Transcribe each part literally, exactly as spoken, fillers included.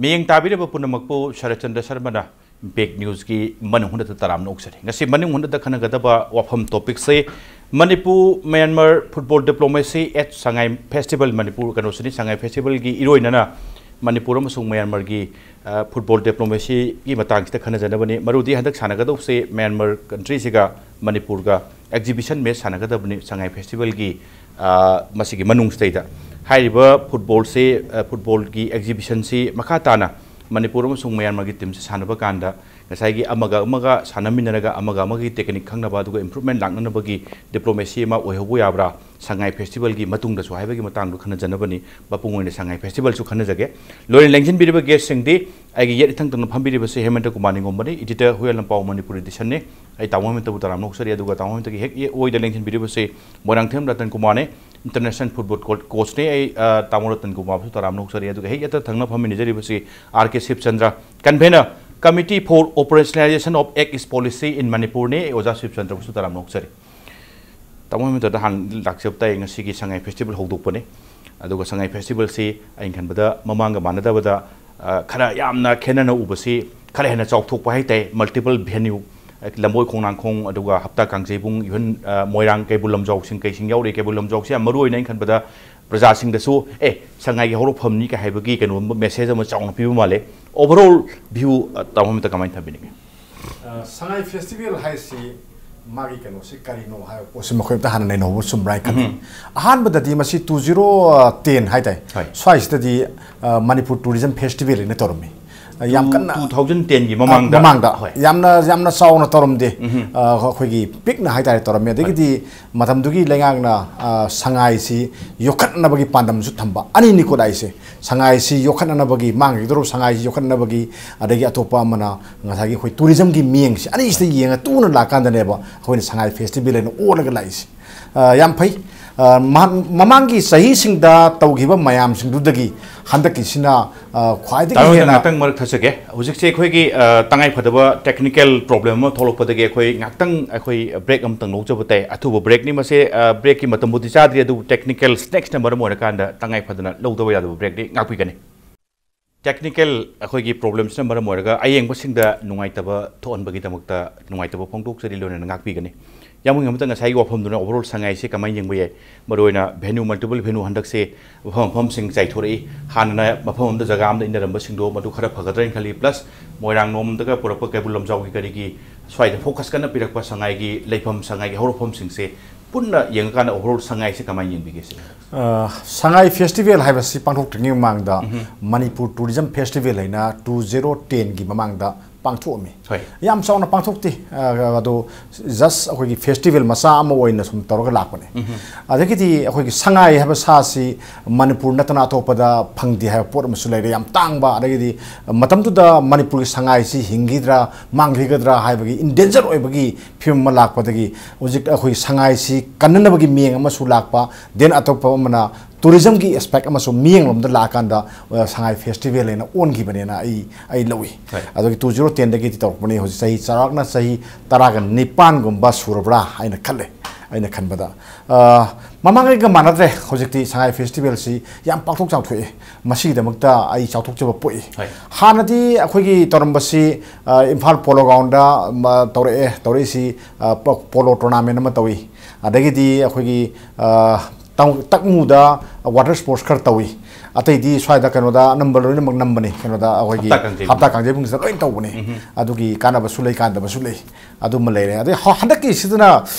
ꯃꯤꯠꯌꯦꯡ ꯇꯥꯕꯤꯔꯤꯕ ꯄꯨꯝꯅꯃꯛꯄꯨ ꯁꯔꯠꯆꯟꯗ꯭ꯔ ꯁꯔꯃꯅ ꯏꯝꯄꯦꯛ ꯅ꯭ꯌꯨꯁꯀꯤ ꯃꯅꯨꯡ ꯍꯨꯠꯅ ꯇꯔꯥꯝꯅ ꯑꯣꯛꯆꯔꯤ꯫ ꯉꯁꯤ ꯃꯅꯨꯡ ꯍꯨꯠꯅ ꯈꯟꯅꯒꯗꯕ ꯋꯥꯐꯝ ꯇꯣꯄꯤꯛꯁꯦ Manipur Myanmar football diplomacy at Sangai festival Manipur ꯀꯩꯅꯣꯁꯤꯅꯤ꯫ ꯁꯉꯥꯏ ꯐꯦꯁꯇꯤꯚꯦꯜꯒꯤ ꯏꯔꯣꯏꯅꯅ ꯃꯅꯤꯄꯨꯔ ꯑꯃꯁꯨꯡ ꯃ꯭ꯌꯥꯟꯃꯥꯔꯒꯤ, ꯑ, ꯐꯨꯠꯕꯣꯜ ꯗꯤꯄ꯭ꯂꯣꯃꯦꯁꯤꯒꯤ ꯃꯇꯥꯡꯁꯤꯗ ꯈꯟꯅꯖꯅꯕꯅꯤ꯫ ꯃꯔꯨꯗꯤ ꯍꯟꯗꯛ ꯁꯥꯟꯅꯒꯗꯧꯕꯁꯦ ꯃ꯭ꯌꯥꯟꯃꯥꯔ ꯀꯟꯇ꯭ꯔꯤꯁꯤꯒ ꯃꯅꯤꯄꯨꯔꯒ ꯑꯦꯛꯖꯤꯕꯤꯁꯟ ꯃꯦꯠꯆ ꯁꯥꯟꯅꯒꯗꯕꯅꯤ ꯁꯉꯥꯏ ꯐꯦꯁꯇꯤꯚꯦꯜꯒꯤ, ꯑ, ꯃꯁꯤꯒꯤ ꯃꯅꯨꯡꯁꯤꯗꯩꯗ꯫ ꯍꯥꯏꯔꯤꯕ ꯐꯨꯠꯕꯣꯜꯁꯤ, ꯑ, ꯐꯨꯠꯕꯣꯜꯒꯤ ꯑꯦꯛꯖꯤꯕꯤꯁꯟꯁꯤ ꯃꯈꯥ ꯇꯥꯅ ꯃꯅꯤꯄꯨꯔ ꯑꯃꯁꯨꯡ ꯃ꯭ꯌꯥꯟꯃꯥꯔꯒꯤ ꯇꯤꯝꯁꯤ ꯁꯥꯟꯅꯕ ꯀꯥꯟꯗ ꯉꯁꯥꯏꯒꯤ ꯑꯃꯒ ꯑꯃꯒ ꯁꯥꯟꯅꯃꯤꯟꯅꯔꯒ ꯑꯃꯒ ꯑꯃꯒꯤ ꯇꯦꯛꯅꯤꯛ ꯈꯪꯅꯕ ꯑꯗꯨꯒ ꯏꯝꯄ꯭ꯔꯨꯚꯃꯦꯟ ꯂꯥꯛꯅꯅꯕꯒꯤ ꯗꯤꯄ꯭ꯂꯣꯃꯦꯁꯤ ꯑꯃ ꯑꯣꯏꯍꯧꯕ ꯌꯥꯕ꯭ꯔꯥ ꯁꯉꯥꯏ ꯐꯦꯁꯇꯤꯚꯦꯜꯒꯤ ꯃꯇꯨꯡꯗꯁꯨ ꯍꯥꯏꯕꯒꯤ ꯃꯇꯥꯡꯗꯣ ꯈꯟꯅꯖꯅꯕꯅꯤ꯫ ꯃꯄꯨꯡ ꯑꯣꯏꯅ ꯁꯉꯥꯏ ꯐꯦꯁꯇꯤꯚꯦꯜꯁꯨ ꯈꯟꯅꯖꯒꯦ꯫ ꯂꯣꯏꯅ ꯂꯦꯡꯁꯤꯟꯕꯤꯔꯤꯕ ꯒꯦꯁꯁꯤꯡꯗꯤ ꯑꯩꯒꯤ ꯌꯦꯠ ꯏꯊꯪ ꯊꯪꯅ ꯐꯝꯕꯤꯔꯤꯕꯁꯤ ꯍꯦꯃꯦꯟꯗ꯭ꯔ ꯀꯨꯃꯥꯔ ꯅꯤꯉꯣꯝꯕꯅꯤ, ꯏꯗꯤꯇꯔ ꯍꯨꯏꯌꯥꯂꯝꯄꯥꯎ ꯃꯅꯤꯄꯨꯔ ꯏꯗꯤꯁꯟꯅꯤ꯫ ꯑꯩ ꯇꯥꯃꯣ ꯍꯦꯃꯦꯟꯇꯕꯨ ꯇꯔꯥꯝꯅ ꯑꯣꯛꯆꯔꯤ, ꯑꯗꯨꯒ ꯇꯥꯃꯣ ꯍꯦꯃꯦꯟꯇꯒꯤ ꯍꯦꯛ ꯌꯦ-, ꯑꯣꯏꯗ ꯂꯦꯡꯁꯤꯟꯕꯤꯔꯤꯕꯁꯤ ꯃꯣꯏꯔꯥꯡꯊꯦꯝ ꯔꯇꯟ ꯀꯨꯃꯥꯔꯅꯤ, ꯏꯟꯇꯔꯅꯦꯁꯅꯦꯜ ꯐꯨꯠꯕꯣꯜ ꯀꯣ-, ꯀꯣꯆꯅꯤ꯫ ꯑꯩ, ꯑ, ꯇꯥꯃꯣ ꯔꯇꯟ ꯀꯨꯃꯥꯔꯕꯨꯁꯨ ꯇꯔꯥꯝꯅ ꯑꯣꯛꯆꯔꯤ, ꯑꯗꯨꯒ ꯍꯦꯛ ꯌꯦꯠꯇ ꯊꯪꯅ ꯐꯝꯃꯤꯟꯅꯖꯔꯤꯕꯁꯤ R K Shivachandra, convener, Committee for Operationalization of Act East Policy in Manipurꯅꯤ꯫ ꯑꯩ ꯑꯣꯖꯥ ꯁꯤꯕꯆꯟꯗ꯭ꯔꯕꯨꯁꯨ ꯇꯔꯥꯝꯅ ꯑꯣꯛꯆꯔꯤ꯫ ꯇꯥꯃꯣ ꯍꯦꯃꯦꯟꯇꯗ ꯍꯥꯟꯅ ꯂꯥꯛꯆꯕ ꯇꯥꯏ꯫ ꯉꯁꯤꯒꯤ ꯁꯉꯥꯏ ꯐꯦꯁꯇꯤꯚꯦꯜ ꯍꯧꯗꯣꯛꯄꯅꯤ꯫ ꯑꯗꯨꯒ ꯁꯉꯥꯏ ꯐꯦꯁꯇꯤꯚꯦꯜꯁꯤ ꯑꯩꯅ ꯈꯟꯕꯗ ꯃꯃꯥꯡꯒ ꯃꯥꯟꯅꯗꯕꯗ, ꯑ, ꯈꯔ ꯌꯥꯝꯅ ꯈꯦꯠꯅꯅ ꯎꯕꯁꯤ ꯈꯔ ꯍꯦꯟꯅ ꯆꯥꯎꯊꯣꯛꯄ ꯍꯥꯏ ꯇꯥꯏ꯫ ꯃꯜꯇꯤꯄꯜ ꯚꯦꯅ꯭ꯌꯨ, ꯑ, ꯂꯝꯕꯣꯏ ꯈꯣꯡꯅꯥꯡꯈꯣꯡ, ꯑꯗꯨꯒ ꯍꯞꯇꯥ ꯀꯥꯡꯖꯩꯕꯨꯡ, even, ꯑ, ꯃꯣꯏꯔꯥꯡ ꯀꯩꯕꯨꯜ ꯂꯝꯖꯥꯎꯁꯤꯡ ꯀꯩꯁꯤꯡ ꯌꯥꯎꯔꯤ꯫ ꯀꯩꯕꯨꯜ ꯂꯝꯖꯥꯎꯁꯤ ꯌꯥꯝ ꯃꯔꯨ ꯑꯣꯏꯅ ꯑꯩꯅ ꯈꯟꯕꯗ ꯄ꯭ꯔꯖꯥꯁꯤꯡꯗꯁꯨ, "ꯑꯦ, ꯁꯉꯥꯏꯒꯤ ꯍꯧꯔꯛꯐꯝꯅꯤ" ꯀ ꯍꯥꯏꯕꯒꯤ ꯀꯩꯅꯣ ꯃꯦꯁꯦꯖ ꯑꯃ ꯆꯥꯎꯅ ꯄꯤꯕ ꯃꯥꯜꯂꯦ꯫ ꯑꯣꯚꯔꯑꯣꯜ ꯚ꯭ꯌꯨ, ꯑ, ꯇꯥꯃꯣ ꯍꯦꯃꯦꯟꯇ ꯀꯃꯥꯏꯅ ꯊꯝꯕꯤꯅꯤꯡꯉꯤ? ꯑ, ꯁꯉꯥꯏ ꯐꯦꯁꯇꯤꯚꯦꯜ ꯍꯥꯏꯁꯤ ꯃꯥꯒꯤ ꯀꯩꯅꯣꯁꯤ ꯀꯔꯤꯅꯣ ꯍꯥꯏꯕ ꯄꯣꯠꯁꯤ ꯃꯈꯣꯏ ꯑꯝꯇ ꯍꯥꯟꯅ ꯅꯩꯅꯍꯧꯕ ꯆꯨꯝꯕ꯭ꯔꯥ ꯍꯥꯏꯅ ꯈꯜꯂꯤ꯫ ꯎꯝ꯫ ꯑꯍꯥꯟꯕꯗꯗꯤ ꯃꯁꯤ two zero ten ꯍꯥꯏ ꯇꯥꯏ꯫ ꯍꯣꯏ꯫ ꯁ꯭ꯋꯥꯏꯁꯤꯗꯗꯤ, ꯑ, ꯃꯅꯤꯄꯨꯔ ꯇꯨꯔꯤꯖꯝ ꯐꯦꯁꯇꯤꯚꯦꯜ ꯍꯥꯏꯅ ꯇꯧꯔꯝꯃꯤ꯫ ꯑ, ꯌꯥꯝ ꯇꯨ-, ꯀꯟꯅ two thousand ten ꯒꯤ ꯑ, ꯃꯃꯥꯡꯗ꯫ ꯃꯃꯥꯡꯗ꯫ ꯍꯣꯏ꯫ ꯌꯥꯝꯅ, ꯌꯥꯝꯅ ꯆꯥꯎꯅ ꯇꯧꯔꯝꯗꯦ꯫ ꯎꯝꯍꯨꯝ꯫ ꯑ, ꯑꯩꯈꯣꯏꯒꯤ ꯄꯤꯛꯅ ꯍꯥꯏ ꯇꯥꯔꯦ ꯇꯧꯔꯝꯃꯤ꯫ ꯍꯣꯏ꯫ ꯑꯗꯒꯤꯗꯤ ꯃꯇꯝꯗꯨꯒꯤ ꯂꯩꯉꯥꯛꯅ, ꯑ, ꯁꯉꯥꯏꯁꯤ ꯌꯣꯛꯈꯠꯅꯕꯒꯤ ꯄꯥꯟꯗꯝꯁꯨ ꯊꯝꯕ꯫ ꯑꯅꯤꯅꯤꯀꯣ ꯂꯥꯛꯏꯁꯦ꯫ ꯁꯉꯥꯏꯁꯤ ꯌꯣꯛꯈꯠꯅꯅꯕꯒꯤ, ꯃꯥꯡꯈꯤꯗꯧꯔꯕ ꯁꯉꯥꯏꯁꯤ ꯌꯣꯛꯈꯠꯅꯕꯒꯤ, ꯑꯗꯒꯤ ꯑꯇꯣꯞꯄ ꯑꯃꯅ ꯉꯁꯥꯏꯒꯤ ꯑꯩꯈꯣꯏ ꯇꯨꯔꯤꯖꯝꯒꯤ ꯃꯤꯠꯌꯦꯡꯁꯦ ꯑꯅꯤꯁꯤꯗ ꯌꯦꯡꯉ ꯇꯨꯅ ꯂꯥꯛꯀꯥꯟꯗꯅꯦꯕ ꯑꯩꯈꯣꯏꯅ ꯁꯉꯥꯏ ꯐꯦꯁꯇꯤꯚꯦꯜ ꯍꯥꯏꯅ ꯑꯣꯜꯂꯒ ꯂꯥꯛꯏꯁꯦ꯫ ꯑ, ꯌꯥꯝ ꯐꯩ꯫ ꯑ, ꯃꯍꯥꯛ ꯃꯃꯥꯡꯒꯤ ꯆꯍꯤꯁꯤꯡꯗ ꯇꯧꯈꯤꯕ ꯃꯌꯥꯝꯁꯤꯡꯗꯨꯗꯒꯤ ꯍꯟꯗꯛꯀꯤꯁꯤꯅ, ꯑ, ꯈ꯭ꯋꯥꯏꯗꯒꯤ ꯇꯥꯏꯕꯪꯗ ꯍꯦꯟꯅ ꯉꯥꯛꯇꯪ ꯃꯔꯛ ꯊꯠꯆꯒꯦ꯫ ꯍꯧꯖꯤꯛꯁꯦ ꯑꯩꯈꯣꯏꯒꯤ, ꯑ, ꯇꯉꯥꯏ ꯐꯗꯕ technical problem ꯑꯃ ꯊꯣꯛꯂꯛꯄꯗꯒꯤ ꯑꯩꯈꯣꯏ ꯉꯥꯛꯇꯪ ꯑꯩꯈꯣꯏ break ꯑꯃꯇꯪ ꯂꯧꯖꯕ ꯇꯥꯏ꯫ ꯑꯊꯨꯕ breakꯅꯤ ꯃꯁꯦ꯫ ꯑ, breakꯀꯤ ꯃꯇꯝꯕꯨꯗꯤ ꯆꯥꯗ꯭ꯔꯤ, ꯑꯗꯨꯕꯨ technical snacksꯅ ꯃꯔꯝ ꯑꯣꯏꯔꯀꯥꯟꯗ ꯇꯉꯥꯏ ꯐꯗꯅ ꯂꯧꯗꯕ ꯌꯥꯗꯕ breakꯅꯤ꯫ ꯉꯥꯛꯄꯤꯒꯅꯤ꯫ Technical ꯑꯩꯈꯣꯏꯒꯤ problemꯁꯤꯅ ꯃꯔꯝ ꯑꯣꯏꯔꯒ ꯑꯌꯦꯡꯕꯁꯤꯡꯗ ꯅꯨꯡꯉꯥꯏꯇꯕ ꯊꯣꯛꯍꯟꯕꯒꯤꯗꯃꯛꯇ ꯅꯨꯡꯉꯥꯏꯇꯕ ꯐꯣꯡꯗꯣꯛꯆꯔꯤ, ꯂꯣꯏꯅꯅ ꯉꯥꯛꯄꯤꯒꯅꯤ꯫ ꯌꯥꯝꯕꯨꯡ ꯑꯃꯇ ꯉꯁꯥꯏꯒꯤ ꯋꯥꯐꯝꯗꯨꯅ overall ꯁꯉꯥꯏꯁꯦ ꯀꯃꯥꯏꯅ ꯌꯦꯡꯕ ꯌꯥꯏ? ꯃꯔꯨꯑꯣꯏꯅ venue, multiple venue ꯍꯟꯗꯛꯁꯦ ꯃꯐꯝ ꯃꯐꯝꯁꯤꯡ ꯆꯥꯏꯊꯣꯔꯛꯏ꯫ ꯍꯥꯟꯅꯅ ꯃꯐꯝ ꯑꯃꯗ ꯖꯒꯥ ꯑꯃꯗ ꯏꯟꯅꯔꯝꯕꯁꯤꯡꯗꯣ ꯃꯗꯨ ꯈꯔ ꯐꯒꯗ꯭ꯔꯥ ꯍꯥꯏꯅ ꯈꯜꯂꯤ꯫ Plus ꯃꯣꯏꯔꯥꯡ ꯂꯣꯝꯗꯒ ꯄꯨꯔꯛꯄ ꯀꯩꯕꯨꯜ ꯂꯝꯖꯥꯎꯒꯤ ꯀꯔꯤꯒꯤ ꯁ꯭ꯋꯥꯏꯗ focus ꯀꯟꯅ ꯄꯤꯔꯛꯄ ꯁꯉꯥꯏꯒꯤ ꯂꯩꯐꯝ, ꯁꯉꯥꯏꯒꯤ ꯍꯧꯔꯛꯐꯝꯁꯤꯡꯁꯦ ꯄꯨꯟꯅ ꯌꯦꯡꯉꯀꯥꯟꯗ overall ꯁꯉꯥꯏꯁꯦ ꯀꯃꯥꯏꯅ ꯌꯦꯡꯕꯤꯒꯦ ꯁꯤꯅꯤ? ꯑ, ꯁꯉꯥꯏ festival ꯍꯥꯏꯕꯁꯤ ꯄꯥꯡꯊꯣꯛꯇ꯭ꯔꯤꯉꯩ ꯃꯃꯥꯡꯗ ꯃꯅꯤꯄꯨꯔ tourism festival ꯍꯥꯏꯅ two zero ten ꯒꯤ ꯃꯃꯥꯡꯗ ꯄꯥꯡꯊꯣꯛꯑꯝꯃꯤ꯫ ꯍꯣꯏ꯫ ꯌꯥꯝ ꯆꯥꯎꯅ ꯄꯥꯡꯊꯣꯛꯇꯦ꯫ ꯑ, ꯑꯗꯣ just ꯑꯩꯈꯣꯏꯒꯤ festival ꯃꯆꯥ ꯑꯃ ꯑꯣꯏꯅ ꯁꯨꯝ ꯇꯧꯔꯒ ꯂꯥꯛꯄꯅꯦ꯫ ꯑꯗꯒꯤꯗꯤ ꯑꯩꯈꯣꯏꯒꯤ ꯁꯉꯥꯏ ꯍꯥꯏꯕ ꯁꯥꯁꯤ ꯃꯅꯤꯄꯨꯔ ꯅꯠꯇꯅ ꯑꯇꯣꯞꯄꯗ ꯐꯪꯗꯦ ꯍꯥꯏꯕ ꯄꯣꯠ ꯑꯃꯁꯨ ꯂꯩꯔꯦ, ꯌꯥꯝ ꯇꯥꯡꯕ꯫ ꯑꯗꯒꯤꯗꯤ ꯃꯇꯝꯗꯨꯗ ꯃꯅꯤꯄꯨꯔꯒꯤ ꯁꯉꯥꯏꯁꯤ ꯍꯤꯡꯈꯤꯗ꯭ꯔꯥ ꯃꯥꯡꯈꯤꯒꯗ꯭ꯔꯥ ꯍꯥꯏꯕꯒꯤ in danger ꯑꯣꯏꯕꯒꯤ ꯐꯤꯕꯝ ꯑꯃ ꯂꯥꯛꯄꯗꯒꯤ ꯍꯧꯖꯤꯛ ꯑꯩꯈꯣꯏ ꯁꯉꯥꯏꯁꯤ ꯀꯟꯅꯅꯕꯒꯤ ꯃꯤꯠꯌꯦꯡ ꯑꯃꯁꯨ ꯂꯥꯛꯄ, then ꯑꯇꯣꯞꯄ ꯑꯃꯅ tourismꯒꯤ aspect ꯑꯃꯁꯨ ꯃꯤꯠꯌꯦꯡꯂꯣꯝꯗ ꯂꯥꯛꯑꯀꯥꯟꯗ, ꯑ, ꯁꯉꯥꯏ festival ꯍꯥꯏꯅ ꯑꯣꯟꯈꯤꯕꯅꯦꯅ ꯑꯩ, ꯑꯩ ꯂꯧꯏ꯫ ꯍꯣꯏ꯫ ꯑꯗꯨꯒꯤ two zero ten ꯗꯒꯤꯗꯤ ꯇꯧꯔꯛꯄꯅꯤ꯫ ꯍꯧꯖꯤꯛ ꯆꯍꯤ ꯆꯥꯎꯔꯥꯛꯅ ꯆꯍꯤ ꯇꯔꯥꯒ ꯅꯤꯄꯥꯟꯒꯨꯝꯕ ꯁꯨꯔꯕ꯭ꯔꯥ ꯍꯥꯏꯅ ꯈꯜꯂꯦ, ꯑꯩꯅ ꯈꯟꯕꯗ꯫ ꯑ, ꯃꯃꯥꯡꯉꯩꯒ ꯃꯥꯟꯅꯗ꯭ꯔꯦ꯫ ꯍꯧꯖꯤꯛꯇꯤ ꯁꯉꯥꯏ festivalꯁꯤ ꯌꯥꯝ ꯄꯥꯛꯊꯣꯛ ꯆꯥꯎꯊꯣꯛꯑꯦ꯫ ꯃꯁꯤꯒꯤꯗꯃꯛꯇ ꯑꯩ ꯆꯥꯎꯊꯣꯛꯆꯕ ꯄꯣꯛꯏ꯫ ꯍꯣꯏ꯫ ꯍꯥꯟꯅꯗꯤ ꯑꯩꯈꯣꯏꯒꯤ ꯇꯧꯔꯝꯕꯁꯤ, ꯑ, ꯏꯝꯐꯥꯜ Polo Groundꯗ, ꯃ, ꯇꯧꯔꯛꯑꯦ꯫ ꯇꯧꯔꯛꯏꯁꯤ, ꯑ, ꯄ-, polo tournament ꯑꯃ ꯇꯧꯏ꯫ ꯑꯗꯒꯤꯗꯤ ꯑꯩꯈꯣꯏꯒꯤ, ꯑ, ꯇꯥꯎ-, ꯇꯛꯃꯨꯗ water sports ꯈꯔ ꯇꯧꯏ꯫ ꯑꯇꯩꯗꯤ ꯁ꯭ꯋꯥꯏꯗ ꯀꯩꯅꯣꯗ ꯑꯅꯝꯕ ꯂꯣꯏꯅꯃꯛ ꯅꯝꯕꯅꯤ, ꯀꯩꯅꯣꯗ ꯑꯩꯈꯣꯏꯒꯤ ꯍꯞꯇꯥ ꯀꯥꯡꯖꯩꯕꯨꯡ꯫ ꯍꯞꯇꯥ ꯀꯥꯡꯖꯩꯕꯨꯡꯁꯤꯗ ꯂꯣꯏ ꯇꯧꯕꯅꯤ꯫ ꯎꯝ꯫ ꯑꯗꯨꯒꯤ ꯀꯥꯟꯅꯕꯁꯨ ꯂꯩ, ꯀꯥꯟꯗꯕꯁꯨ ꯂꯩ꯫ ꯑꯗꯨꯃ ꯂꯩꯔꯦ꯫ ꯑꯗꯩ ꯍ-, ꯍꯟꯗꯛꯀꯤꯁꯤꯗꯅ,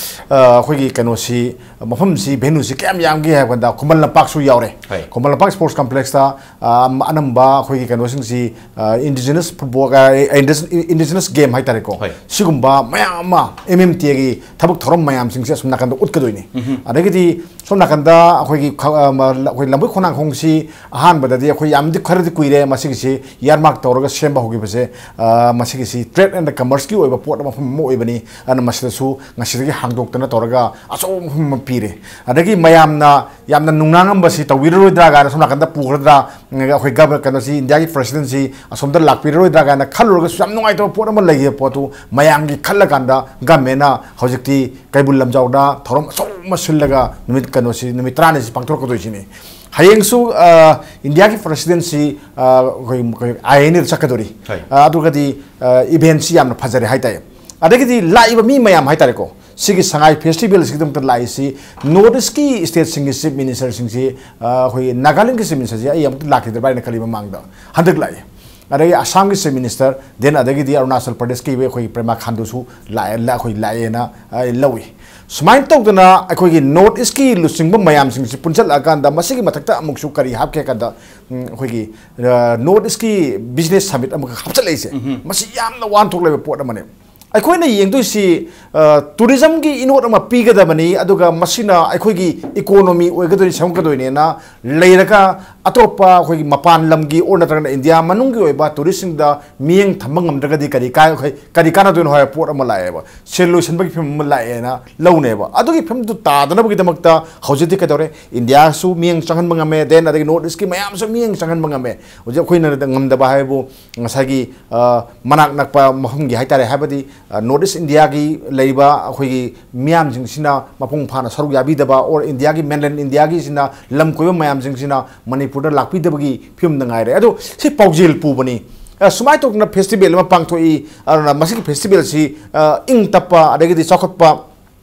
ꯑ, ꯑꯩꯈꯣꯏꯒꯤ ꯀꯩꯅꯣꯁꯤ, ꯃꯐꯝꯁꯤ, venueꯁꯤ ꯀꯌꯥꯝ ꯌꯥꯝꯒꯦ ꯍꯥꯏꯕ ꯀꯥꯟꯗ ꯈꯨꯃꯟ ꯂꯝꯄꯥꯛꯁꯨ ꯌꯥꯎꯔꯦ꯫ ꯍꯣꯏ꯫ ꯈꯨꯃꯟ ꯂꯝꯄꯥꯛ sports complexꯇ, ꯑ, ꯑꯅꯝꯕ ꯑꯩꯈꯣꯏꯒꯤ ꯀꯩꯅꯣꯁꯤꯡꯁꯤ, ꯑ, indigenous football, ꯑ, indigenous, indigenous game ꯍꯥꯏꯇꯥꯔꯦꯀꯣ꯫ ꯍꯣꯏ꯫ ꯁꯤꯒꯨꯝꯕ ꯃꯌꯥꯝ ꯑꯃ MMTAꯒꯤ ꯊꯕꯛ ꯊꯧꯔꯝ ꯃꯌꯥꯝꯁꯤꯡꯁꯦ ꯑꯁꯨꯝ ꯅꯥꯀꯟꯗ ꯎꯠꯀꯗꯣꯏꯅꯤ꯫ ꯎꯝ꯫ ꯑꯗꯒꯤꯗꯤ ꯁꯣꯝ ꯅꯥꯀꯟꯗ ꯑꯩꯈꯣꯏꯒꯤ ꯈ-, ꯑ, ꯃ-, ꯑꯩꯈꯣꯏ ꯂꯝꯕꯣꯏ ꯈꯣꯡꯅꯥꯡꯈꯣꯡꯁꯤ ꯑꯍꯥꯟꯕꯗꯗꯤ ꯑꯩꯈꯣꯏ ꯌꯥꯝꯗꯤ ꯈꯔꯗꯤ ꯀꯨꯏꯔꯦ ꯃꯁꯤꯒꯤꯁꯤ ꯏꯌꯥꯔꯃꯥꯔꯛ ꯇꯧꯔꯒ ꯁꯦꯝꯕ ꯍꯧꯈꯤꯕꯁꯦ꯫ ꯑ, ꯃꯁꯤꯒꯤꯁꯤ ꯇ꯭ꯔꯦꯗ ꯑꯦꯟ ꯀꯃꯔꯁꯀꯤ ꯑꯣꯏꯕ ꯄꯣꯠ ꯑꯃ, ꯃꯐꯝ ꯑꯃ ꯑꯣꯏꯕꯅꯤ꯫ ꯑꯗꯨꯅ ꯃꯁꯤꯗꯁꯨ ꯉꯁꯤꯗꯒꯤ ꯍꯥꯡꯗꯣꯛꯇꯅ ꯇꯧꯔꯒ ꯑꯆꯧꯕ ꯃꯐꯝ ꯑꯃ ꯄꯤꯔꯦ꯫ ꯑꯗꯒꯤ ꯃꯌꯥꯝꯅ ꯌꯥꯝꯅ ꯅꯨꯡꯅꯥꯡꯉꯝꯕꯁꯤ ꯇꯧꯕꯤꯔꯔꯣꯏꯗ꯭ꯔꯥ ꯀꯥꯏꯅ ꯁꯣꯝ ꯅꯥꯀꯟꯗ ꯄꯨꯒꯗ꯭ꯔꯥ, ꯑꯩꯈꯣꯏ ꯒꯚꯔ-, ꯀꯩꯅꯣꯁꯤ, ꯏꯟꯗꯤꯌꯥꯒꯤ ꯄ꯭ꯔꯁꯤꯗꯦꯟꯁꯤ ꯑꯁꯣꯝꯗ ꯂꯥꯛꯄꯤꯔꯔꯣꯏꯗ꯭ꯔꯥ ꯀꯥꯏꯅ ꯈꯜꯂꯨꯔꯒꯁꯨ ꯌꯥꯝ ꯅꯨꯡꯉꯥꯏꯇꯕ ꯄꯣꯠ ꯑꯃ ꯂꯩꯈꯤꯕ ꯄꯣꯠꯇꯨ ꯃꯌꯥꯝꯒꯤ ꯈꯜꯂꯀꯥꯟꯗ ꯒꯃꯦꯟꯅ ꯍꯧꯖꯤꯛꯇꯤ ꯀꯩꯕꯨꯜ ꯂꯝꯖꯥꯎꯗ ꯊꯧꯔꯝ ꯑꯆꯧꯕ ꯑꯃ ꯁꯤꯜꯂꯒ ꯅꯨꯃꯤꯠ ꯀꯩꯅꯣꯁꯤ, ꯅꯨꯃꯤꯠ ꯇꯔꯥꯅꯤꯁꯤ ꯄꯥꯡꯊꯣꯔꯛꯀꯗꯣꯏꯁꯤꯅꯤ꯫ ꯍꯌꯦꯡꯁꯨ, ꯑ, ꯏꯟꯗꯤꯌꯥꯒꯤ ꯄ꯭ꯔꯁꯤꯗꯦꯟꯁꯤ, ꯑ, ꯑꯩꯈꯣꯏ, ꯑꯩꯈꯣꯏ ꯑꯥꯏ ꯑꯦꯟ ꯑꯦꯗ ꯆꯠꯀꯗꯧꯔꯤ꯫ ꯍꯣꯏ꯫ ꯑ, ꯑꯗꯨꯒꯗꯤ, ꯑ, ꯏꯚꯦꯟꯁꯤ ꯌꯥꯝꯅ ꯐꯖꯔꯦ ꯍꯥꯏꯇꯥꯔꯦ꯫ ꯑꯗꯒꯤꯗꯤ ꯂꯥꯛꯏꯕ ꯃꯤ ꯃꯌꯥꯝ ꯍꯥꯏꯇꯥꯔꯦꯀꯣ, ꯁꯤꯒꯤ ꯁꯉꯥꯏ ꯐꯦꯁꯇꯤꯚꯦꯜꯁꯤꯒꯤꯗꯃꯛꯇ ꯂꯥꯛꯏꯁꯤ ꯅꯣꯔꯠ ꯏꯁꯀꯤ ꯁ꯭ꯇꯦꯠꯁꯤꯡꯒꯤ ꯆꯤꯐ ꯃꯤꯅꯤꯁꯇꯔꯁꯤꯡꯁꯤ, ꯑ, ꯑꯩꯈꯣꯏ ꯅꯥꯒꯥꯂꯦꯟꯒꯤ ꯆꯤꯐ ꯃꯤꯅꯤꯁꯇꯔꯁꯤ ꯑꯩ ꯑꯃꯨꯛꯇ ꯂꯥꯛꯈꯤꯗ꯭ꯔꯕ ꯍꯥꯏꯅ ꯈꯜꯂꯤ ꯃꯃꯥꯡꯗ, ꯍꯟꯗꯛ ꯂꯥꯛꯏ꯫ ꯑꯗꯒꯤ ꯑꯁꯥꯝꯒꯤ ꯆꯤꯐ ꯃꯤꯅꯤꯁꯇꯔ, ꯗꯦꯟ ꯑꯗꯒꯤꯗꯤ ꯑꯔꯨꯅꯥꯆꯜ ꯄ꯭ꯔꯗꯦꯁꯀꯤ ꯑꯩꯈꯣꯏꯒꯤ ꯄ꯭ꯔꯦꯃꯥ ꯈꯥꯟꯗꯨꯁꯨ ꯂꯥꯛꯑꯦ, ꯂꯥ-, ꯑꯩꯈꯣꯏ ꯂꯥꯛꯑꯦꯅ, ꯑ, ꯂꯧꯏ꯫ ꯁꯨꯃꯥꯏꯅ ꯇꯧꯗꯅ ꯑꯩꯈꯣꯏꯒꯤ ꯅꯣꯔꯠ ꯏꯁꯀꯤ ꯂꯨꯆꯤꯡꯕ ꯃꯌꯥꯝꯁꯤꯡꯁꯤ ꯄꯨꯟꯁꯤꯜꯂꯛꯑꯀꯥꯟꯗ ꯃꯁꯤꯒꯤ ꯃꯊꯛꯇ ꯑꯃꯨꯛꯁꯨ ꯀꯔꯤ ꯍꯥꯞꯀꯦ ꯍꯥꯏ ꯀꯥꯟꯗ, ꯎꯝ, ꯑꯩꯈꯣꯏꯒꯤ, ꯑ, ꯅꯣꯔꯠ ꯏꯁꯀꯤ ꯕꯤꯖꯤꯅꯦꯁ ꯁꯃꯤꯠ ꯑꯃꯈꯛ ꯍꯥꯞꯆꯤꯜꯂꯛꯏꯁꯦ꯫ ꯎꯝꯍꯨꯝ꯫ ꯃꯁꯤ ꯌꯥꯝꯅ ꯋꯥꯍꯟꯊꯣꯛ ꯂꯩꯕ ꯄꯣꯠ ꯑꯃꯅꯦ꯫ ꯑꯩꯈꯣꯏꯅ ꯌꯦꯡꯗꯣꯏꯁꯤ, ꯑ, ꯇꯨꯔꯤꯖꯝꯒꯤ ꯏꯅꯣꯠ ꯑꯃ ꯄꯤꯒꯗꯕꯅꯤ, ꯑꯗꯨꯒ ꯃꯁꯤꯅ ꯑꯩꯈꯣꯏꯒꯤ ꯏꯀꯣꯅꯣꯃꯤ ꯑꯣꯏꯒꯗꯣꯏꯅꯤ, ꯁꯦꯝꯒꯠꯀꯗꯣꯏꯅꯦꯅ ꯂꯩꯔꯒ ꯑꯇꯣꯞꯄ ꯑꯩꯈꯣꯏꯒꯤ ꯃꯄꯥꯟ ꯂꯝꯒꯤ ꯑꯣꯔ ꯅꯠꯇ꯭ꯔꯒꯅ ꯏꯟꯗꯤꯌꯥ ꯃꯅꯨꯡꯒꯤ ꯑꯣꯏꯕ ꯇꯨꯔꯤꯁꯁꯤꯡꯗ ꯃꯤꯠꯌꯦꯡ ꯊꯝꯕ ꯉꯝꯗ꯭ꯔꯒꯗꯤ ꯀꯔꯤ ꯀꯥꯏ-, ꯀꯔꯤ ꯀꯥꯟꯅꯗꯣꯏꯅꯣ ꯍꯥꯏꯕ ꯄꯣꯠ ꯑꯃ ꯂꯥꯛꯑꯦꯕ꯫ ꯁꯦꯜ ꯂꯣꯏꯁꯤꯟꯕꯒꯤ ꯐꯤꯕꯝ ꯑꯃ ꯂꯥꯛꯑꯦꯅ ꯂꯧꯅꯦꯕ꯫ ꯑꯗꯨꯒꯤ ꯐꯤꯕꯝꯗꯨ ꯇꯥꯗꯅꯕꯒꯤꯗꯃꯛꯇ ꯍꯧꯖꯤꯛꯇꯤ ꯀꯩꯗꯧꯔꯦ? ꯏꯟꯗꯤꯌꯥꯁꯨ ꯃꯤꯠꯌꯦꯡ ꯆꯪꯍꯟꯕ ꯉꯝꯃꯦ, ꯗꯦꯟ ꯑꯗꯒꯤ ꯅꯣꯔꯠ ꯏꯁꯀꯤ ꯃꯌꯥꯝꯁꯨ ꯃꯤꯠꯌꯦꯡ ꯆꯪꯍꯟꯕ ꯉꯝꯃꯦ꯫ ꯍꯧꯖꯤꯛ ꯑꯩꯈꯣꯏꯅ ꯉꯝꯗꯕ ꯍꯥꯏꯕꯨ ꯉꯁꯥꯏꯒꯤ, ꯑ, ꯃꯅꯥꯛ ꯅꯛꯄ ꯃꯐꯝꯒꯤ ꯍꯥꯏꯇꯥꯔꯦ, ꯍꯥꯏꯕꯗꯤ, ꯑ, ꯅꯣꯔꯠ ꯏꯁ ꯏꯟꯗꯤꯌꯥꯒꯤ ꯂꯩꯔꯤꯕ ꯑꯩꯈꯣꯏꯒꯤ ꯃꯤꯌꯥꯝꯁꯤꯡꯁꯤꯅ ꯃꯄꯨꯡ ꯐꯥꯅ ꯁꯔꯨꯛ ꯌꯥꯕꯤꯗꯕ, ꯑꯣꯔ ꯏꯟꯗꯤꯌꯥꯒꯤ, ꯃꯦꯟꯂꯦꯟ ꯏꯟꯗꯤꯌꯥꯒꯤ ꯁꯤꯅ ꯂꯝ ꯀꯣꯏꯕ ꯃꯌꯥꯝꯁꯤꯡꯁꯤꯅ ꯃꯅꯤꯄꯨꯔꯗ ꯂꯥꯛꯄꯤꯗꯕꯒꯤ ꯐꯤꯕꯝꯗ ꯉꯥꯏꯔꯦ꯫ ꯑꯗꯣ ꯁꯤ ꯄꯥꯎꯖꯦꯜ ꯄꯨꯕꯅꯤ꯫ ꯑ, ꯁꯨꯃꯥꯏꯅ ꯇꯧꯗꯅ ꯐꯦꯁꯇꯤꯚꯦꯜ ꯑꯃ ꯄꯥꯡꯊꯣꯛꯏ꯫ ꯑꯗꯨꯅ ꯃꯁꯤꯒꯤ ꯐꯦꯁꯇꯤꯚꯦꯜꯁꯤ, ꯑ, ꯏꯪ ꯇꯞꯄ, ꯑꯗꯒꯤꯗꯤ ꯆꯥꯎꯈꯠꯄ,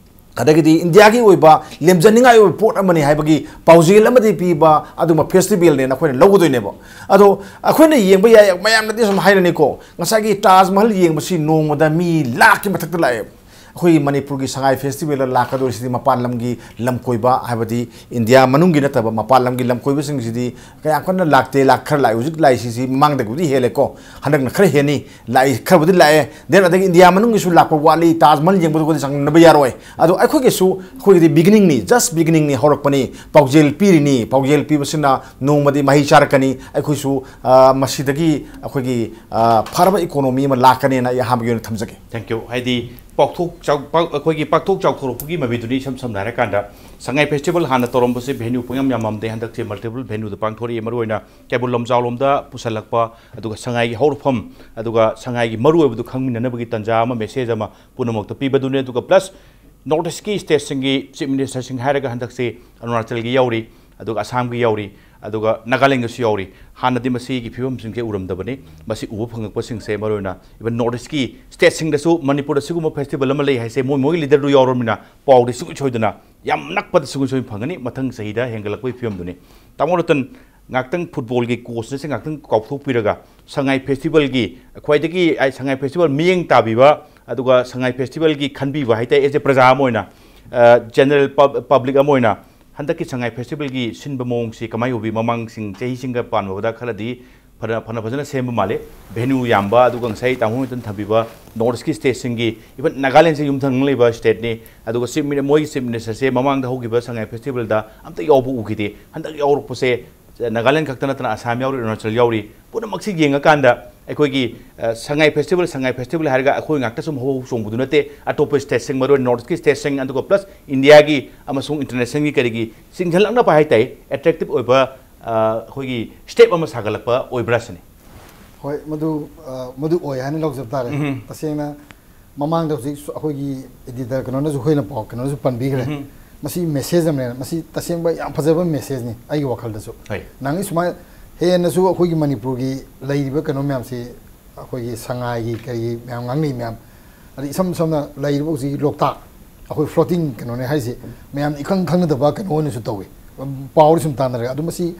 ꯑꯗꯒꯤꯗꯤ ꯏꯟꯗꯤꯌꯥꯒꯤ ꯑꯣꯏꯕ ꯂꯦꯝꯖꯅꯤꯡꯉꯥꯏ ꯑꯣꯏꯕ ꯄꯣꯠ ꯑꯃꯅꯤ ꯍꯥꯏꯕꯒꯤ ꯄꯥꯎꯖꯦꯜ ꯑꯃꯗꯤ ꯄꯤꯕ ꯑꯗꯨꯒꯨꯝꯕ ꯐꯦꯁꯇꯤꯚꯦꯜꯅꯦꯅ ꯑꯩꯈꯣꯏꯅ ꯂꯧꯒꯗꯣꯏꯅꯦꯕ꯫ ꯑꯗꯣ ꯑꯩꯈꯣꯏꯅ ꯌꯦꯡꯕ ꯌꯥꯏ, ꯃꯌꯥꯝꯅꯗꯤ ꯁꯨꯝ ꯍꯥꯏꯔꯅꯤꯀꯣ, ꯉꯁꯥꯏꯒꯤ ꯇꯥꯖ ꯃꯍꯜ ꯌꯦꯡꯕꯁꯤ ꯅꯣꯡꯃꯗ ꯃꯤ ꯂꯥꯛꯀꯤ ꯃꯊꯛꯇ ꯂꯥꯛꯑꯦꯕ꯫ ꯑꯩꯈꯣꯏꯒꯤ ꯃꯅꯤꯄꯨꯔꯒꯤ ꯁꯉꯥꯏ ꯐꯦꯁꯇꯤꯚꯦꯜꯗ ꯂꯥꯛꯀꯗꯣꯏꯁꯤꯗꯤ ꯃꯄꯥꯟ ꯂꯝꯒꯤ ꯂꯝ ꯀꯣꯏꯕ, ꯍꯥꯏꯕꯗꯤ ꯏꯟꯗꯤꯌꯥ ꯃꯅꯨꯡꯒꯤ ꯅꯠꯇꯕ ꯃꯄꯥꯟ ꯂꯝꯒꯤ ꯂꯝ ꯀꯣꯏꯕꯁꯤꯡꯁꯤꯗꯤ ꯀꯌꯥꯝ ꯀꯟꯅ ꯂꯥꯛꯇꯦ꯫ ꯂꯥꯛ ꯈꯔ ꯂꯥꯛꯏ, ꯍꯧꯖꯤꯛ ꯂꯥꯛꯏꯁꯤꯁꯤ ꯃꯃꯥꯡꯗꯒꯤꯕꯨꯗꯤ ꯍꯦꯜꯂꯦꯀꯣ, ꯍꯟꯗꯛꯅ ꯈꯔ ꯍꯦꯟꯅꯤ꯫ ꯂꯥꯛꯏ ꯈꯔꯕꯨꯗꯤ ꯂꯥꯛꯑꯦ꯫ Then ꯑꯗꯒꯤ ꯏꯟꯗꯤꯌꯥ ꯃꯅꯨꯡꯒꯤꯁꯨ ꯂꯥꯛꯄ ꯋꯥꯠꯂꯤ, ꯇꯥꯖ ꯃꯍꯜ ꯌꯦꯡꯕꯗꯨꯒꯗꯤ ꯆꯥꯡꯗꯝꯅꯕ ꯌꯥꯔꯣꯏ꯫ ꯑꯗꯣ ꯑꯩꯈꯣꯏꯒꯤꯁꯨ, ꯑꯩꯈꯣꯏꯒꯤꯗꯤ beginning ꯅꯤ, just beginning ꯅꯤ, ꯍꯧꯔꯛꯄꯅꯤ꯫ ꯄꯥꯎꯖꯦꯜ ꯄꯤꯔꯤꯅꯤ, ꯄꯥꯎꯖꯦꯜ ꯄꯤꯕꯁꯤꯅ ꯅꯣꯡꯃꯗꯤ ꯃꯍꯩ ꯆꯥꯔꯛꯀꯅꯤ꯫ ꯑꯩꯈꯣꯏꯁꯨ ꯑ, ꯃꯁꯤꯗꯒꯤ ꯑꯩꯈꯣꯏꯒꯤ ꯑ, ꯐꯔꯕ economy ꯑꯃ ꯂꯥꯛꯀꯅꯤꯅ ꯑꯩ ꯑꯍꯥꯟꯕꯒꯤ ꯑꯣꯏꯅ ꯊꯝꯖꯒꯦ꯫ Thank you꯫ ꯍꯥꯏꯗꯤ ꯄꯥꯛꯊꯣꯛ ꯆꯥꯎ-, ꯄꯥꯛ-, ꯑꯩꯈꯣꯏꯒꯤ ꯄꯥꯛꯊꯣꯛ ꯆꯥꯎꯊꯣꯔꯛꯄꯒꯤ ꯃꯃꯤꯗꯨꯅꯤ꯫ ꯏꯁꯝ ꯁꯝꯅ ꯍꯥꯏꯔꯀꯥꯟꯗ, ꯁꯉꯥꯏ ꯐꯦꯁꯇꯤꯚꯦꯜ ꯍꯥꯟꯅ ꯇꯧꯔꯝꯕꯁꯦ venue ꯄꯪꯌꯥꯝ ꯌꯥꯝꯃꯝꯗꯦ, ꯍꯟꯗꯛꯁꯦ multiple venue ꯗ ꯄꯥꯡꯊꯣꯔꯛꯏ꯫ ꯃꯔꯨꯑꯣꯏꯅ ꯀꯩꯕꯨꯜ ꯂꯝꯖꯥꯎ ꯂꯣꯝꯗ ꯄꯨꯁꯜꯂꯛꯄ, ꯑꯗꯨꯒ ꯁꯉꯥꯏꯒꯤ ꯍꯧꯔꯛꯐꯝ, ꯑꯗꯨꯒ ꯁꯉꯥꯏꯒꯤ ꯃꯔꯨꯑꯣꯏꯕꯗꯨ ꯈꯪꯃꯤꯟꯅꯅꯕꯒꯤ ꯇꯥꯟꯖꯥ ꯑꯃ, message ꯑꯃ ꯄꯨꯝꯅꯃꯛꯇ ꯄꯤꯕꯗꯨꯅꯤ꯫ ꯑꯗꯨꯒ plus North East ꯀꯤ state ꯁꯤꯡꯒꯤ chief minister ꯁꯤꯡ ꯍꯥꯏꯔꯒ ꯍꯟꯗꯛꯁꯦ ꯑꯔꯨꯅꯥꯆꯜꯒꯤ ꯌꯥꯎꯔꯤ, ꯑꯗꯨꯒ ꯑꯁꯥꯝꯒꯤ ꯌꯥꯎꯔꯤ, ꯑꯗꯨꯒ ꯅꯥꯒꯥꯂꯦꯟꯒꯁꯨ ꯌꯥꯎꯔꯤ꯫ ꯍꯥꯟꯅꯗꯤ ꯃꯁꯤꯒꯤ ꯐꯤꯕꯝꯁꯤꯡꯁꯦ ꯎꯔꯝꯗꯕꯅꯤ꯫ ꯃꯁꯤ ꯎꯕ ꯐꯪꯉꯛꯄꯁꯤꯡꯁꯦ, ꯃꯔꯨꯑꯣꯏꯅ even North East ꯀꯤ state ꯁꯤꯡꯗꯁꯨ ꯃꯅꯤꯄꯨꯔꯗ ꯁꯤꯒꯨꯝꯕ festival ꯑꯃ ꯂꯩ ꯍꯥꯏꯁꯦ, ꯃꯣꯏ ꯃꯣꯏꯒꯤ leader ꯗꯨ ꯌꯥꯎꯔꯕꯅꯤꯅ ꯄꯥꯎꯗꯤ ꯁꯨꯡꯁꯣꯏ ꯁꯣꯏꯗꯅ ꯌꯥꯝ ꯅꯛꯄꯗ ꯁꯨꯡꯁꯣꯏ ꯁꯣꯏꯗꯅ ꯐꯪꯒꯅꯤ꯫ ꯃꯊꯪ ꯆꯍꯤꯗ ꯍꯦꯟꯒꯠꯂꯛꯄꯒꯤ ꯐꯤꯕꯝꯗꯨꯅꯤ꯫ ꯇꯥꯃꯣ ꯔꯇꯟ, ꯉꯥꯛꯇꯪ football ꯒꯤ coach ꯅ ꯁꯤ ꯉꯥꯛꯇꯪ ꯀꯥꯎꯊꯣꯛꯄꯤꯔꯒ, ꯁꯉꯥꯏ festival ꯒꯤ ꯈ꯭ꯋꯥꯏꯗꯒꯤ, ꯑꯩ, ꯁꯉꯥꯏ festival ꯃꯤꯠꯌꯦꯡ ꯇꯥꯕꯤꯕ, ꯑꯗꯨꯒ ꯁꯉꯥꯏ festival ꯒꯤ ꯈꯟꯕꯤꯕ ꯍꯥꯏꯇꯥꯔꯦ, as a ꯄ꯭ꯔꯖꯥ ꯑꯃ ꯑꯣꯏꯅ, ꯑ, general pub-, public ꯑꯃ ꯑꯣꯏꯅ, ꯍꯟꯗꯛꯀꯤ ꯁꯉꯥꯏ festival ꯒꯤ ꯁꯤꯟꯕ ꯃꯑꯣꯡꯁꯤ ꯀꯃꯥꯏꯅ ꯎꯕꯤ? ꯃꯃꯥꯡꯁꯤꯡ, ꯆꯍꯤꯁꯤꯡꯒ ꯄꯥꯟꯅꯕꯗ ꯈꯔꯗꯤ ꯐꯅ, ꯐꯅ ꯐꯖꯅ ꯁꯦꯝꯕ ꯃꯥꯜꯂꯤ꯫ Venue ꯌꯥꯝꯕ, ꯑꯗꯨꯒ ꯉꯁꯥꯏ ꯇꯥꯃꯣ ꯍꯣꯏꯅ ꯊꯝꯕꯤꯕ North East ꯀꯤ state ꯁꯤꯡꯒꯤ, even ꯅꯥꯒꯥꯂꯦꯟꯁꯦ ꯌꯨꯝꯊꯪꯅꯅ ꯂꯩꯕ state ꯅꯤ꯫ ꯑꯗꯨꯒ chief mini-, ꯃꯣꯏꯒꯤ chief minister ꯁꯦ ꯃꯃꯥꯡꯗ ꯍꯧꯈꯤꯕ ꯁꯉꯥꯏ festival ꯗ ꯑꯝꯇ ꯌꯥꯎꯕ ꯎꯈꯤꯗꯦ꯫ ꯍꯟꯗꯛ ꯌꯥꯎꯔꯛꯄꯁꯦ ꯅꯥꯒꯥꯂꯦꯟ ꯈꯛꯇ ꯅꯠꯇꯅ ꯑꯁꯥꯝ ꯌꯥꯎꯔꯤ, ꯑꯔꯨꯅꯥꯆꯜ ꯌꯥꯎꯔꯤ꯫ ꯄꯨꯝꯅꯃꯛꯁꯤ ꯌꯦꯡꯉꯀꯥꯟꯗ ꯑꯩꯈꯣꯏꯒꯤ, ꯑ, ꯁꯉꯥꯏ festival, ꯁꯉꯥꯏ festival ꯍꯥꯏꯔꯒ ꯑꯩꯈꯣꯏ ꯉꯥꯛꯇ ꯁꯨꯝ ꯍꯧ ꯍꯧ ꯆꯣꯡꯕꯗꯨ ꯅꯠꯇꯦ꯫ ꯑꯇꯣꯞꯄ state ꯁꯤꯡ, ꯃꯔꯨꯑꯣꯏꯅ North East ꯀꯤ state ꯁꯤꯡ, ꯑꯗꯨꯒ plus India ꯒꯤ ꯑꯃꯁꯨꯡ international ꯒꯤ ꯀꯔꯤꯒꯤ ꯆꯤꯡꯁꯤꯜꯂꯛꯅꯕ ꯍꯥꯏꯇꯥꯔꯦ, attractive ꯑꯣꯏꯕ, ꯑ, ꯑꯩꯈꯣꯏꯒꯤ step ꯑꯃ ꯁꯥꯒꯠꯂꯛꯄ ꯑꯣꯏꯕ꯭ꯔꯥ ꯁꯤꯅꯤ꯫ ꯍꯣꯏ, ꯃꯗꯨ, ꯑ, ꯃꯗꯨ ꯑꯣꯏ ꯍꯥꯏꯅ ꯂꯧꯖꯕ ꯇꯥꯔꯦ꯫ ꯎꯝ꯫ ꯇꯁꯦꯡꯅ ꯃꯃꯥꯡꯗ ꯍꯧꯖꯤꯛ ꯁꯨ-, ꯑꯩꯈꯣꯏꯒꯤ editor ꯀꯩꯅꯣꯅꯁꯨ, ꯑꯩꯈꯣꯏꯅ ꯄꯥꯎ ꯀꯩꯅꯣꯅꯁꯨ ꯄꯟꯕꯤꯈ꯭ꯔꯦ꯫ ꯎꯝ꯫ ꯃꯁꯤ message ꯑꯃꯅꯦ, ꯃꯁꯤ ꯇꯁꯦꯡꯕ ꯌꯥꯝ ꯐꯖꯕ message ꯅꯤ ꯑꯩꯒꯤ ꯋꯥꯈꯜꯗꯁꯨ꯫ ꯍꯣꯏ꯫ ꯅꯪꯒꯤ ꯁꯨꯃꯥꯏꯅ ꯍꯦꯟꯅꯁꯨ ꯑꯩꯈꯣꯏꯒꯤ ꯃꯅꯤꯄꯨꯔꯒꯤ ꯂꯩꯔꯤꯕ ꯀꯩꯅꯣ ꯃꯌꯥꯝꯁꯤ, ꯑꯩꯈꯣꯏꯒꯤ ꯁꯉꯥꯏꯒꯤ ꯀꯔꯤꯒꯤ ꯃꯌꯥꯝ ꯉꯥꯡꯅꯩ ꯃꯌꯥꯝ, ꯑꯗꯩ ꯏꯁꯝ ꯁꯝꯅ ꯂꯩꯔꯤꯕ ꯍꯧꯖꯤꯛ ꯂꯣꯛꯇꯥꯛ, ꯑꯩꯈꯣꯏ floating ꯀꯩꯅꯣꯅꯦ ꯍꯥꯏꯁꯦ, ꯃꯌꯥꯝꯅ ꯏꯈꯪ ꯈꯪꯅꯗꯕ ꯀꯩꯅꯣ ꯑꯣꯏꯅꯁꯨ ꯇꯧꯏ, ꯄꯥꯎꯗꯤ ꯁꯨꯝ ꯇꯥꯟꯅꯔꯒ꯫ ꯑꯗꯨ ꯃꯁꯤ,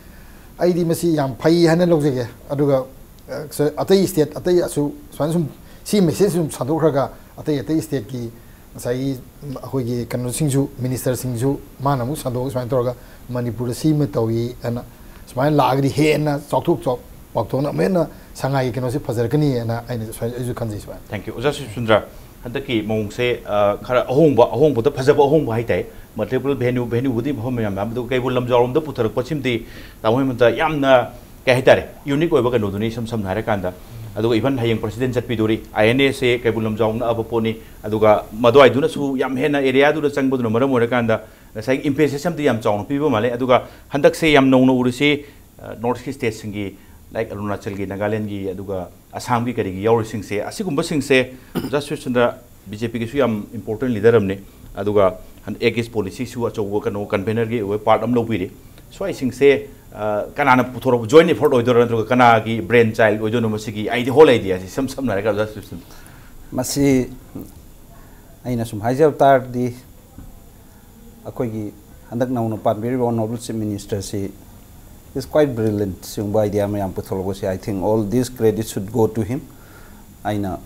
ꯑꯩꯗꯤ ꯃꯁꯤ ꯌꯥꯝ ꯐꯩ ꯍꯥꯏꯅ ꯂꯧꯖꯒꯦ꯫ ꯑꯗꯨꯒ, ꯑ, ꯁ-, ꯑꯇꯩ state, ꯑꯇꯩ ꯑꯁꯨ-, ꯁꯨꯃꯥꯏꯅ ꯁꯨꯝ ꯁꯤ message ꯁꯨꯝ ꯁꯟꯗꯣꯛꯈ꯭ꯔꯒ, ꯑꯇꯩ ꯑꯇꯩ state ꯀꯤ ꯉꯁꯥꯏꯒꯤ ꯑꯩꯈꯣꯏꯒꯤ ꯀꯩꯅꯣꯁꯤꯡꯁꯨ, ꯃꯤꯅꯤꯁꯇꯔꯁꯤꯡꯁꯨ ꯃꯥꯅ ꯑꯃꯨꯛ ꯁꯟꯗꯣꯛꯑꯒ ꯁꯨꯃꯥꯏꯅ ꯇꯧꯔꯒ ꯃꯅꯤꯄꯨꯔꯗ ꯁꯤꯃ ꯇꯧꯏ ꯑꯅ ꯁꯨꯃꯥꯏꯅ ꯂꯥꯛꯑꯒꯗꯤ ꯍꯦꯟꯅ ꯆꯥꯎꯊꯣꯛ ꯆꯥꯎ ꯄꯥꯛꯊꯣꯛꯅ ꯑꯃꯨꯛ ꯍꯦꯟꯅ ꯁꯉꯥꯏꯒꯤ ꯀꯩꯅꯣꯁꯦ ꯐꯖꯔꯛꯀꯅꯤ ꯑꯅ ꯑꯩꯅ ꯁꯨꯃꯥꯏꯅ ꯑꯩꯁꯨ ꯈꯟꯖꯩ꯫ ꯁꯨꯃꯥꯏꯅ꯫ Thank you, ꯑꯣꯖꯥ ꯁꯨꯁꯤꯟꯗ꯭ꯔ꯫ ꯍꯟꯗꯛꯀꯤ ꯃꯑꯣꯡꯁꯦ, ꯑ, ꯈꯔ ꯑꯍꯣꯡꯕ, ꯑꯍꯣꯡꯕꯗ ꯐꯖꯕ ꯑꯍꯣꯡꯕ ꯍꯥꯏꯇꯥꯔꯦ꯫ Multiple venue, venue ꯕꯨꯗꯤ ꯃꯐꯝ ꯃꯌꯥꯝ ꯃꯌꯥꯝ, ꯑꯗꯨꯒ ꯀꯩꯕꯨꯜ ꯂꯝꯖꯥꯎꯔꯣꯝꯗ ꯄꯨꯊꯔꯛꯄꯁꯤꯃꯗꯤ ꯇꯥꯃꯣ ꯍꯦꯃꯟꯇ ꯌꯥꯝꯅ, ꯀꯩ ꯍꯥꯏꯇꯥꯔꯦ, ꯌꯨꯅꯤꯛ ꯑꯣꯏꯕ ꯀꯩꯅꯣꯗꯨꯅꯤ, ꯏꯁꯝ ꯁꯝꯅ ꯍꯥꯏꯔꯀꯥꯟꯗ꯫ ꯑꯗꯨꯒ even ꯍꯌꯦꯡ ꯄ꯭ꯔꯁꯤꯗꯦꯟ ꯆꯠꯄꯤꯗꯣꯔꯤ, ꯑꯥꯏ ꯑꯦꯟ ꯑꯦꯁꯦ ꯀꯩꯕꯨꯜ ꯂꯝꯖꯥꯎ ꯅꯛꯑꯕ ꯄꯣꯠꯅꯤ꯫ ꯑꯗꯨꯒ ꯃꯗꯨꯋꯥꯏꯗꯨꯅꯁꯨ ꯌꯥꯝ ꯍꯦꯟꯅ ꯑꯦꯔꯤꯌꯥꯗꯨꯗ ꯆꯪꯕꯗꯨꯅ ꯃꯔꯝ ꯑꯣꯏꯔꯀꯥꯟꯗ ꯉꯁꯥꯏꯒꯤ emphasis ꯑꯃꯗꯤ ꯌꯥꯝ ꯆꯥꯎꯅ ꯄꯤꯕ ꯃꯥꯜꯂꯦ꯫ ꯑꯗꯨꯒ ꯍꯟꯗꯛꯁꯦ ꯌꯥꯝ ꯅꯧꯅ ꯎꯔꯤꯁꯤ, ꯑ, ꯅꯣꯔꯠ ꯏꯁꯀꯤ ꯁ꯭ꯇꯦꯠꯁꯤꯡꯒꯤ, like ꯑꯔꯨꯅꯥꯆꯜꯒꯤ, ꯅꯥꯒꯥꯂꯦꯟꯒꯤ, ꯑꯗꯨꯒ ꯑꯁꯥꯝꯒꯤ ꯀꯔꯤꯒꯤ ꯌꯥꯎꯔꯤꯁꯤꯡꯁꯦ, ꯑꯁꯤꯒꯨꯝꯕꯁꯤꯡꯁꯦ ꯑꯣꯖꯥ ꯁꯨꯁꯤꯟꯗ꯭ꯔ ꯕꯤ ꯖꯦ ꯄꯤꯒꯤꯁꯨ ꯌꯥꯝ important leader ꯑꯃꯅꯤ꯫ ꯑꯗꯨꯒ ꯍꯟ-, ꯑꯦꯛ ꯏꯁ ꯄꯣꯂꯤꯁꯤꯁꯨ ꯑꯆꯧꯕ ꯀꯩꯅꯣ convener ꯒꯤ ꯑꯣꯏꯕ part ꯑꯃ ꯂꯧꯕꯤꯔꯤ꯫ ꯁ꯭ꯋꯥꯏꯁꯤꯡꯁꯦ, ꯑ, ꯀꯅꯥꯅ ꯄꯨꯊꯣꯔꯛꯄ joint effort ꯑꯣꯏꯗꯣꯏꯔꯥ, ꯅꯠꯇ꯭ꯔꯒ ꯀꯅꯥꯒꯤ brain child ꯑꯣꯏꯗꯣꯏꯅꯣ ꯃꯁꯤꯒꯤ idea, whole idea ꯁꯤ ꯏꯁꯝ ꯁꯝꯅ ꯍꯥꯏꯔꯒ ꯑꯣꯖꯥ ꯁꯨꯁꯤꯟꯗ꯭ꯔ? ꯃꯁꯤ ꯑꯩꯅ ꯁꯨꯝ ꯍꯥꯏꯖꯕ ꯇꯥꯔꯗꯤ, ꯑꯩꯈꯣꯏꯒꯤ ꯍꯟꯗꯛ ꯅꯧꯅ ꯄꯥꯟꯕꯤꯔꯤꯕ Honourable Chief Minister ꯁꯤ is quite brilliant꯫ ꯁꯤꯒꯨꯝꯕ idea ꯃꯌꯥꯝ ꯄꯨꯊꯣꯛꯂꯛꯄꯁꯦ, I think all this credit should go to him꯫ ꯑꯩꯅ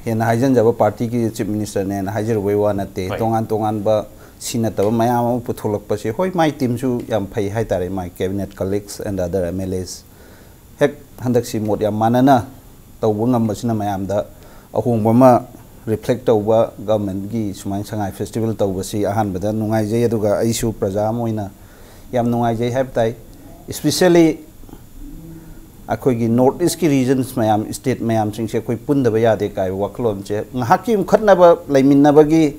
ꯍꯦꯟꯅ ꯍꯥꯏꯖꯟꯖꯕ party ꯒꯤ Chief Minister ꯅꯦꯅ ꯍꯥꯏꯖꯔꯨꯕꯩ ꯋꯥ ꯅꯠꯇꯦ꯫ ꯍꯣꯏ꯫ ꯇꯣꯉꯥꯟ ꯇꯣꯉꯥꯟꯕ ꯁꯤ ꯅꯠꯇꯕ ꯃꯌꯥꯝ ꯑꯃ ꯄꯨꯊꯣꯛꯂꯛꯄꯁꯦ, ꯍꯣꯏ, ꯃꯥꯏ team ꯁꯨ ꯌꯥꯝ ꯐꯩ ꯍꯥꯏꯇꯥꯔꯦ, my cabinet colleagues and other M L As꯫ ꯍꯦꯛ ꯍꯟꯗꯛꯁꯤ ꯃꯣꯠ ꯌꯥꯝ ꯃꯥꯟꯅꯅ ꯇꯧꯕ ꯉꯝꯕꯁꯤꯅ ꯃꯌꯥꯝꯗ ꯑꯍꯣꯡꯕ ꯑꯃ reflect ꯇꯧꯕ, government ꯀꯤ ꯁꯨꯃꯥꯏꯅ ꯁꯉꯥꯏ festival ꯇꯧꯕꯁꯤ ꯑꯍꯥꯟꯕꯗ ꯅꯨꯡꯉꯥꯏꯖꯩ꯫ ꯑꯗꯨꯒ ꯑꯩꯁꯨ ꯄ꯭ꯔꯖꯥ ꯑꯃ ꯑꯣꯏꯅ ꯌꯥꯝ ꯅꯨꯡꯉꯥꯏꯖꯩ ꯍꯥꯏꯕ ꯇꯥꯏ꯫ Especially ꯑꯩꯈꯣꯏꯒꯤ North East ꯀꯤ regions ꯃꯌꯥꯝ, state ꯃꯌꯥꯝꯁꯤꯡꯁꯦ ꯑꯩꯈꯣꯏ ꯄꯨꯟꯗꯕ ꯌꯥꯗꯦ ꯀꯥꯏꯕ ꯋꯥꯈꯜꯂꯣꯟꯁꯦ, ꯉꯥꯏꯍꯥꯛꯀꯤ ꯈꯠꯅꯕ ꯂꯩꯃꯤꯟꯅꯕꯒꯤ,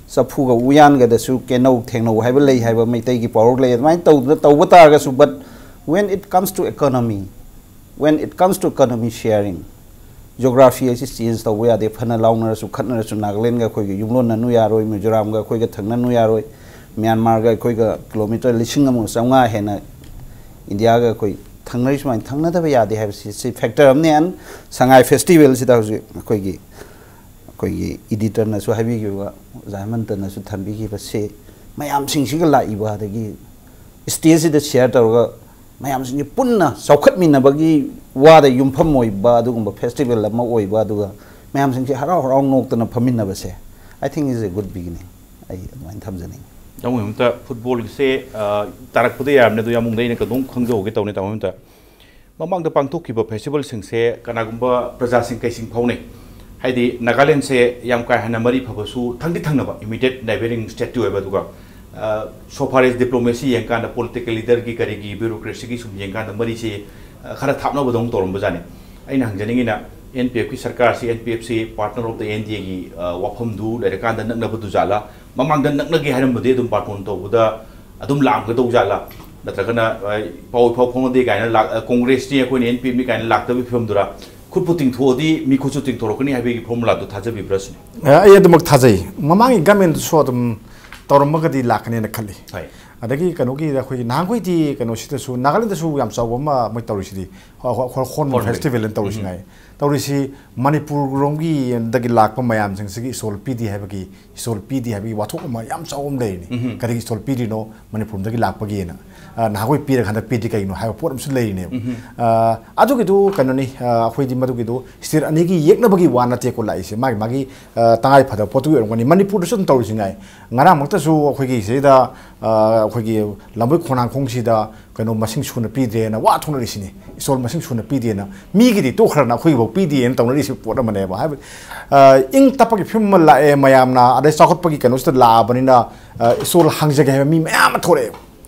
ꯆꯐꯨꯒ ꯎꯌꯥꯟꯒꯗꯁꯨ ꯀꯦꯅꯧ ꯊꯦꯡꯅꯧ ꯍꯥꯏꯕ ꯂꯩ ꯍꯥꯏꯕ ꯃꯩꯇꯩꯒꯤ ꯄꯥꯎꯔꯧ ꯂꯩ꯫ ꯑꯗꯨꯃꯥꯏꯅ ꯇꯧꯗꯅ ꯇꯧꯕ ꯇꯥꯔꯒꯁꯨ, but when it comes to economy, when it comes to economy sharing, geography ꯑꯁꯤ change ꯇꯧꯕ ꯌꯥꯗꯦ꯫ ꯐꯅ ꯂꯥꯎꯅꯔꯁꯨ ꯈꯠꯅꯔꯁꯨ, ꯅꯥꯒꯥꯂꯦꯟꯒ ꯑꯩꯈꯣꯏꯒ ꯌꯨꯝꯂꯣꯟꯅꯅꯨ ꯌꯥꯔꯣꯏ, ꯃꯤꯖꯣꯔꯥꯝꯒ ꯑꯩꯈꯣꯏꯒ ꯊꯪꯅꯅꯨ ꯌꯥꯔꯣꯏ, ꯃ꯭ꯌꯥꯟꯃꯥꯔꯒ ꯑꯩꯈꯣꯏꯒ kilometre ꯂꯤꯁꯤꯡ ꯑꯃꯒ ꯆꯥꯝꯃꯉꯥ ꯍꯦꯟꯅ ꯏꯟꯗꯤꯌꯥꯒ ꯑꯩꯈꯣꯏ ꯊꯪꯅꯔꯤ, ꯁꯨꯃꯥꯏꯅ ꯊꯪꯅꯗꯕ ꯌꯥꯗꯦ ꯍꯥꯏꯕꯁꯤ, ꯁꯤ factor ꯑꯃꯅꯤ꯫ And ꯁꯉꯥꯏ festival ꯁꯤꯗ ꯍꯧꯖꯤꯛ ꯑꯩꯈꯣꯏꯒꯤ, ꯑꯩꯈꯣꯏꯒꯤ editor ꯅꯁꯨ ꯍꯥꯏꯕꯤꯈꯤꯕ, ꯑꯣꯖꯥ ꯍꯦꯃꯟꯇꯅꯁꯨ ꯊꯝꯕꯤꯈꯤꯕ, ꯁꯤ ꯃꯌꯥꯝꯁꯤꯡꯁꯤꯒ ꯂꯥꯛꯏꯕ, ꯑꯗꯒꯤ stage ꯁꯤꯗ share ꯇꯧꯔꯒ ꯃꯌꯥꯝꯁꯤꯡꯁꯦ ꯄꯨꯟꯅ ꯆꯥꯎꯈꯠꯃꯤꯟꯅꯕꯒꯤ ꯋꯥꯗ ꯌꯨꯝꯐꯝ ꯑꯣꯏꯕ ꯑꯗꯨꯒꯨꯝꯕ festival ꯑꯃ ꯑꯣꯏꯕ, ꯑꯗꯨꯒ ꯃꯌꯥꯝꯁꯤꯡꯁꯦ ꯍꯔꯥꯎ ꯍꯔꯥꯎ ꯅꯣꯛꯇꯅ ꯐꯝꯃꯤꯟꯅꯕꯁꯦ, I think it's a good beginning. ꯑꯩ ꯑꯗꯨꯃꯥꯏꯅ ꯊꯝꯖꯅꯤꯡꯉꯤ꯫ ꯇꯥꯃꯣ ꯍꯣꯏ, ꯑꯝꯇ ꯐꯨꯠꯕꯣꯜꯒꯤꯁꯦ, ꯑ, ꯇꯥꯔꯛꯄꯗ ꯌꯥꯔꯕꯅꯤ, ꯑꯗꯣ ꯌꯥꯝ ꯃꯨꯡꯗ ꯑꯩꯅ ꯀꯩꯅꯣꯝ ꯈꯪꯖꯍꯧꯒꯦ ꯇꯧꯅꯤ꯫ ꯇꯥꯃꯣ ꯍꯣꯏ, ꯑꯝꯇ ꯃꯃꯥꯡꯗ ꯄꯥꯡꯊꯣꯛꯈꯤꯕ ꯐꯦꯁꯇꯤꯚꯦꯜꯁꯤꯡꯁꯦ ꯀꯅꯥꯒꯨꯝꯕ ꯄ꯭ꯔꯖꯥꯁꯤꯡ ꯀꯩꯁꯤꯡ ꯐꯥꯎꯅꯩ, ꯍꯥꯏꯗꯤ ꯅꯥꯒꯥꯂꯦꯟꯁꯦ ꯌꯥꯝ ꯀꯥ ꯍꯦꯟꯅ ꯃꯔꯤ ꯐꯕꯁꯨ ꯊꯪꯗꯤ ꯊꯪꯅꯕ, ꯏꯃꯤꯗꯤꯌꯦꯠ ꯅꯥꯏꯕꯔꯤꯡ ꯁ꯭ꯇꯦꯠꯇꯤ ꯑꯣꯏꯕ, ꯑꯗꯨꯒ, ꯑ, so far as diplomacy ꯌꯦꯡꯀꯥꯟꯗ, ꯄꯣꯂꯤꯇꯤꯀꯦꯜ ꯂꯤꯗꯔꯒꯤ ꯀꯔꯤꯒꯤ ꯕ꯭ꯌꯨꯔꯣꯀ꯭ꯔꯦꯁꯤꯒꯤ ꯁꯨꯝ ꯌꯦꯡꯀꯥꯟꯗ ꯃꯔꯤꯁꯤ, ꯑ, ꯈꯔ ꯊꯥꯞꯅꯕꯗꯧꯅ ꯇꯧꯔꯝꯕꯖꯥꯠꯅꯤ꯫ ꯑꯩꯅ ꯍꯪꯖꯅꯤꯡꯉꯤꯅ, ꯑꯦꯟ ꯄꯤ ꯑꯦꯐꯀꯤ ꯁꯔꯀꯥꯔꯁꯤ, ꯑꯦꯟ ꯄꯤ ꯑꯦꯐꯁꯤ partner of the N D ꯑꯦꯒꯤ, ꯑ, ꯋꯥꯐꯝꯗꯨ ꯂꯩꯔꯀꯥꯟꯗ ꯅꯛꯅꯕꯗꯨ ꯖꯥꯠꯂꯥ? ꯃꯃꯥꯡꯗ ꯅꯛꯅꯒꯦ ꯍꯥꯏꯔꯝꯕꯗꯤ ꯑꯗꯨꯝ ꯕꯥꯔꯇꯣꯟ ꯇꯧꯕꯗ ꯑꯗꯨꯝ ꯂꯥꯛꯑꯝꯒꯗꯧ ꯖꯥꯠꯂ? ꯅꯠꯇ꯭ꯔꯒꯅ, ꯑ, ꯄꯥꯎ ꯏꯐꯥꯎ ꯐꯥꯎꯅꯗꯦ ꯀꯥꯏꯅ ꯂꯥꯛ-, ꯑ, ꯀꯣꯡꯒ꯭ꯔꯦꯁꯅꯤ, ꯑꯩꯈꯣꯏꯅ ꯑꯦꯟ ꯄꯤ ꯑꯦꯐꯅꯤ ꯀꯥꯏꯅ ꯂꯥꯛꯇꯕꯒꯤ ꯐꯤꯕꯝꯗꯨꯔ? ꯈꯨꯠꯄꯨ ꯇꯤꯡꯊꯣꯛꯑꯗꯤ ꯃꯤ ꯈꯨꯠꯁꯨ ꯇꯤꯡꯊꯣꯔꯛꯀꯅꯤ ꯍꯥꯏꯕꯒꯤ ꯐꯣꯔꯃꯨꯂꯥꯗꯨ ꯊꯥꯖꯕꯤꯕ꯭ꯔꯥ ꯁꯤꯅꯤ꯫ ꯑ, ꯑꯩ ꯑꯗꯨꯃꯛ ꯊꯥꯖꯩ꯫ ꯃꯃꯥꯡꯒꯤ ꯒꯃꯦꯟꯗꯨꯁꯨ ꯑꯗꯨꯝ ꯇꯧꯔꯝꯃꯒꯗꯤ ꯂꯥꯛꯀꯅꯦꯅ ꯈꯜꯂꯤ꯫ ꯍꯣꯏ꯫ ꯑꯗꯒꯤ ꯀꯩꯅꯣꯒꯤ, ꯑꯩꯈꯣꯏꯒꯤ ꯅꯍꯥꯟꯈꯣꯏꯗꯤ ꯀꯩꯅꯣꯁꯤꯗꯁꯨ, ꯅꯥꯒꯥꯂꯦꯟꯗꯗꯁꯨ ꯌꯥꯝ ꯆꯥꯎꯕ ꯑꯃ ꯃꯣꯏ ꯇꯧꯔꯤꯁꯤꯗꯤ, ꯍꯣ-, ꯍꯣ-, ꯍꯣ-, ꯍꯣꯔꯟꯕꯤꯜ ꯍꯣꯔꯟꯕꯤꯜ꯫ ꯐꯦꯁꯇꯤꯚꯦꯜ ꯑꯅ ꯇꯧꯔꯤꯁꯤ ꯎꯝ꯫ ꯉꯥꯏ꯫ ꯇꯧꯔꯤꯁꯤ ꯃꯅꯤꯄꯨꯔ ꯔꯣꯝꯒꯤ ꯗꯒꯤ ꯂꯥꯛꯄ ꯃꯌꯥꯝꯁꯤꯡꯁꯤꯒꯤ ꯏꯁꯣꯜ ꯄꯤꯗꯦ ꯍꯥꯏꯕꯒꯤ, ꯏꯁꯣꯜ ꯄꯤꯗꯦ ꯍꯥꯏꯕꯒꯤ ꯋꯥꯊꯣꯛ ꯑꯃ ꯌꯥꯝ ꯆꯥꯎꯕ ꯑꯃ ꯂꯩꯔꯤꯅꯤ꯫ ꯎꯝ꯫ ꯀꯔꯤꯒꯤ ꯏꯁꯣꯜ ꯄꯤꯗ꯭ꯔꯤꯅꯣ ꯃꯅꯤꯄꯨꯔ ꯔꯣꯝꯗꯒꯤ ꯂꯥꯛꯄꯒꯤꯅ? ꯑ, ꯅꯍꯥꯟꯈꯣꯏ ꯄꯤꯔꯒ ꯍꯟꯗꯛ ꯄꯤꯗ꯭ꯔꯤ ꯀꯩꯒꯤꯅꯣ ꯍꯥꯏꯕ ꯄꯣꯠ ꯑꯃꯁꯨ ꯂꯩꯔꯤꯅꯦꯕ꯫ ꯎꯝ꯫ ꯑ, ꯑꯗꯨꯒꯤꯗꯨ ꯀꯩꯅꯣꯅꯤ, ꯑ, ꯑꯩꯈꯣꯏꯗꯤ ꯃꯗꯨꯒꯤꯗꯨ ꯁ꯭ꯇꯦꯠ ꯑꯅꯤꯒꯤ ꯌꯦꯛꯅꯕꯒꯤ ꯋꯥ ꯅꯠꯇꯦꯀꯣ ꯂꯥꯛꯏꯁꯦ, ꯃꯥꯒꯤ, ꯃꯥꯒꯤ, ꯑ, ꯇꯉꯥꯏ ꯐꯗꯕ ꯄꯣꯠꯇꯨꯒꯤ ꯑꯣꯏꯔꯝꯒꯅꯤ꯫ ꯃꯅꯤꯄꯨꯔꯗꯁꯨ ꯑꯗꯨꯝ ꯇꯧꯔꯤꯁꯤ ꯉꯥꯏ꯫ ꯉꯔꯥꯡꯃꯛꯇꯁꯨ ꯑꯩꯈꯣꯏꯒꯤ ꯁꯤꯗ, ꯑ, ꯑꯩꯈꯣꯏꯒꯤ ꯂꯝꯕꯣꯏ ꯈꯣꯡꯅꯥꯡꯈꯣꯡꯁꯤꯗ ꯀꯩꯅꯣ ꯃꯁꯤꯡ ꯁꯨꯅ ꯄꯤꯗ꯭ꯔꯦꯅ ꯋꯥ ꯊꯣꯛꯅꯔꯤꯁꯤꯅꯤ꯫ ꯏꯁꯣꯜ ꯃꯁꯤꯡ ꯁꯨꯅ ꯄꯤꯗꯦꯅ꯫ ꯃꯤꯒꯤꯗꯤ ꯇꯣꯛꯈ꯭ꯔꯅ ꯑꯩꯈꯣꯏꯒꯤꯐꯥꯎ ꯄꯤꯗꯦꯅ ꯇꯧꯅꯔꯤꯁꯤ ꯄꯣꯠ ꯑꯃꯅꯦꯕ꯫ ꯍꯥꯏꯕꯗꯤ, ꯑ, ꯏꯪ ꯇꯞꯄꯒꯤ ꯐꯤꯕꯝ ꯑꯃ ꯂꯥꯛꯑꯦ ꯃꯌꯥꯝꯅ, ꯑꯗꯩ ꯆꯥꯎꯈꯠꯄꯒꯤ ꯀꯩꯅꯣꯁꯤꯗ ꯂꯥꯛꯑꯕꯅꯤꯅ, ꯑ, ꯏꯁꯣꯜ ꯍꯥꯡꯖꯒꯦ ꯍꯥꯏꯕ ꯃꯤ ꯃꯌꯥꯝ ꯑꯃ ꯊꯣꯛꯂꯛꯑꯦꯕ꯫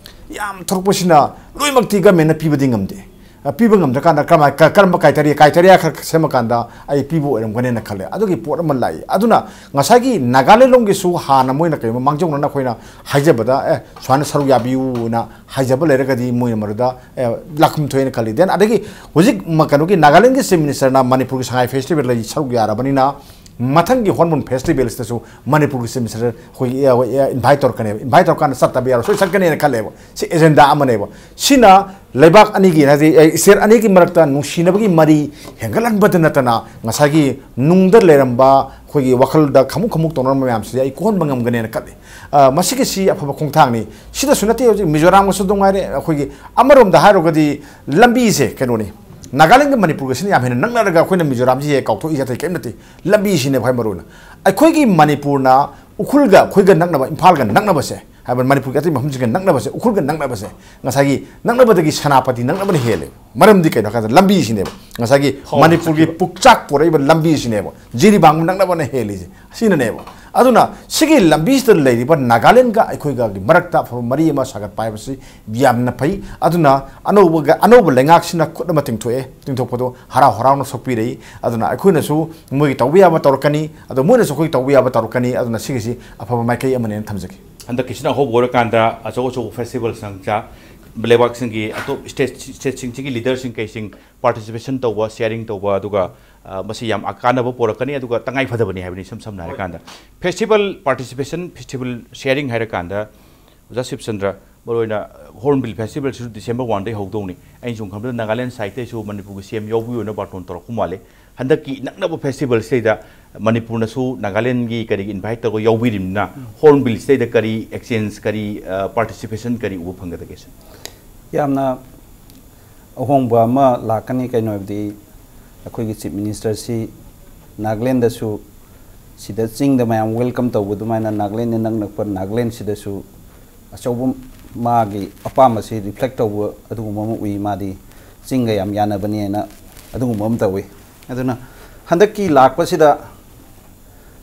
ꯌꯥꯝ ꯊꯣꯛꯂꯛꯄꯁꯤꯅ ꯂꯣꯏꯅꯃꯛꯇꯤ ꯒꯃꯦꯟꯅ ꯄꯤꯕꯗꯤ ꯉꯝꯗꯦ꯫ ꯑ, ꯄꯤꯕ ꯉꯝꯗ꯭ꯔꯀꯥꯟꯗ ꯀꯔꯝꯍꯥꯏ-, ꯀ-, ꯀꯔꯝꯕ ꯀ꯭ꯔꯥꯏꯇꯦꯔꯤꯌꯥ, ꯀ꯭ꯔꯥꯏꯇꯦꯔꯤꯌꯥ ꯈꯔ ꯁꯦꯝꯃꯀꯥꯟꯗ ꯑꯩ ꯄꯤꯕ ꯑꯣꯏꯔꯝꯒꯅꯦꯅ ꯈꯜꯂꯦ꯫ ꯑꯗꯨꯒꯤ ꯄꯣꯠ ꯑꯃ ꯂꯥꯛꯏ꯫ ꯑꯗꯨꯅ ꯉꯁꯥꯏꯒꯤ ꯅꯥꯒꯥꯂꯦꯟ ꯂꯣꯝꯒꯤꯁꯨ ꯍꯥꯟꯅ ꯃꯣꯏꯅ ꯀꯩꯒꯨꯝꯕ ꯃꯥꯡꯖꯧꯅꯅ ꯑꯩꯈꯣꯏꯅ ꯍꯥꯏꯖꯕꯗ, "ꯑꯦ, ꯁꯨꯃꯥꯏꯅ ꯁꯔꯨꯛ ꯌꯥꯕꯤꯌꯨꯅ" ꯍꯥꯏꯖꯕ ꯂꯩꯔꯒꯗꯤ ꯃꯣꯏꯅ ꯃꯗꯨꯗ, ꯑꯦ, ꯂꯥꯛꯐꯝ ꯊꯣꯛꯑꯦꯅ ꯈꯜꯂꯤ꯫ Then ꯑꯗꯒꯤ ꯍꯧꯖꯤꯛ ꯃ-, ꯀꯩꯅꯣꯒꯤ ꯅꯥꯒꯥꯂꯦꯟꯒꯤ ꯆꯤꯐ ꯃꯤꯅꯤꯁꯇꯔꯅ ꯃꯅꯤꯄꯨꯔꯒꯤ ꯁꯉꯥꯏ ꯐꯦꯁꯇꯤꯚꯦꯜꯗ ꯁꯔꯨꯛ ꯌꯥꯔꯕꯅꯤꯅ ꯃꯊꯪꯒꯤ ꯍꯣꯔꯟꯕꯤꯜ ꯐꯦꯁꯇꯤꯚꯦꯜꯁꯤꯗꯁꯨ ꯃꯅꯤꯄꯨꯔꯒꯤ ꯆꯤꯐ ꯃꯤꯅꯤꯁꯇꯔ ꯑꯩꯈꯣꯏꯒꯤ, ꯑ, ꯑ, ꯏꯟꯚꯥꯏꯠ ꯇꯧꯔꯛꯀꯅꯦꯕ꯫ ꯏꯟꯚꯥꯏꯠ ꯇꯧꯔꯀꯥꯟꯗ ꯆꯠꯇꯕ ꯌꯥꯔꯣꯏ, ꯁꯣꯏ ꯆꯠꯀꯅꯦꯅ ꯈꯜꯂꯦꯕ꯫ ꯁꯤ ꯑꯦꯖꯦꯟꯗꯥ ꯑꯃꯅꯦꯕ꯫ ꯁꯤꯅ ꯂꯩꯕꯥꯛ ꯑꯅꯤꯒꯤ, ꯍꯥꯏꯗꯤ, ꯑꯦ, ꯁ꯭ꯇꯦꯠ ꯑꯅꯤꯒꯤ ꯃꯔꯛꯇ ꯅꯨꯡꯁꯤꯅꯕꯒꯤ ꯃꯔꯤ ꯍꯦꯟꯒꯠꯍꯟꯕꯗ ꯅꯠꯇꯅ ꯉꯁꯥꯏꯒꯤ ꯅꯨꯡꯗ ꯂꯩꯔꯝꯕ ꯑꯩꯈꯣꯏꯒꯤ ꯋꯥꯈꯜꯗ ꯈꯃꯨꯛ ꯈꯃꯨꯛ ꯇꯧꯅꯔꯝꯕ ꯃꯌꯥꯝꯁꯤꯗꯤ ꯑꯩ ꯀꯣꯛꯍꯟꯕ ꯉꯝꯒꯅꯦꯅ ꯈꯜꯂꯤ꯫ ꯑ, ꯃꯁꯤꯒꯤꯁꯤ ꯑꯐꯕ ꯈꯣꯡꯊꯥꯡꯅꯤ꯫ ꯁꯤꯗꯁꯨ ꯅꯠꯇꯦ, ꯍꯧꯖꯤꯛ ꯃꯤꯖꯣꯔꯥꯝꯒꯁꯨ ꯑꯗꯨꯝ ꯉꯥꯏꯔꯦ꯫ ꯑꯩꯈꯣꯏꯒꯤ ꯑꯃꯔꯣꯝꯗ ꯍꯥꯏꯔꯨꯔꯒꯗꯤ ꯂꯝꯕꯤꯁꯦ ꯀꯩꯅꯣꯅꯤ, ꯅꯥꯒꯥꯂꯦꯟꯒ ꯃꯅꯤꯄꯨꯔꯒꯁꯤꯅ ꯌꯥꯝ ꯍꯦꯟꯅ ꯅꯛꯅꯔꯒ ꯑꯩꯈꯣꯏꯅ ꯃꯤꯖꯣꯔꯥꯝꯁꯤ ꯍꯦꯛ ꯀꯥꯎꯊꯣꯛꯏꯁꯦ ꯑꯇꯩ ꯀꯔꯤꯝ ꯅꯠꯇꯦ, ꯂꯝꯕꯤꯁꯤꯅꯦ ꯈ꯭ꯋꯥꯏ ꯃꯔꯨ ꯑꯣꯏꯅ꯫ ꯑꯩꯈꯣꯏꯒꯤ ꯃꯅꯤꯄꯨꯔꯅ ꯎꯈ꯭ꯔꯨꯜꯒ ꯑꯩꯈꯣꯏꯒ ꯅꯛꯅꯕ, ꯏꯝꯐꯥꯜꯒ ꯅꯛꯅꯕꯁꯦ, ꯍꯥꯏꯕ ꯃꯅꯤꯄꯨꯔꯒꯤ ꯑꯇꯩ ꯃꯐꯝꯁꯤꯡꯒ ꯅꯛꯅꯕꯁꯦ, ꯎꯈ꯭ꯔꯨꯜꯒ ꯅꯛꯅꯕꯁꯦ, ꯉꯁꯥꯏꯒꯤ ꯅꯛꯅꯕꯗꯒꯤ ꯁꯦꯅꯥꯄꯇꯤ ꯅꯛꯅꯕꯅ ꯍꯦꯜꯂꯦ꯫ ꯃꯔꯝꯗꯤ ꯀꯩꯅꯣ ꯍꯥꯏ ꯀꯥꯟꯗ ꯂꯝꯕꯤꯁꯤꯅꯦꯕ, ꯉꯁꯥꯏꯒꯤ ꯍꯣꯏ, ꯃꯅꯤꯄꯨꯔꯒꯤ ꯆꯠꯈꯤꯕ꯫ ꯄꯨꯛꯆꯥꯛ ꯄꯣꯔꯛꯏꯕ ꯂꯝꯕꯤꯁꯤꯅꯦꯕ, ꯖꯤꯔꯤꯕꯥꯝ ꯅꯛꯅꯕꯅ ꯍꯦꯜꯂꯤꯁꯦ, ꯑꯁꯤꯅꯅꯦꯕ꯫ ꯑꯗꯨꯅ ꯁꯤꯒꯤ ꯂꯝꯕꯤꯁꯤꯗ ꯂꯩꯔꯤꯕ ꯅꯥꯒꯥꯂꯦꯟꯒ ꯑꯩꯈꯣꯏꯒꯒꯤ ꯃꯔꯛꯇ ꯑꯐꯕ ꯃꯔꯤ ꯑꯃ ꯁꯥꯒꯠꯄ ꯍꯥꯏꯕꯁꯤ ꯌꯥꯝꯅ ꯐꯩ꯫ ꯑꯗꯨꯅ ꯑꯅꯧꯕꯒ-, ꯑꯅꯧꯕ ꯂꯩꯉꯥꯛꯁꯤꯅ ꯈꯨꯠ ꯑꯃ ꯇꯤꯡꯊꯣꯛꯑꯦ, ꯇꯤꯡꯊꯣꯛꯄꯗꯣ ꯍꯔꯥꯎ ꯍꯔꯥꯎꯅ ꯁꯣꯛꯄꯤꯔꯛꯏ꯫ ꯑꯗꯨꯅ ꯑꯩꯈꯣꯏꯅꯁꯨ ꯃꯣꯏꯒꯤ ꯇꯧꯕ ꯌꯥꯕ ꯇꯧꯔꯛꯀꯅꯤ, ꯑꯗꯣ ꯃꯣꯏꯅꯁꯨ ꯑꯩꯈꯣꯏ ꯇꯧꯕ ꯌꯥꯕ ꯇꯧꯔꯛꯀꯅꯤ꯫ ꯑꯗꯨꯅ ꯁꯤꯒꯤꯁꯤ ꯑꯐꯕ ꯃꯥꯏꯀꯩ ꯑꯃꯅꯦꯅ ꯊꯝꯖꯒꯦ꯫ ꯍꯟꯗꯛꯀꯤꯁꯤꯅ ꯑꯍꯧꯕ ꯑꯣꯏꯔꯀꯥꯟꯗ ꯑꯆꯧ ꯑꯆꯧꯕ ꯐꯦꯁꯇꯤꯚꯦꯜ ꯁꯪꯆꯥ ꯂꯩꯕꯥꯛꯁꯤꯡꯒꯤ ꯑꯇꯣꯞ ꯁ꯭ꯇꯦꯠ, ꯁ꯭ꯇꯦꯠꯁꯤꯡꯁꯤꯒꯤ ꯂꯤꯗꯔꯁꯤꯡ ꯀꯩꯁꯤꯡ ꯄꯥꯔꯇꯤꯁꯤꯄꯦꯁꯟ ꯇꯧꯕ, ꯁꯤꯌꯥꯔꯤꯡ ꯇꯧꯕ, ꯑꯗꯨꯒ, ꯑ, ꯃꯁꯤ ꯌꯥꯝ ꯀꯥꯟꯅꯕ ꯄꯨꯔꯛꯀꯅꯤ, ꯑꯗꯨꯒ ꯇꯉꯥꯏ ꯐꯗꯕꯅꯤ ꯍꯥꯏꯕꯅꯤ꯫ ꯏꯁꯝ ꯁꯝꯅ ꯍꯥꯏꯔꯀꯥꯟꯗ, ꯐꯦꯁꯇꯤꯚꯦꯜ ꯄꯥꯔꯇꯤꯁꯤꯄꯦꯁꯟ, ꯐꯦꯁꯇꯤꯚꯦꯜ ꯁꯤꯌꯥꯔꯤꯡ ꯍꯥꯏꯔꯀꯥꯟꯗ, ꯑꯣꯖꯥ ꯁꯤꯕꯆꯟꯗ꯭ꯔ, ꯃꯔꯨꯑꯣꯏꯅ ꯍꯣꯔꯟꯕꯤꯜ ꯐꯦꯁꯇꯤꯚꯦꯜꯁꯤꯁꯨ ꯗꯤꯁꯦꯝꯕꯔ ꯋꯥꯟꯗꯒꯤ ꯍꯧꯗꯧꯅꯤ꯫ ꯑꯩꯅ ꯁꯨꯝ ꯈꯟꯕꯗ ꯅꯥꯒꯥꯂꯦꯟ ꯁꯥꯏꯠꯇꯩꯁꯨ ꯃꯅꯤꯄꯨꯔꯒꯤ ꯁꯤ ꯑꯦꯝ ꯌꯥꯎꯕꯤꯌꯨꯅ ꯕꯥꯔꯇꯣꯟ ꯇꯧꯔꯛꯄ ꯃꯥꯜꯂꯦ꯫ ꯍꯟꯗꯛꯀꯤ ꯅꯛꯅꯕ ꯐꯦꯁꯇꯤꯚꯦꯜꯁꯤꯗꯩꯗ ꯃꯅꯤꯄꯨꯔꯅꯁꯨ ꯅꯥꯒꯥꯂꯦꯟꯒꯤ ꯀꯔꯤꯒꯤ ꯏꯟꯚꯥꯏꯠ ꯇꯧꯔꯒ ꯌꯥꯎꯕꯤꯔꯤꯕꯅꯤꯅ, ꯍꯣꯔꯟꯕꯤꯜꯁꯤꯗꯩꯗ ꯀꯔꯤ ꯑꯦꯛꯁꯆꯦꯟꯖ, ꯀꯔꯤ, ꯑ, ꯄꯥꯔꯇꯤꯁꯤꯄꯦꯁꯟ ꯀꯔꯤ ꯎꯕ ꯐꯪꯒꯗꯒꯦ, ꯁꯤꯅꯤ? ꯌꯥꯝꯅ ꯑꯍꯣꯡꯕ ꯑꯃ ꯂꯥꯛꯀꯅꯤ꯫ ꯀꯩꯅꯣ ꯍꯥꯏꯕꯗꯤ, ꯑꯩꯈꯣꯏꯒꯤ ꯆꯤꯐ ꯃꯤꯅꯤꯁꯇꯔꯁꯤ ꯅꯥꯒꯥꯂꯦꯟꯗꯁꯨ, ꯁꯤꯗ ꯆꯤꯡꯗ ꯃꯌꯥꯝ ꯋꯦꯜꯀꯝ ꯇꯧꯕ ꯑꯗꯨꯃꯥꯏꯅ, ꯅꯥꯒꯥꯂꯦꯟꯗ ꯅꯛ ꯅꯛꯄ ꯅꯥꯒꯥꯂꯦꯟꯁꯤꯗꯁꯨ ꯑꯆꯧꯕ ꯃꯥꯒꯤ ꯑꯄꯥꯝꯕꯁꯤ ꯔꯤꯐ꯭ꯂꯦꯛ ꯇꯧꯕ ꯑꯗꯨꯒꯨꯝꯕ ꯑꯃ ꯎꯏ꯫ ꯃꯥꯗꯤ ꯆꯤꯡꯒ ꯌꯥꯝ ꯌꯥꯅꯕꯅꯦꯅ ꯑꯗꯨꯒꯨꯝꯕ ꯑꯃ ꯇꯧꯏ꯫ ꯑꯗꯨꯅ ꯍꯟꯗꯛꯀꯤ ꯂꯥꯛꯄꯁꯤꯗ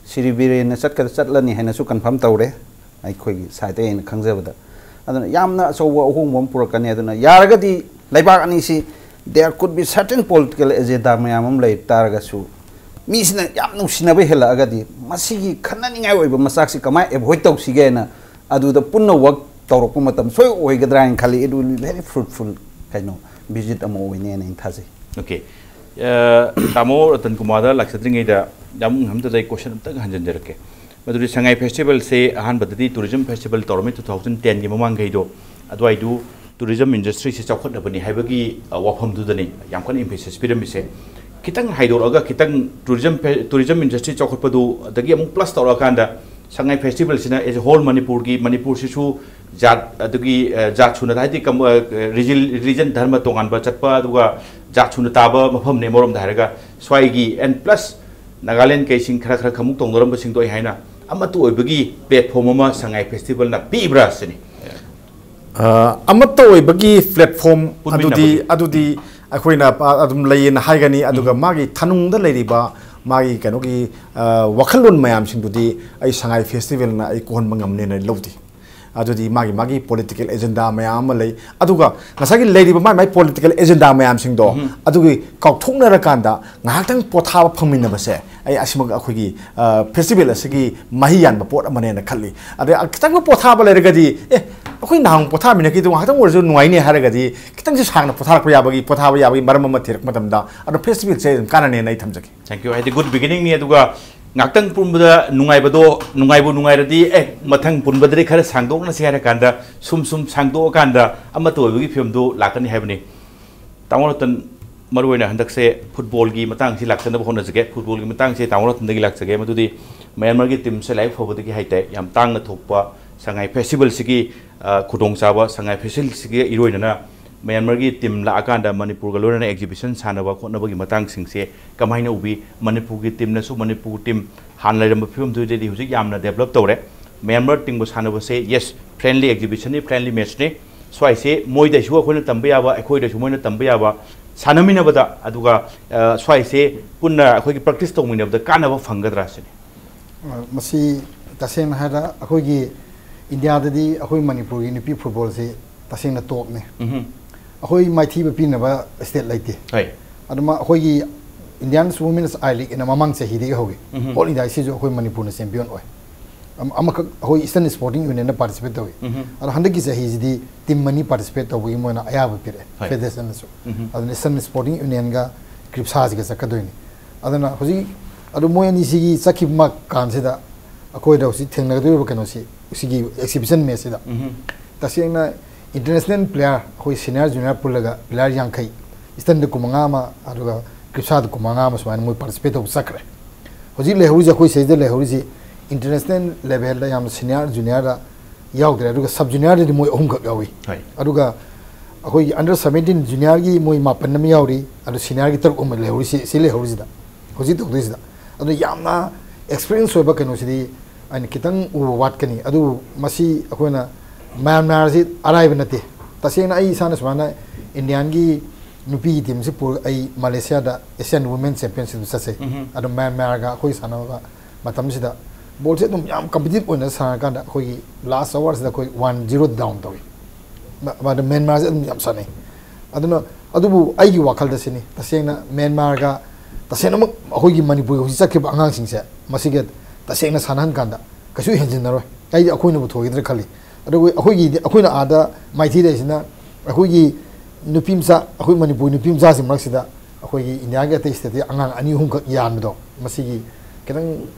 ꯁꯤꯔꯤ ꯕꯤꯔꯦꯟꯅ ꯆꯠꯀꯗ ꯆꯠꯂꯅꯤ ꯍꯥꯏꯅꯁꯨ ꯀꯟꯐꯥꯔꯝ ꯇꯧꯔꯦ, ꯑꯩꯈꯣꯏꯒꯤ ꯁꯥꯏꯠꯇ ꯑꯩꯅ ꯈꯪꯖꯕꯗ꯫ ꯑꯗꯨꯅ ꯌꯥꯝꯅ ꯑꯆꯧꯕ ꯑꯍꯣꯡꯕ ꯑꯃ ꯄꯨꯔꯛꯀꯅꯤ꯫ ꯑꯗꯨꯅ ꯌꯥꯔꯒꯗꯤ ꯂꯩꯕꯥꯛ ꯑꯅꯤꯁꯤ, there could be certain political agenda ꯃꯌꯥꯝ ꯑꯃ ꯂꯩ ꯇꯥꯔꯒꯁꯨ, ꯃꯤꯁꯤꯅ ꯌꯥꯝ ꯅꯨꯡꯁꯤꯅꯕ ꯍꯦꯜꯂꯛꯑꯒꯗꯤ, ꯃꯁꯤꯒꯤ ꯈꯟꯅꯅꯤꯡꯉꯥꯏ ꯑꯣꯏꯕ ꯃꯆꯥꯛꯁꯤ ꯀꯃꯥꯏꯅ ꯑꯦꯚꯣꯏꯗ ꯇꯧꯁꯤꯒꯦꯅ ꯑꯗꯨꯗ ꯄꯨꯟꯅ ꯋꯥꯔꯛ ꯇꯧꯔꯛꯄ ꯃꯇꯝ ꯁꯣꯏ ꯑꯣꯏꯒꯗ꯭ꯔꯥ ꯍꯥꯏꯅ ꯈꯜꯂꯤ꯫ It will be very fruitful, ꯀꯩꯅꯣ, ꯚꯤꯖꯤꯠ ꯑꯃ ꯑꯣꯏꯅꯦꯅ ꯑꯩꯅ ꯊꯥꯖꯩ꯫ ꯑꯣꯀꯦ꯫ ꯑ, ꯇꯥꯃꯣ ꯔꯇꯟ ꯀꯨꯃꯥꯔꯗ ꯂꯥꯛꯆꯗ꯭ꯔꯤꯉꯩꯗ ꯌꯥꯝ ꯑꯝꯇꯗ ꯑꯩ ꯀꯣꯏꯁꯟ ꯑꯝꯇꯪ ꯍꯟꯖꯤꯟꯖꯔꯛꯀꯦ꯫ ꯃꯗꯨꯗꯤ ꯁꯉꯥꯏ ꯐꯦꯁꯇꯤꯚꯦꯜꯁꯦ ꯑꯍꯥꯟꯕꯗꯗꯤ ꯇꯨꯔꯤꯖꯝ ꯐꯦꯁꯇꯤꯚꯦꯜ ꯇꯧꯔꯝꯃꯤ, ꯇꯨ ꯊꯥꯎꯖꯟ ꯇꯦꯟꯒꯤ ꯃꯃꯥꯡꯈꯩꯗꯣ, ꯑꯗꯨꯋꯥꯏꯗꯨ ꯇꯨꯔꯤꯖꯝ ꯏꯟꯗꯁꯇ꯭ꯔꯤꯁꯦ ꯆꯥꯎꯈꯠꯅꯕꯅꯤ ꯍꯥꯏꯕꯒꯤ, ꯑ, ꯋꯥꯐꯝꯗꯨꯗꯅꯤ ꯌꯥꯝ ꯀꯟꯅ ꯏꯝꯐꯦꯁꯤꯁ ꯄꯤꯔꯝꯃꯤꯁꯦ꯫ ꯈꯤꯇꯪ ꯍꯥꯏꯗꯣꯔꯛꯑꯒ, ꯈꯤꯇꯪ ꯇꯨꯔꯤꯖꯝ ꯐꯦ-, ꯇꯨꯔꯤꯖꯝ ꯏꯟꯗꯁꯇ꯭ꯔꯤ ꯆꯥꯎꯈꯠꯄꯗꯨ ꯑꯗꯒꯤ ꯑꯃꯨꯛ ꯄ꯭ꯂꯁ ꯇꯧꯔꯛꯑꯀꯥꯟꯗ, ꯁꯉꯥꯏ ꯐꯦꯁꯇꯤꯚꯦꯜꯁꯤꯅ as a whole ꯃꯅꯤꯄꯨꯔꯒꯤ, ꯃꯅꯤꯄꯨꯔꯁꯤꯁꯨ ꯖꯥꯠ, ꯑꯗꯨꯒꯤ, ꯑ, ꯖꯥꯠ ꯁꯨꯅ, ꯍꯥꯏꯗꯤ ꯀꯝ-, ꯑ, ꯔꯤꯖꯤꯜ-, ꯔꯤꯂꯤꯖꯟ, ꯙꯔꯃ ꯇꯣꯉꯥꯟꯕ ꯆꯠꯄ, ꯑꯗꯨꯒ ꯖꯥꯠ ꯁꯨꯅ ꯇꯥꯕ ꯃꯐꯝꯅꯦ ꯑꯃꯔꯣꯝꯗ ꯍꯥꯏꯔꯒ꯫ ꯁ꯭ꯋꯥꯏꯒꯤ, and plus ꯅꯥꯒꯥꯂꯦꯟ ꯀꯩꯁꯤꯡ ꯈꯔ ꯈꯔ ꯈꯃꯨꯛ ꯇꯧꯅꯔꯝꯕꯁꯤꯡꯗꯣ ꯑꯩ ꯍꯥꯏꯅ ꯑꯃꯠꯇ ꯑꯣꯏꯕꯒꯤ platform ꯑꯃ ꯁꯉꯥꯏ ꯐꯦꯁꯇꯤꯚꯦꯜꯅ ꯄꯤꯕ꯭ꯔꯥ ꯁꯤꯅꯤ꯫ ꯑ, ꯑꯃꯠꯇ ꯑꯣꯏꯕꯒꯤ platform ꯄꯨꯟꯃꯤꯟꯅꯕꯒꯤ꯫ ꯑꯗꯨꯗꯤ ꯑꯗꯨꯗꯤ ꯑꯩꯈꯣꯏꯅ ꯄ- ꯑꯗꯨꯝ ꯂꯩꯌꯦꯅ ꯍꯥꯏꯒꯅꯤ, ꯑꯗꯨꯒ ꯃꯥꯒꯤ ꯊꯅꯨꯡꯗ ꯂꯩꯔꯤꯕ ꯃꯥꯒꯤ ꯀꯩꯅꯣꯒꯤ ꯑ, ꯋꯥꯈꯜꯂꯣꯟ ꯃꯌꯥꯝꯁꯤꯡꯗꯨꯗꯤ ꯑꯩ ꯁꯉꯥꯏ ꯐꯦꯁꯇꯤꯚꯦꯜꯅ ꯑꯩ ꯀꯣꯛꯍꯟꯕ ꯉꯝꯅꯦꯅ ꯂꯧꯗꯦ꯫ ꯑꯗꯨꯗꯤ ꯃꯥꯒꯤ ꯃꯥꯒꯤ political agenda ꯃꯌꯥꯝ ꯑꯃ ꯂꯩ꯫ ꯑꯗꯨꯒ ꯉꯁꯥꯏꯒꯤ ꯂꯩꯔꯤꯕ ꯃꯥꯏ ꯃꯥꯏ political agenda ꯃꯌꯥꯝꯁꯤꯡꯗꯣ ꯑꯗꯨꯒꯤ ꯀꯥꯎꯊꯣꯛꯅꯔꯀꯥꯟꯗ ꯉꯥꯏꯍꯥꯛꯇꯪ ꯄꯣꯊꯥꯕ ꯐꯪꯃꯤꯟꯅꯕꯁꯦ ꯑꯩ ꯑꯁꯤꯃꯛ ꯑꯩꯈꯣꯏꯒꯤ ꯐꯦꯁꯇꯤꯚꯦꯜ ꯑꯁꯤꯒꯤ ꯃꯍꯩ ꯌꯥꯟꯕ ꯄꯣꯠ ꯑꯃꯅꯦꯅ ꯈꯜꯂꯤ꯫ ꯑꯗꯩ ꯈꯤꯇꯪ ꯄꯣꯊꯥꯕ ꯂꯩꯔꯒꯗꯤ, ꯑꯦ, ꯑꯩꯈꯣꯏ ꯅꯍꯥꯟ ꯄꯣꯊꯥꯃꯤꯟꯅꯈꯤꯗꯨ ꯉꯥꯏꯍꯥꯛꯇꯪ ꯑꯣꯏꯔꯁꯨ ꯅꯨꯡꯉꯥꯏꯅꯤ ꯍꯥꯏꯔꯒꯗꯤ ꯈꯤꯇꯪꯁꯦ ꯁꯥꯡꯅ ꯄꯣꯊꯥꯔꯛꯄ ꯌꯥꯕꯒꯤ, ꯄꯣꯊꯥꯕ ꯌꯥꯕꯒꯤ ꯃꯔꯝ ꯑꯃ ꯊꯤꯔꯛꯄ ꯃꯇꯝꯗ ꯑꯗꯣ ꯐꯦꯁꯇꯤꯚꯦꯜꯁꯦ ꯑꯗꯨꯝ ꯀꯥꯟꯅꯅꯦꯅ ꯑꯩ ꯊꯝꯖꯒꯦ꯫ Thank you꯫ ꯍꯥꯏꯗꯤ good beginningꯅꯤ꯫ ꯑꯗꯨꯒ ꯉꯥꯛꯇꯪ ꯄꯨꯟꯕꯗ ꯅꯨꯡꯉꯥꯏꯕꯗꯣ, ꯅꯨꯡꯉꯥꯏꯕꯨ ꯅꯨꯡꯉꯥꯏꯔꯗꯤ ꯑꯦ ꯃꯊꯪ ꯄꯨꯟꯕꯗꯗꯤ ꯈꯔ ꯁꯥꯡꯗꯣꯛꯅꯁꯤ ꯍꯥꯏꯔ ꯀꯥꯟꯗ ꯁꯨꯝ ꯁꯨꯝ ꯁꯥꯡꯗꯣꯛꯑꯀꯥꯟꯗ ꯑꯃꯠꯇ ꯑꯣꯏꯕꯒꯤ ꯐꯤꯕꯝꯗꯨ ꯂꯥꯛꯀꯅꯤ ꯍꯥꯏꯕꯅꯤ꯫ ꯇꯥꯃꯣ ꯔꯇꯟ, ꯃꯔꯨꯑꯣꯏꯅ ꯍꯟꯗꯛꯁꯦ ꯐꯨꯠꯕꯣꯜꯒꯤ ꯃꯇꯥꯡꯁꯤ ꯂꯥꯛꯆꯅꯕ ꯍꯣꯠꯅꯖꯒꯦ꯫ ꯐꯨꯠꯕꯣꯜꯒꯤ ꯃꯇꯥꯡꯁꯦ ꯇꯥꯃꯣ ꯔꯇꯟꯗꯒꯤ ꯂꯥꯛꯆꯒꯦ꯫ ꯃꯗꯨꯗꯤ ꯃꯌꯥꯟꯃꯥꯔꯒꯤ ꯇꯤꯝꯁꯦ ꯂꯥꯏꯕꯛ ꯐꯕꯗꯒꯤ ꯍꯥꯏꯇꯥꯏ ꯌꯥꯝ ꯇꯥꯡꯅ ꯊꯣꯛꯄ ꯁꯉꯥꯏ ꯐꯦꯁꯇꯤꯚꯦꯜꯁꯤꯒꯤ, ꯑ, ꯈꯨꯗꯣꯡꯆꯥꯕ, ꯁꯉꯥꯏ ꯐꯦꯁꯇꯤꯚꯦꯜꯁꯤꯒ ꯏꯔꯣꯏꯅꯅ ꯃꯌꯥꯟꯃꯥꯔꯒꯤ ꯇꯤꯝ ꯂꯥꯛꯑꯀꯥꯟꯗ ꯃꯅꯤꯄꯨꯔꯒ ꯂꯣꯏꯅꯅ ꯑꯦꯛꯖꯤꯕꯤꯁꯟ ꯁꯥꯟꯅꯕ ꯈꯣꯠꯅꯕꯒꯤ ꯃꯇꯥꯡꯁꯤꯡꯁꯦ ꯀꯃꯥꯏꯅ ꯎꯕꯤ? ꯃꯅꯤꯄꯨꯔꯒꯤ ꯇꯤꯝꯅꯁꯨ ꯃꯅꯤꯄꯨꯔ ꯇꯤꯝ ꯍꯥꯟꯅ ꯂꯩꯔꯝꯕ ꯐꯤꯕꯝꯗꯨꯗꯩꯗꯤ ꯍꯧꯖꯤꯛ ꯌꯥꯝꯅ ꯗꯦꯕꯂꯞ ꯇꯧꯔꯦ꯫ ꯃꯌꯥꯟꯃꯥꯔ ꯇꯤꯝꯒ ꯁꯥꯟꯅꯕꯁꯦ, yes, friendly exhibitionꯅꯤ, friendly matchꯅꯤ꯫ ꯁ꯭ꯋꯥꯏꯁꯦ ꯃꯣꯏꯗꯁꯨ ꯑꯩꯈꯣꯏꯅ ꯇꯝꯕ ꯌꯥꯕ, ꯑꯩꯈꯣꯏꯗꯁꯨ ꯃꯣꯏꯅ ꯇꯝꯕ ꯌꯥꯕ ꯁꯥꯟꯅꯃꯤꯟꯅꯕꯗ, ꯑꯗꯨꯒ, ꯑ, ꯁ꯭ꯋꯥꯏꯁꯦ ꯄꯨꯟꯅ ꯑꯩꯈꯣꯏꯒꯤ practice ꯇꯧꯃꯤꯟꯅꯕꯗ ꯀꯥꯟꯅꯕ ꯐꯪꯒꯗ꯭ꯔꯥ ꯁꯤꯅꯤ꯫ ꯑ, ꯃꯁꯤ ꯇꯁꯦꯡꯅ ꯍꯥꯏꯔ ꯑꯩꯈꯣꯏꯒꯤ ꯏꯟꯗꯤꯌꯥꯗꯗꯤ ꯑꯩꯈꯣꯏ ꯃꯅꯤꯄꯨꯔꯒꯤ ꯅꯨꯄꯤ ꯐꯨꯠꯕꯣꯜꯁꯤ ꯇꯁꯦꯡꯅ ꯇꯣꯞꯅꯤ꯫ ꯎꯝꯍꯨꯝ꯫ ꯑꯩꯈꯣꯏ ꯃꯥꯏꯊꯤꯕ ꯄꯤꯅꯕ ꯁ꯭ꯇꯦꯠ ꯂꯩꯇꯦ꯫ ꯍꯣꯏ꯫ ꯑꯗꯨꯃ ꯑꯩꯈꯣꯏꯒꯤ Indian Women's I League ꯏꯅ ꯃꯃꯥꯡ ꯆꯍꯤꯗꯒꯤ ꯍꯧꯏ꯫ ꯎꯝꯍꯨꯝ꯫ ꯑꯣꯜ ꯏꯟꯗꯤꯌꯥ ꯁꯤꯁꯨ ꯑꯩꯈꯣꯏ ꯃꯅꯤꯄꯨꯔꯅ ꯆꯦꯝꯄꯤꯌꯟ ꯑꯣꯏ꯫ ꯑꯃ- ꯑꯃꯈꯛ ꯑꯩꯈꯣꯏ Eastern Sporting Unionꯅ participate ꯇꯧꯏ꯫ ꯎꯝꯍꯨꯝ꯫ ꯑꯗꯣ ꯍꯟꯗꯛꯀꯤ ꯆꯍꯤꯁꯤꯗꯤ ꯇꯤꯝ ꯑꯅꯤ participate ꯇꯧꯕꯒꯤ ꯃꯣꯏꯅ ꯑꯌꯥꯕ ꯄꯤꯔꯛꯑꯦ, ꯍꯣꯏ꯫ ꯐꯦꯗꯦꯔꯦꯁꯟꯅꯁꯨ꯫ ꯎꯝꯍꯨꯝ꯫ ꯑꯗꯨꯅ Eastern Sporting Unionꯒ ꯀ꯭ꯔꯤꯞꯁꯥꯁꯤꯒ ꯆꯠꯀꯗꯣꯏꯅꯤ꯫ ꯑꯗꯨꯅ ꯍꯧꯖꯤꯛ ꯑꯗꯨ ꯃꯣꯏ ꯑꯅꯤꯁꯤꯒꯤ ꯆꯠꯈꯤꯕ ꯃ- ꯀꯥꯟꯁꯤꯗ ꯑꯩꯈꯣꯏꯗ ꯍꯧꯖꯤꯛ ꯊꯦꯡꯅꯒꯗꯧꯔꯤꯕ ꯀꯩꯅꯣꯁꯤ, ꯁꯤꯒꯤ exhibition matchꯁꯤꯗ ꯎꯝꯍꯨꯝ꯫ ꯇꯁꯦꯡꯅ international player, ꯑꯩꯈꯣꯏ senior junior ꯄꯨꯜꯂꯒ player ꯌꯥꯡꯈꯩ, Easternꯗ ꯀꯨꯟꯃꯉꯥ ꯑꯃ, ꯑꯗꯨꯒ ꯀ꯭ꯔꯤꯞꯁꯥꯗ ꯀꯨꯟꯃꯉꯥ ꯑꯃ ꯁꯨꯃꯥꯏꯅ ꯃꯣꯏ participate ꯇꯧꯕ ꯆꯠꯈ꯭ꯔꯦ꯫ ꯍꯧꯖꯤꯛ ꯂꯩꯍꯧꯔꯤꯁꯦ, ꯑꯩꯈꯣꯏ ꯁꯤꯗꯩꯗ ꯂꯩꯍꯧꯔꯤꯁꯤ international levelꯗ ꯌꯥꯝꯅ senior juniorꯗ ꯌꯥꯎꯗ꯭ꯔꯦ, ꯑꯗꯨꯒ sub juniorꯗꯗꯤ ꯃꯣꯏ ꯑꯍꯨꯝꯈꯛ ꯌꯥꯎꯏ꯫ ꯍꯣꯏ꯫ ꯑꯗꯨꯒ ꯑꯩꯈꯣꯏꯒꯤ under seventeen juniorꯒꯤ ꯃꯣꯏ ꯃꯥꯄꯟ ꯑꯃ ꯌꯥꯎꯔꯤ, ꯑꯗꯨ seniorꯒꯤ ꯇꯔꯨꯛ ꯑꯃ ꯂꯩꯍꯧꯔꯤ, ꯁꯤ, ꯁꯤ ꯂꯩꯍꯧꯔꯤꯁꯤꯗ, ꯍꯧꯖꯤꯛ ꯇꯧꯗꯣꯏꯁꯤꯗ꯫ ꯑꯗꯨ ꯌꯥꯝꯅ ꯑꯦꯛꯁꯄꯤꯔꯤꯌꯦꯟꯁ ꯑꯣꯏꯕ ꯀꯩꯅꯣꯁꯤꯗꯤ ꯑꯩꯅ ꯈꯤꯇꯪ ꯎꯕ ꯋꯥꯠꯀꯅꯤ꯫ ꯑꯗꯨꯕꯨ ꯃꯁꯤ ꯑꯩꯈꯣꯏꯅ ꯃ꯭ꯌꯥꯟꯃꯥꯔꯁꯤ ꯑꯔꯥꯏꯕ ꯅꯠꯇꯦ꯫ ꯇꯁꯦꯡꯅ ꯑꯩ ꯏꯁꯥꯅ ꯁꯨꯃꯥꯏꯅ ꯏꯟꯗꯤꯌꯥꯟꯒꯤ ꯅꯨꯄꯤꯒꯤ ꯇꯤꯝꯁꯤ ꯄꯨꯔꯒ ꯑꯩ ꯃꯂꯦꯁꯤꯌꯥꯗ ꯑꯦꯁꯤꯌꯥꯟ ꯋꯨꯃꯦꯟ ꯆꯦꯝꯄꯤꯌꯟꯁꯤꯞ ꯆꯠꯆꯩ꯫ ꯎꯝꯍꯨꯝ꯫ ꯑꯗꯣ ꯃ꯭ꯌꯥꯟꯃꯥꯔꯒ ꯑꯩꯈꯣꯏ ꯁꯥꯟꯅꯕ ꯃꯇꯝꯁꯤꯗ ꯕꯣꯜꯁꯦ ꯑꯗꯨꯝ ꯌꯥꯝ ꯀꯝꯄꯤꯇꯤꯇꯤꯞ ꯑꯣꯏꯅ ꯁꯥꯟꯅꯔꯀꯥꯟꯗ ꯑꯩꯈꯣꯏꯒꯤ ꯂꯥꯁ ꯑꯋꯥꯔꯁꯤꯗ ꯑꯩꯈꯣꯏ ꯋꯥꯟ ꯖꯤꯔꯣ ꯗꯥꯎꯟ ꯇꯧꯏ꯫ ꯃ-, ꯃꯥꯗꯣ ꯃ꯭ꯌꯥꯟꯃꯥꯔꯁꯦ ꯑꯗꯨꯝ ꯌꯥꯝ ꯁꯥꯟꯅꯩ꯫ ꯑꯗꯨꯅ ꯑꯗꯨꯕꯨ ꯑꯩꯒꯤ ꯋꯥꯈꯜꯗ ꯁꯤꯅꯤ, ꯇꯁꯦꯡꯅ ꯃ꯭ꯌꯥꯟꯃꯥꯔꯒ ꯇꯁꯦꯡꯅꯃꯛ ꯑꯩꯈꯣꯏꯒꯤ ꯃꯅꯤꯄꯨꯔꯒꯤ ꯍꯧꯖꯤꯛ ꯆꯠꯈꯤꯕ ꯑꯉꯥꯡꯁꯤꯡꯁꯦ ꯃꯁꯤꯒ ꯇꯁꯦꯡꯅ ꯁꯥꯟꯅꯍꯟ ꯀꯥꯟꯗ ꯀꯩꯁꯨ ꯍꯦꯟꯖꯤꯟꯅꯔꯣꯏ꯫ ꯑꯩꯗꯤ ꯑꯩꯈꯣꯏꯅꯕꯨ ꯊꯣꯏꯒꯗ꯭ꯔꯥ ꯈꯜꯂꯤ꯫ ꯑꯗꯨꯒ ꯑꯩꯈꯣꯏꯒꯤꯗꯤ, ꯑꯩꯈꯣꯏꯅ ꯑꯥꯗ ꯃꯥꯏꯊꯤꯔꯛꯏꯁꯤꯅ ꯑꯩꯈꯣꯏꯒꯤ ꯅꯨꯄꯤ ꯃꯆꯥ, ꯑꯩꯈꯣꯏ ꯃꯅꯤꯄꯨꯔꯒꯤ ꯅꯨꯄꯤ ꯃꯆꯥꯁꯤꯡ ꯃꯔꯛꯁꯤꯗ ꯑꯩꯈꯣꯏꯒꯤ ꯏꯟꯗꯤꯌꯥꯒꯤ ꯑꯇꯩ ꯁ꯭ꯇꯦꯠꯇꯒꯤ ꯑꯉꯥꯡ ꯑꯅꯤ ꯑꯍꯨꯝꯈꯛ ꯌꯥꯟꯕꯗꯣ, ꯃꯁꯤꯒꯤ ꯈꯤꯇꯪ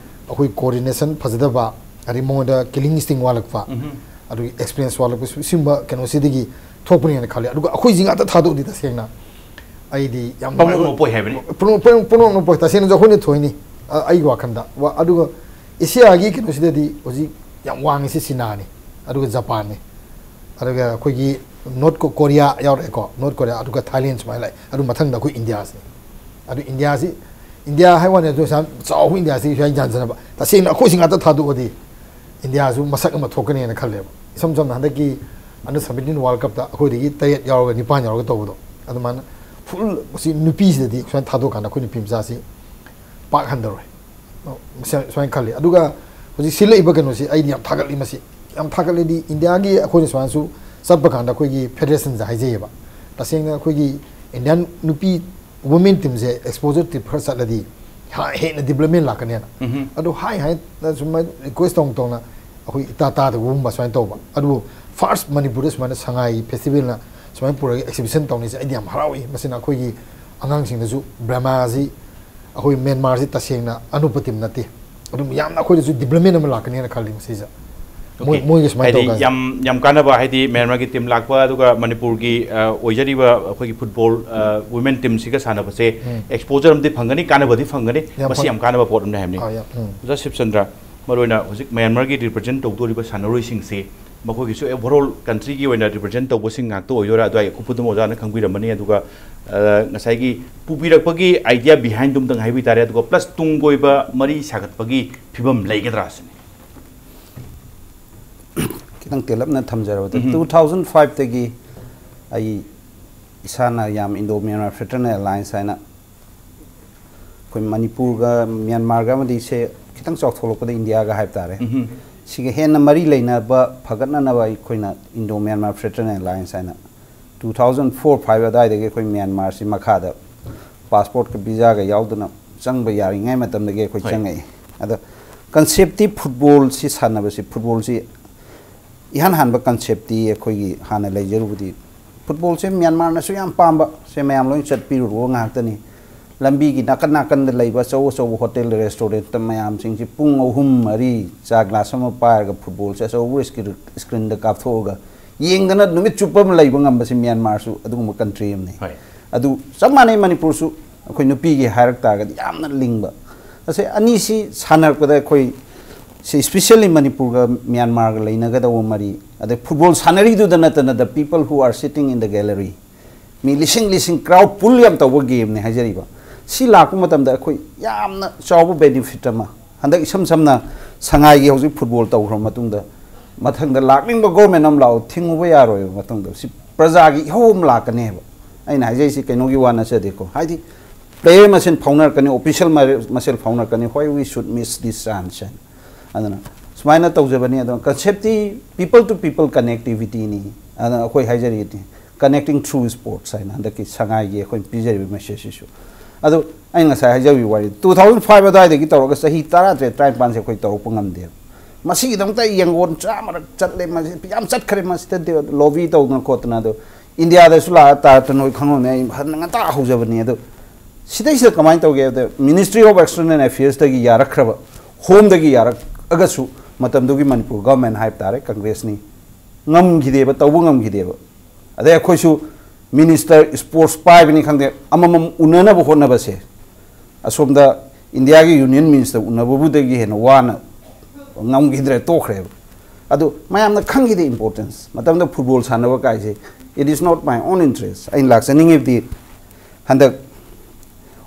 ꯑꯩꯈꯣꯏ ꯀꯣꯑꯣꯔꯗꯤꯅꯦꯁꯟ ꯐꯖꯗꯕ, ꯑꯗꯩ ꯃꯉꯣꯟꯗ ꯀꯤꯂꯤꯡ ꯏꯟꯁꯇꯤꯡ ꯋꯥꯠꯂꯛꯄ, ꯎꯝꯍꯨꯝ꯫ ꯑꯗꯨꯒꯤ ꯑꯦꯛꯁꯄꯤꯔꯤꯌꯦꯟꯁ ꯋꯥꯠꯂꯛꯄ, ꯁꯤ-, ꯁꯤꯒꯨꯝꯕ ꯀꯩꯅꯣꯁꯤꯗꯒꯤ ꯊꯣꯛꯄꯅꯦꯅ ꯈꯜꯂꯤ꯫ ꯑꯗꯨꯒ ꯑꯩꯈꯣꯏꯁꯤ ꯉꯥꯛꯇ ꯊꯥꯗꯣꯛꯑꯗꯤ ꯇꯁꯦꯡꯅ ꯑꯩꯗꯤ ꯌꯥꯝ ꯄꯪꯅꯣꯞ ꯅꯨꯡꯉꯥꯏꯔꯣꯏ꯫ ꯅꯣꯞꯄꯣꯏ ꯍꯥꯏꯕꯅꯤ꯫ ꯄꯪꯅꯣꯞ-, ꯄꯪꯅꯣꯞ-, ꯄꯪꯅꯣꯞ ꯅꯣꯞꯄꯣꯏ꯫ ꯇꯁꯦꯡꯅꯁꯨ ꯑꯩꯈꯣꯏꯅ ꯊꯣꯏꯅꯤ꯫ ꯑ, ꯑꯩꯒꯤ ꯋꯥꯈꯜꯗ꯫ ꯋꯥ-, ꯑꯗꯨꯒ ꯑꯦꯁꯤꯌꯥꯒꯤ ꯀꯩꯅꯣꯁꯤꯗꯗꯤ ꯍꯧꯖꯤꯛ ꯌꯥꯝ ꯋꯥꯡꯉꯤꯁꯤ ꯆꯤꯅꯥꯅꯤ, ꯑꯗꯨꯒ ꯖꯄꯥꯟꯅꯤ, ꯑꯗꯨꯒ ꯑꯩꯈꯣꯏꯒꯤ ꯅꯣꯔꯠ ꯀꯣ-, ꯀꯣꯔꯤꯌꯥ ꯌꯥꯎꯔꯛꯑꯦꯀꯣ, ꯅꯣꯔꯠ ꯀꯣꯔꯤꯌꯥ, ꯑꯗꯨꯒ ꯊꯥꯏꯂꯦꯟ ꯁꯨꯃꯥꯏꯅ ꯂꯥꯛꯑꯦ꯫ ꯑꯗꯨ ꯃꯊꯪꯗ ꯑꯩꯈꯣꯏ ꯏꯟꯗꯤꯌꯥꯁꯤꯅꯤ꯫ ꯑꯗꯨ ꯏꯟꯗꯤꯌꯥꯁꯤ, ꯏꯟꯗꯤꯌꯥ ꯍꯥꯏ ꯋꯥꯅꯤ, ꯑꯗꯨ ꯌꯥꯝ ꯆꯥꯎꯕ ꯏꯟꯗꯤꯌꯥꯁꯤ ꯌꯥꯝ ꯌꯥꯟꯖꯅꯕ꯫ ꯇꯁꯦꯡꯅ ꯑꯩꯈꯣꯏꯁꯤ ꯉꯥꯛꯇ ꯊꯥꯗꯣꯛꯑꯗꯤ ꯏꯟꯗꯤꯌꯥꯁꯨ ꯃꯁꯛ ꯑꯃ ꯊꯣꯛꯀꯅꯤꯅ ꯈꯜꯂꯦꯕ꯫ ꯏꯁꯝ ꯁꯝꯅ ꯍꯟꯗꯛꯀꯤ under seventeen World Cupꯇ ꯑꯩꯈꯣꯏꯗꯒꯤ ꯇꯔꯦꯠ ꯌꯥꯎꯔꯒ ꯅꯤꯄꯥꯟ ꯌꯥꯎꯔꯒ ꯇꯧꯕꯗꯣ, ꯑꯗꯨꯃꯥꯏꯅ ꯐꯨꯜ ꯃꯁꯤ ꯅꯨꯄꯤꯁꯤꯗꯗꯤ ꯁꯨꯃꯥꯏꯅ ꯊꯥꯗꯣꯛꯀꯥꯟꯗ ꯑꯩꯈꯣꯏ ꯅꯨꯄꯤ ꯃꯆꯥꯁꯤ ꯄꯥꯛ ꯍꯟꯊꯔꯣꯏ꯫ ꯁꯨꯃꯥꯏꯅ ꯈꯜꯂꯤ꯫ ꯑꯗꯨꯒ ꯍꯧꯖꯤꯛ ꯁꯤꯜꯂꯛꯏꯕ ꯀꯩꯅꯣꯁꯤ ꯑꯩꯗꯤ ꯌꯥꯝ ꯊꯥꯒꯠꯂꯤ꯫ ꯃꯁꯤ ꯌꯥꯝ ꯊꯥꯒꯠꯂꯤꯗꯤ ꯏꯟꯗꯤꯌꯥꯒꯤ ꯑꯩꯈꯣꯏꯅ ꯁꯨꯃꯥꯏꯅꯁꯨ ꯆꯠꯄ ꯀꯥꯟꯗ ꯑꯩꯈꯣꯏꯒꯤ ꯐꯦꯗꯔꯦꯁꯟꯁꯦ ꯍꯥꯏꯖꯩꯌꯦꯕ, ꯇꯁꯦꯡꯅ ꯑꯩꯈꯣꯏꯒꯤ ꯏꯟꯗꯤꯌꯥꯟ ꯅꯨꯄꯤ ꯋꯨꯃꯦꯟ ꯇꯤꯝꯁꯦ ꯑꯦꯛꯁꯄꯣꯖꯔ ꯇꯤꯝ ꯈꯔ ꯆꯠꯂꯗꯤ ꯍꯥ-, ꯍꯦꯟꯅ ꯗꯤꯕ꯭ꯂꯞꯃꯦꯟ ꯂꯥꯛꯀꯅꯦꯅ꯫ ꯎꯝꯍꯨꯝ꯫ ꯑꯗꯣ ꯍꯥꯏ ꯍꯥꯏꯅ ꯁꯨꯃꯥꯏꯅ ꯔꯤꯀ꯭ꯋꯦꯁ ꯇꯧꯅ ꯇꯧꯅ ꯑꯩꯈꯣꯏ ꯏꯇꯥ ꯇꯥꯗꯕꯒꯨꯝꯕ ꯁꯨꯃꯥꯏꯅ ꯇꯧꯕ꯫ ꯑꯗꯨꯕꯨ ꯐꯥꯔꯁ ꯃꯅꯤꯄꯨꯔꯗ ꯁꯨꯃꯥꯏꯅ ꯁꯉꯥꯏ ꯐꯦꯁꯇꯤꯚꯦꯜꯅ ꯁꯨꯃꯥꯏꯅ ꯄꯨꯔꯒ ꯑꯦꯛꯁꯤꯕꯤꯁꯟ ꯇꯧꯅꯤꯁꯦ ꯑꯩꯗꯤ ꯌꯥꯝ ꯍꯔꯥꯎꯏ꯫ ꯃꯁꯤꯅ ꯑꯩꯈꯣꯏꯒꯤ ꯑꯉꯥꯡꯁꯤꯡꯗꯁꯨ ꯕꯔꯃꯥꯁꯤ, ꯑꯩꯈꯣꯏ ꯃ꯭ꯌꯥꯟꯃꯥꯔꯁꯤ ꯇꯁꯦꯡꯅ ꯑꯅꯨꯞꯄ ꯇꯤꯝ ꯅꯠꯇꯦ꯫ ꯑꯗꯨꯝ ꯌꯥꯝꯅ ꯑꯩꯈꯣꯏꯗꯁꯨ ꯗꯤꯕ꯭ꯂꯞꯃꯦꯟ ꯑꯃ ꯂꯥꯛꯀꯅꯦꯅ ꯈꯜꯂꯤ ꯃꯁꯤꯁꯦ꯫ ꯃꯣꯏ-, OK꯫ ꯃꯣꯏꯒ ꯁꯨꯃꯥꯏꯅ ꯍꯥꯏꯗꯤ ꯇꯧꯔꯀꯥꯟꯗ꯫ ꯌꯥꯝ, ꯌꯥꯝ ꯀꯥꯟꯅꯕ, ꯍꯥꯏꯗꯤ ꯃ꯭ꯌꯥꯟꯃꯥꯔꯒꯤ ꯇꯤꯝ ꯂꯥꯛꯄ, ꯑꯗꯨꯒ ꯃꯅꯤꯄꯨꯔꯒꯤ, ꯑ, ꯑꯣꯏꯖꯔꯤꯕ ꯑꯩꯈꯣꯏꯒꯤ ꯐꯨꯠꯕꯣꯜ, ꯑ, ꯋꯨꯃꯦꯟ ꯇꯤꯝꯁꯤꯒ ꯁꯥꯟꯅꯕꯁꯦ ꯎꯝ꯫ ꯑꯦꯛꯁꯄꯣꯖꯔ ꯑꯃꯗꯤ ꯐꯪꯒꯅꯤ, ꯀꯥꯟꯅꯕꯗꯤ ꯐꯪꯒꯅꯤ꯫ ꯌꯥꯝ ꯃꯁꯤ ꯐꯪ-, ꯌꯥꯝ ꯀꯥꯟꯅꯕ ꯄꯣꯠ ꯑꯃꯅꯤ ꯍꯥꯏꯕꯅꯤ꯫ ꯑꯥ, ꯌꯥꯝ, ꯎꯝ꯫ ꯑꯣꯖꯥ ꯁꯤꯕꯆꯟꯗ꯭ꯔ, ꯃꯔꯨꯑꯣꯏꯅ ꯍꯧꯖꯤꯛ ꯃ꯭ꯌꯥꯟꯃꯥꯔꯒꯤ ꯔꯤꯄ꯭ꯔꯖꯦꯟ ꯇꯧꯗꯣꯔꯤꯕ ꯁꯥꯟꯅꯔꯣꯏꯁꯤꯡꯁꯦ ꯃꯈꯣꯏꯒꯤꯁꯨ ꯑꯣꯚꯔ ꯑꯣꯜ ꯀꯟꯇ꯭ꯔꯤꯒꯤ ꯑꯣꯏꯅ ꯔꯤꯄ꯭ꯔꯖꯦꯟ ꯇꯧꯕꯁꯤꯡ ꯉꯥꯛꯇ ꯑꯣꯏꯗꯣꯏꯔꯥ? ꯑꯗꯨꯋꯥꯏ ꯑꯀꯨꯞꯄꯗꯨꯝ ꯑꯣꯖꯥꯅ ꯈꯪꯕꯤꯔꯝꯃꯅꯤ꯫ ꯑꯗꯨꯒ ꯑ, ꯉꯁꯥꯏꯒꯤ ꯄꯨꯕꯤꯔꯛꯄꯒꯤ ꯑꯥꯏꯗꯤꯌꯥ ꯕꯤꯍꯥꯏꯟꯗꯨꯝꯇꯪ ꯍꯥꯏꯕꯤ ꯇꯥꯔꯦ꯫ ꯑꯗꯨꯒ ꯄ꯭ꯂꯁ ꯇꯨꯡ ꯀꯣꯏꯕ ꯃꯔꯤ ꯁꯥꯒꯠꯄꯒꯤ ꯐꯤꯕꯝ ꯂꯩꯒꯗ꯭ꯔꯥ ꯁꯤꯅꯤ꯫ ꯈꯤꯇꯪ ꯇꯦꯜꯂꯞꯅ ꯊꯝꯖꯔꯕꯗ, ꯎꯝ꯫ Two thousand five ꯇꯒꯤ ꯑꯩ ꯏꯁꯥꯅ ꯌꯥꯝ Indo Myanmar Fraternal Alliance ꯍꯥꯏꯅ ꯑꯩꯈꯣꯏ ꯃꯅꯤꯄꯨꯔꯒ ꯃ꯭ꯌꯥꯟꯃꯥꯔꯒ ꯑꯃꯗꯤ ꯁꯦ ꯈꯤꯇꯪ ꯆꯥꯎꯊꯣꯛꯂꯛꯄꯗ ꯏꯟꯗꯤꯌꯥꯒ ꯍꯥꯏꯕ ꯇꯥꯔꯦ꯫ ꯎꯝ꯫ ꯁꯤꯒ ꯍꯦꯟꯅ ꯃꯔꯤ ꯂꯩꯅꯕ ꯐꯒꯠꯅꯅꯕ ꯑꯩꯈꯣꯏꯅ Indo Myanmar Fraternal Alliance ꯍꯥꯏꯅ two thousand four five ꯑꯗꯨꯋꯥꯏꯗꯒꯤ ꯑꯩꯈꯣꯏ ꯃ꯭ꯌꯥꯟꯃꯥꯔꯁꯤ ꯃꯈꯥꯗ ꯄꯥꯁꯄꯣꯔꯠꯀ ꯚꯤꯖꯥꯒ ꯌꯥꯎꯗꯅ ꯆꯪꯕ ꯌꯥꯔꯤꯉꯩ ꯃꯇꯝꯗꯒꯤ ꯑꯩꯈꯣꯏ ꯍꯣꯏ꯫ ꯆꯪꯉꯛꯏ꯫ ꯑꯗꯣ ꯀꯟꯁꯦꯞꯇꯤ ꯐꯨꯠꯕꯣꯜꯁꯤ ꯁꯥꯟꯅꯕꯁꯤ, ꯐꯨꯠꯕꯣꯜꯁꯤ ꯏꯍꯥꯟ ꯍꯥꯟꯕ ꯀꯟꯁꯦꯞꯇꯤ ꯑꯩꯈꯣꯏꯒꯤ ꯍꯥꯟꯅ ꯂꯩꯖꯔꯨꯕꯗꯤ ꯐꯨꯠꯕꯣꯜꯁꯦ ꯃ꯭ꯌꯥꯟꯃꯥꯔꯅꯁꯨ ꯌꯥꯝ ꯄꯥꯝꯕ, ꯁꯦ ꯃꯌꯥꯝ ꯂꯣꯏ ꯆꯠꯄꯤꯔꯨꯔꯣ ꯉꯥꯏꯍꯥꯛꯇꯅꯤ꯫ ꯂꯝꯕꯤꯒꯤ ꯅꯥꯀꯟ ꯅꯥꯀꯟꯗ ꯂꯩꯕ ꯑꯆꯧ ꯑꯆꯧꯕ ꯍꯣꯇꯦꯜ, ꯔꯦꯁꯇꯨꯔꯦꯟꯠꯇ ꯃꯌꯥꯝꯁꯤꯡꯁꯤ ꯄꯨꯡ ꯑꯍꯨꯝ ꯃꯔꯤ ꯆꯥ ꯒ꯭ꯂꯥꯁ ꯑꯃ ꯄꯥꯏꯔꯒ ꯐꯨꯠꯕꯣꯜꯁꯦ ꯑꯆꯧꯕ ꯏꯁꯀ꯭ꯔꯤ-, ꯏꯁꯀ꯭ꯔꯤꯟꯗ ꯀꯥꯞꯊꯣꯛꯑꯒ ꯌꯦꯡꯗꯅ ꯅꯨꯃꯤꯠ ꯆꯨꯞꯄ ꯑꯃ ꯂꯩꯕ ꯉꯝꯕꯁꯤ ꯃ꯭ꯌꯥꯟꯃꯥꯔꯁꯨ ꯑꯗꯨꯒꯨꯝꯕ ꯀꯟꯇ꯭ꯔꯤ ꯑꯃꯅꯤ꯫ ꯍꯣꯏ꯫ ꯑꯗꯨ ꯆꯞ ꯃꯥꯟꯅꯩ ꯃꯅꯤꯄꯨꯔꯁꯨ, ꯑꯩꯈꯣꯏ ꯅꯨꯄꯤꯒꯤ ꯍꯥꯏꯔꯛ ꯇꯥꯔꯒꯗꯤ ꯌꯥꯝꯅ ꯂꯤꯡꯕ꯫ ꯑꯁꯦ ꯑꯅꯤꯁꯤ ꯁꯥꯟꯅꯔꯛꯄꯗ ꯑꯩꯈꯣꯏ ꯁꯤ especially ꯃꯅꯤꯄꯨꯔꯒ ꯃ꯭ꯌꯥꯟꯃꯥꯔꯒ ꯂꯩꯅꯒꯗꯧꯕ ꯃꯔꯤ, ꯑꯗꯩ ꯐꯨꯠꯕꯣꯜ ꯁꯥꯟꯅꯔꯤꯗꯨꯗ ꯅꯠꯇꯅ the people who are sitting in the gallery, ꯃꯤ ꯂꯤꯁꯤꯡ ꯂꯤꯁꯤꯡ crowd pull ꯌꯥꯝ ꯇꯧꯕ ꯒꯦꯝꯅꯦ ꯍꯥꯏꯖꯔꯤꯕ꯫ ꯁꯤ ꯂꯥꯛꯄ ꯃꯇꯝꯗ ꯑꯩꯈꯣꯏ ꯌꯥꯝꯅ ꯆꯥꯎꯕ ꯕꯦꯅꯤꯐꯤꯠ ꯑꯃ, ꯍꯟꯗꯛ ꯏꯁꯝ ꯁꯝꯅ ꯁꯉꯥꯏꯒꯤ ꯍꯧꯖꯤꯛ ꯐꯨꯠꯕꯣꯜ ꯇꯧꯈ꯭ꯔꯕ ꯃꯇꯨꯡꯗ ꯃꯊꯪꯗ ꯂꯥꯛꯅꯤꯡꯕ ꯒꯣꯔꯃꯦꯟ ꯑꯃ ꯂꯥꯛꯑꯣ, ꯊꯤꯡꯉꯨꯕ ꯌꯥꯔꯣꯏꯕ꯫ ꯃꯇꯨꯡꯗ ꯁꯤ ꯄ꯭ꯔꯖꯥꯒꯤ ꯏꯍꯧ ꯑꯃ ꯂꯥꯛꯀꯅꯦꯕ꯫ ꯑꯩꯅ ꯍꯥꯏꯖꯩꯁꯤ ꯀꯩꯅꯣꯒꯤ ꯋꯥ ꯅꯠꯆꯗꯦꯀꯣ, ꯍꯥꯏꯗꯤ ꯄ꯭ꯂꯦꯌꯔ ꯃꯁꯦꯟ ꯐꯥꯎꯅꯔꯛꯀꯅꯤ, ꯑꯣꯐꯤꯁꯤꯌꯦꯜ ꯃꯁꯦꯜ ꯐꯥꯎꯅꯔꯛꯀꯅꯤ, why we should miss this chance ꯍꯥꯏꯅ꯫ ꯑꯗꯨꯅ ꯁꯨꯃꯥꯏꯅ ꯇꯧꯖꯕꯅꯤ꯫ ꯑꯗꯨꯅ ꯀꯟꯁꯦꯞꯇꯤ people to people connectivity ꯅꯤ꯫ ꯑꯗꯨꯅ ꯑꯩꯈꯣꯏ ꯍꯥꯏꯖꯔꯤꯗꯤ connecting through sports ꯍꯥꯏꯅ ꯍꯟꯗꯛꯀꯤ ꯁꯉꯥꯏꯒꯤ ꯑꯩꯈꯣꯏꯅ ꯄꯤꯖꯔꯤꯕ ꯃꯦꯁꯦꯖꯁꯤꯁꯨ꯫ ꯑꯗꯨ ꯑꯩꯅ ꯉꯁꯥꯏ ꯍꯥꯏꯖꯕꯒꯤ ꯋꯥꯔꯤ, two thousand five ꯑꯗꯨꯋꯥꯏꯗꯒꯤ ꯇꯧꯔꯒ ꯆꯍꯤ ꯇꯔꯥꯇꯔꯦꯠ ꯇꯔꯥꯅꯤꯄꯥꯟꯁꯦ ꯑꯩꯈꯣꯏ ꯇꯧꯔꯛꯄ ꯉꯝꯗꯦꯕ꯫ ꯃꯁꯤꯒꯤꯗꯃꯛꯇ ꯑꯩ ꯌꯦꯡꯒꯣꯟ ꯆꯥꯝꯃꯔꯛ ꯆꯠꯂꯦ, ꯃꯁꯤ ꯌꯥꯝ ꯆꯠꯈ꯭ꯔꯦ, ꯃꯁꯤꯗ ꯂꯣꯕꯤ ꯇꯧꯗꯅ ꯈꯣꯠꯇꯅ꯫ ꯑꯗꯣ ꯏꯟꯗꯤꯌꯥꯗꯁꯨ ꯂꯥꯛꯑ ꯇꯥꯔꯛꯇ ꯅꯣꯏ ꯈꯪꯉꯝꯅꯤ, ꯑꯩ ꯐꯅ ꯉꯟꯇꯥ ꯍꯧꯖꯕꯅꯤ꯫ ꯑꯗꯣ ꯁꯤꯗꯩꯁꯤꯗ ꯀꯃꯥꯏꯅ ꯇꯧꯒꯦ ꯍꯥꯏꯕꯗ, Ministry of External Affairsꯇꯒꯤ ꯌꯥꯔꯛꯈ꯭ꯔꯕ, ꯍꯣꯝꯗꯒꯤ ꯌꯥꯔꯛꯑꯒꯁꯨ ꯃꯇꯝꯗꯨꯒꯤ ꯃꯅꯤꯄꯨꯔ ꯒꯚꯔꯟꯃꯦꯟ ꯍꯥꯏꯕ ꯇꯥꯔꯦ, ꯀꯪꯒ꯭ꯔꯦꯁꯅꯤ, ꯉꯝꯈꯤꯗꯦꯕ, ꯇꯧꯕ ꯉꯝꯈꯤꯗꯦꯕ꯫ ꯑꯗꯩ ꯑꯩꯈꯣꯏꯁꯨ ꯃꯤꯅꯤꯁꯇꯔ ꯁ꯭ꯄꯣꯔꯠꯁ ꯄꯥꯏꯕꯅꯤ ꯈꯪꯗꯦ, ꯑꯃꯃꯝ ꯎꯅꯅꯕ ꯍꯣꯠꯅꯕꯁꯦ, ꯑꯁꯣꯝꯗ ꯏꯟꯗꯤꯌꯥꯒꯤ ꯌꯨꯅꯤꯌꯟ ꯃꯤꯅꯤꯁꯇꯔ ꯎꯅꯕꯕꯨꯗꯒꯤ ꯍꯦꯟꯅ ꯋꯥꯅ ꯉꯝꯈꯤꯗ꯭ꯔꯦ, ꯇꯣꯛꯈ꯭ꯔꯦꯕ꯫ ꯑꯗꯨ ꯃꯌꯥꯝꯅ ꯈꯪꯈꯤꯗꯦ importance꯫ ꯃꯇꯝꯗ ꯐꯨꯠꯕꯣꯜ ꯁꯥꯟꯅꯕ ꯀꯥꯏꯁꯦ, it is not my own interest꯫ ꯑꯩꯅ ꯂꯥꯛꯆꯅꯤꯡꯉꯤꯕꯗꯤ, ꯍꯟꯗꯛ